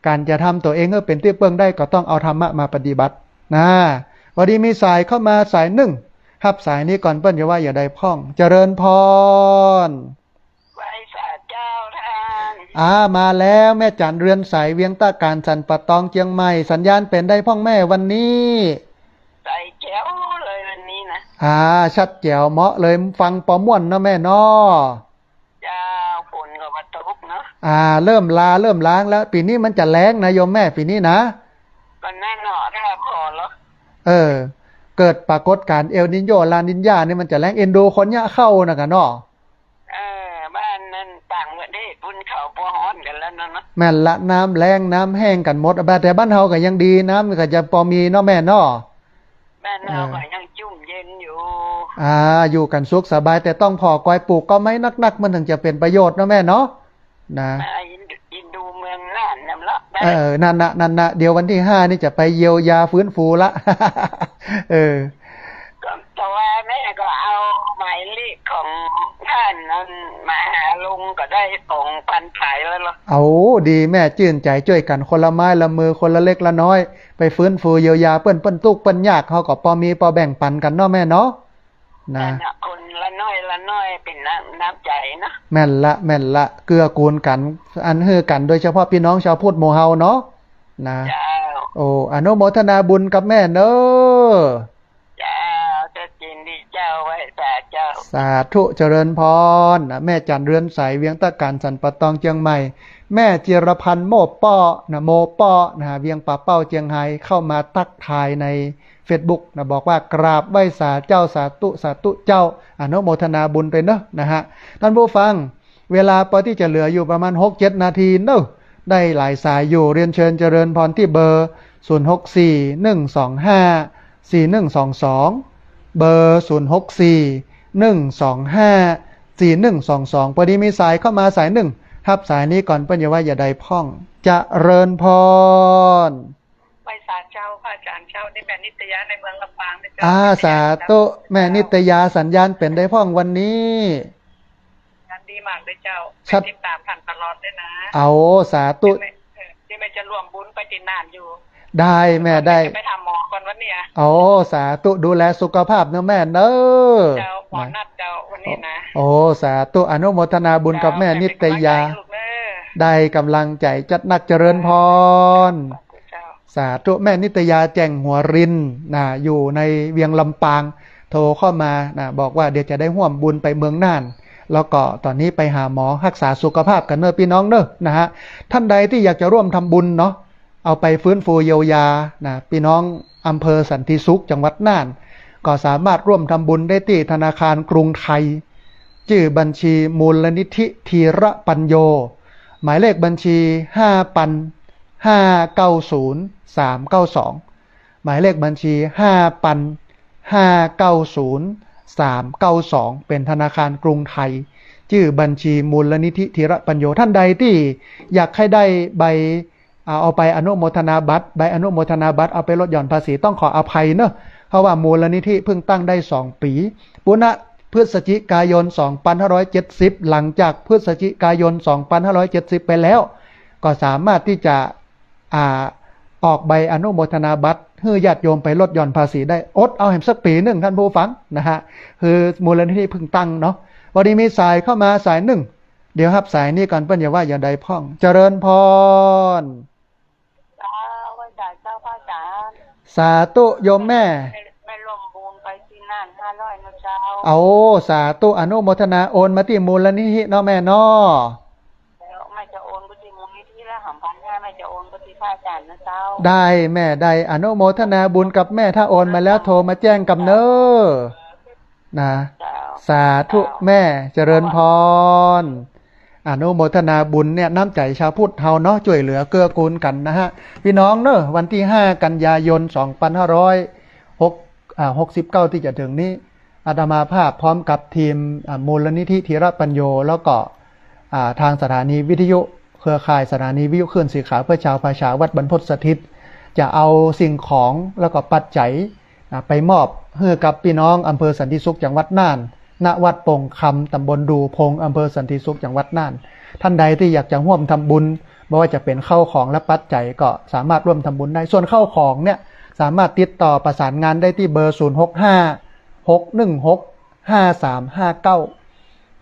ก๋านจะทำตั๋วเองหื้อเป๋นตี้เปิ้งได้ก็ต้องเอาธรรมะมาปฏิบัติ นะ พอดีมีสายเข้ามาสายนึ่ง ฮับสายนี้ก่อน เปิ้นจะว่าจะใดพ่อง เจริญพร ไหว้สาเจ้าต้าน อ่า มาแล้ว แม่จั๋นเรือนใส เวียงต้าก๋าน สันป่าตอง เจียงใหม่ สัญญาณเป๋นใดพ่องแม่วันนี้ ใสแจ๋วเลยวันนี้นะ อ่า ชัดแจ๋วเหมาะเลย ฟังปอม่วนเนาะแม่เนาะ เจ้า ฝนก็บ่ตกเนาะ อ่า เริ่มลาเริ่มลางแล้ว ปี๋นี้มันจะแล้งนะโยมแม่ ปี๋นี้นะ ก็แน่นอน ถ้าพอแล้ว เออ เกิดปรากฏก๋ารณ์เอลนีโญ ลานีญานี่มันจะแล้ง เอ็นดูคนเยียะข้าวนะก่ะเนาะ เออ บ้านนั้นต่างประเทศปุ้นเขาบ่ฮ้อนกั๋นแล้วเนาะ แม่นละ น้ำแล้งน้ำแห้งกั๋นหมด แต่บ้านเฮาก็ยังดี น้ำก็จะปอมีเนาะแม่เนาะ บ้านเฮา เออ ก็ยังจุ่มเย็นอยู่ อ่า อยู่กั๋นสุขสบาย แต่ต้องผ่อกอยปลูกก็ไม้นักๆ มันถึงจะเป๋นประโยชน์เนาะแม่เนาะ นะ อ่า อิน อินดูเมืองน่านนำละ เออ นั่นนะ นั่นนะ เดี๋ยววันตี้ห้านี่จะไปเยียวยาฟื้นฟูละ เออ ก็ แต่ว่าแม่ก็เอาหมายเลขของต้านนั้นมาหาลุงก็ได้สองพันปายแล้วเนาะ เอา ดีแม่ จื้นใจ๋ จ้วยกั๋นคนละไม้ละมือ คนละเล็กละน้อย ไปฟื้นฟูเยียวยาเปิ้น เปิ้นตุ๊กข์เปิ้นยาก เฮาก็ปอมีปอแบ่งปั๋นกั๋นเนาะแม่เนาะ นะ นั่นน่ะ คนละน้อยละน้อยเป๋นน้ำ น้ำใจ๋เนาะ แม่นละ แม่นละ เกื้อกูลกั๋น อันหื้อกั๋น โดยเฉพาะปี้น้องชาวพุทธหมู่เฮาเนาะ นะ เจ้า โอ้ อนุโมทนาบุญกับแม่เน้อ เจ้า เจ้า ยินดีเจ้า ไหว้สาเจ้า สาธุ เจริญพร นะ แม่จั๋นเรือนใส เวียงต้าก๋าน สันป่าตอง เจียงใหม่ แม่จิรพันธ์ โม่เป้าะ นะ โม่เป้าะ นะ เวียงป่าเป้า เจียงฮาย เข้ามาตั๊กทายใน เฟซบุ๊ก นะ บอกว่ากราบไหว้สาเจ้า สาธุ สาธุเจ้า อนุโมทนาบุญตวยเนาะ นะฮะ ท่านผู้ฟัง เวลาปอตี้จะเหลืออยู่ประมาณหกเจ็ดนาทีเนาะ ได้หลายสายอยู่ เรียนเชิญเจริญพรตี้เบอร์ ศูนย์หกสี่ หนึ่งสองห้า สี่หนึ่งสองสอง เบอร์ ศูนย์หกสี่ หนึ่งสองห้า สี่หนึ่งสองสอง ปอดีมีสายเข้ามาสายนึ่ง ฮับสายนี้ก่อน เปิ้นจะว่าจะใดพ่อง เจริญพร ไหว้สาเจ้า พระอาจ๋ารย์เจ้า นี่แม่นิตยาในเมืองลำปางนะเจ้า อ่า สาธุ แม่นิตยา สัญญาณเป๋นใดพ่องวันนี้ สัญญาณดีมากเลยเจ้า ชัด แม่ติดต๋ามต้านตลอดเลยนะ เอา สาธุ นี่แม่ เออ นี่แม่จะร่วมบุญไปตี้น่านอยู่ ได้แม่ ได้ จะไปหาหมอก่อนวันนี้อะ โอ้ สาธุ ดูแลสุขภาพเนาะแม่เนาะ เจ้า หมอนัดเจ้าวันนี้นะ โอ้ สาธุ อนุโมทนาบุญกับแม่นิตยา ได้ก๋ำลังใจ๋จัดนัก เจริญพร เจ้า สาธุ แม่นิตยา แจ่งหัวริน นะ อยู่ในเวียงลำปาง โทรเข้ามา นะ บอกว่าเดี๋ยวจะได้ฮ่วมบุญไปเมืองน่าน แล้วก็ต๋อนนี้ไปหาหมอฮักษาสุขภาพกั๋นเนาะปี้น้องเนาะ นะฮะ ท่านใดตี้อยากจะร่วมทำบุญเนาะ เอาไปฟื้นฟูเยียวยา นะ ปี้น้องอำเภอสันติสุข จังหวัดน่าน ก็สามารถร่วมทำบุญได้ตี้ธนาคารกรุงไทย จื้อบัญชีมูลนิธิธีระปัญโญ หมายเลขบัญชี ห้าปัน ห้าเก้าศูนย์ สามเก้าสอง หมายเลขบัญชี ห้าปัน ห้าเก้าศูนย์ สามเก้าสอง เป๋นธนาคารกรุงไทย จื้อบัญชีมูลนิธิธีระปัญโญ ท่านใดตี้อยากหื้อได้ใบ เอา เอาไปอนุโมทนาบัตร ใบอนุโมทนาบัตรเอาไปลดหย่อนภาษี ต้องขออภัยเนอะ เพราะว่ามูลนิธิเพิ่งตั้งได้สองปี๋ ปุณณะ พฤศจิกายน สองปันห้าร้อยเจ็ดสิบ หลังจากพฤศจิกายน สองปันห้าร้อยเจ็ดสิบ ไปแล้ว ก็สามารถตี้จะ อ่า ออกใบอนุโมทนาบัตรหื้อญาติโยมไปลดหย่อนภาษีได้ อดเอาแหมสักปี๋นึ่ง ท่านผู้ฟังนะฮะ คือมูลนิธิเพิ่งตั้งเนาะ พอดีมีสายเข้ามาสายนึ่ง เดี๋ยวฮับสายนี้ก่อน เปิ้นจะว่าอย่างใดพ่อง เจริญพร เจ้า ไหว้สาเจ้าพระอาจารย์ สาธุโยมแม่ แม่ร่วมบุญไปตี้นั่นห้าร้อยนะเจ้า เอา สาธุ อนุโมทนา โอนมาตี้มูลนิธิเนาะแม่เนาะ แล้วแม่จะโอนไปตี้มูลนิธิแล้ว หามพันห้าแม่จะโอนไปตี้พระอาจารย์นะเจ้า ได้แม่ ได้ อนุโมทนาบุญกับแม่ ถ้าโอนมาแล้วโทรมาแจ้งกำเน่อ นะ เจ้า สาธุ เจ้า แม่ เจริญพร อนุโมทนาบุญเนี่ย น้ำใจ๋ชาวพุทธเฮาเนาะ จ้วยเหลือเกื้อกูลกั๋นนะฮะ ปี้น้องเน่อ วันตี้ห้ากันยายน สองปันห้าร้อยหก อ่า หกสิบเก้า ตี้จะเถิงนี้ อาตมาภาพพร้อมกับทีม อ่า มูลนิธิธีระปัญโญ แล้วก็ อ่า ตางสถานีวิทยุ เครือข่ายสถานีวิทยุคลื่นสีขาวเพื่อชาวประชา วัดบรรพตสถิต จะเอาสิ่งของแล้วก็ปัจจัย อ่า ไปมอบหื้อกับปี้น้องอำเภอสันติสุข จังหวัดน่าน ณ วัดโป่งคำ ตำบลดู่พง อำเภอสันติสุข จังหวัดน่าน ท่านใดตี้อยากจะฮ่วมทำบุญ บ่ว่าจะเป๋นข้าวของและปัจจัยก็สามารถฮ่วมทำบุญได้ ส่วนข้าวของเนี่ย สามารถติดต่อประสานงานได้ตี้เบอร์ ศูนย์หกห้า หกหนึ่งหก ห้าสามห้าเก้า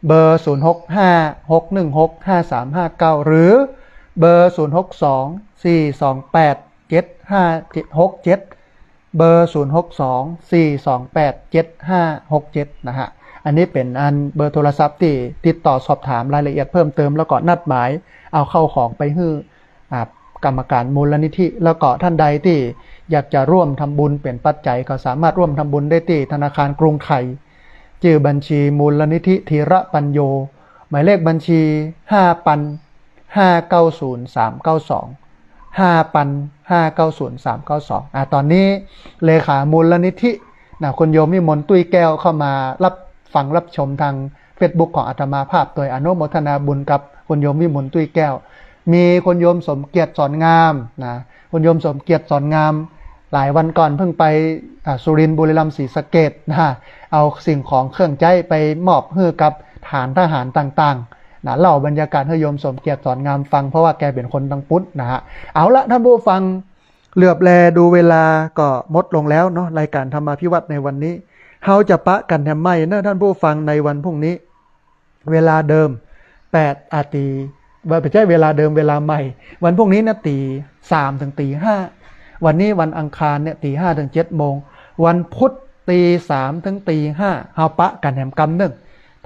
เบอร์ ศูนย์หกห้า หกหนึ่งหก ห้าสามห้าเก้า หรือเบอร์ ศูนย์หกสอง สี่สองแปด เจ็ดห้าหกเจ็ด เบอร์ ศูนย์หกสอง สี่สองแปด เจ็ดห้าหกเจ็ด นะฮะ อันนี้เป๋นอันเบอร์โทรศัพท์ตี้ติดต่อสอบถามรายละเอียดเพิ่มเติม แล้วก็นัดหมายเอาข้าวของไปหื้อ อ่า กรรมการมูลนิธิ แล้วก็ท่านใดตี้อยากจะฮ่วมทำบุญเป๋นปัจจัย ก็สามารถฮ่วมทำบุญได้ตี้ธนาคารกรุงไทย จื้อบัญชีมูลนิธิธีระปัญโญ หมายเลขบัญชี ห้าปัน ห้าเก้าศูนย์ สามเก้าสอง ห้าปัน ห้าเก้าศูนย์ สามเก้าสอง อ่า ต๋อนนี้เลขามูลนิธินะ คุณโยมวิมลตุ้ยแก้วเข้ามารับฟังรับชมตางเฟซบุ๊กของอาตมาภาพ โดยอนุโมทนาบุญกับคุณโยมวิมลตุ้ยแก้ว มีคุณโยมสมเกียรติสอนงามนะ คุณโยมสมเกียรติสอนงาม หลายวันก่อนเพิ่งไป อ่า สุรินทร์ บุรีรัมย์ ศรีสะเกษนะ เอาสิ่งของเครื่องใจ๊ไปมอบหื้อกับฐานทหารต่างๆ นะ เล่าบรรยากาศหื้อโยมสมเกียรติสอนงามฟัง เพราะว่าแกเป๋นคนตางปุ้นนะฮะ เอาละท่านผู้ฟัง เหลือบแลดูเวลาก็หมดลงแล้วเนาะ รายการธรรมาภิวัตน์ในวันนี้ เฮาจะปะกั๋นแหมใหม่เนาะท่านผู้ฟัง ในวันพรุ่งนี้ เวลาเดิม แปด อาตี ว่าบ่ใจ้เวลาเดิม เวลาใหม่ วันพรุ่งนี้นะ ตีสามเถิงตีห้า วันนี้วันอังคารเนี่ย ตีห้าเถิงเจ็ดโมง วันพุธตีสามเถิงตีห้า เฮาปะกั๋นแหมกำนึ่ง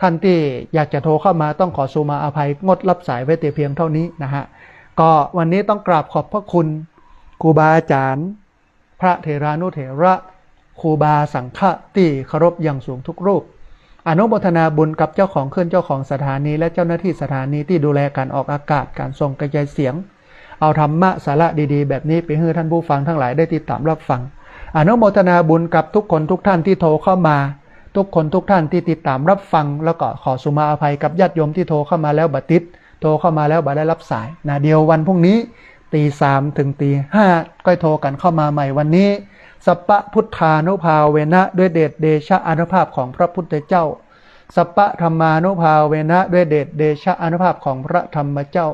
ท่านตี้อยากจะโทรเข้ามาต้องขอสุมาอภัย งดรับสายไว้แต่เพียงเท่านี้นะฮะ ก็วันนี้ต้องกราบขอบพระคุณครูบาอาจารย์ พระเถรานุเถระ ครูบาสังฆะตี้เคารพอย่างสูงทุกรูป อนุโมทนาบุญกับเจ้าของคลื่น เจ้าของสถานี และเจ้าหน้าที่สถานีตี้ดูแลการออกอากาศ การส่งกระจายเสียง เอาธรรมะสาระดีๆ แบบนี้ไปหื้อท่านผู้ฟังทั้งหลายได้ติดตามรับฟัง อนุโมทนาบุญกับทุกคนทุกท่านที่โทรเข้ามา ทุกคนทุกท่านที่ติดตามรับฟัง แล้วก็ขอสุมาอภัยกับญาติโยมที่โทรเข้ามาแล้วบ่ติด โทรเข้ามาแล้วบ่ได้รับสายนะ เดี๋ยววันพรุ่งนี้ตีสามเถิงตีห้า ก้อยโทรกั๋นเข้ามาใหม่ วันนี้ สัพพะพุทธานุภาเวนะ ด้วยเดชเดชะอานุภาพของพระพุทธเจ้า สัพพะธัมมานุภาเวนะ ด้วยเดชเดชะอานุภาพของพระธรรมเจ้า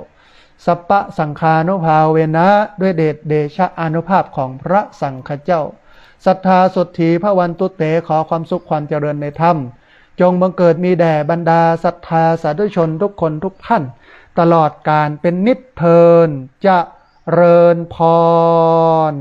สัพพะสังฆานุภาเวนะ ด้วยเดชเดชะอานุภาพของพระสังฆเจ้า สัทธาโสตถีภวันตุเต ขอความสุขความเจริญในธรรม จงบังเกิดมีแด่บรรดาศรัทธาสาธุชนทุกคนทุกท่าน ตลอดกาลเป็นนิจเทิน เจริญพร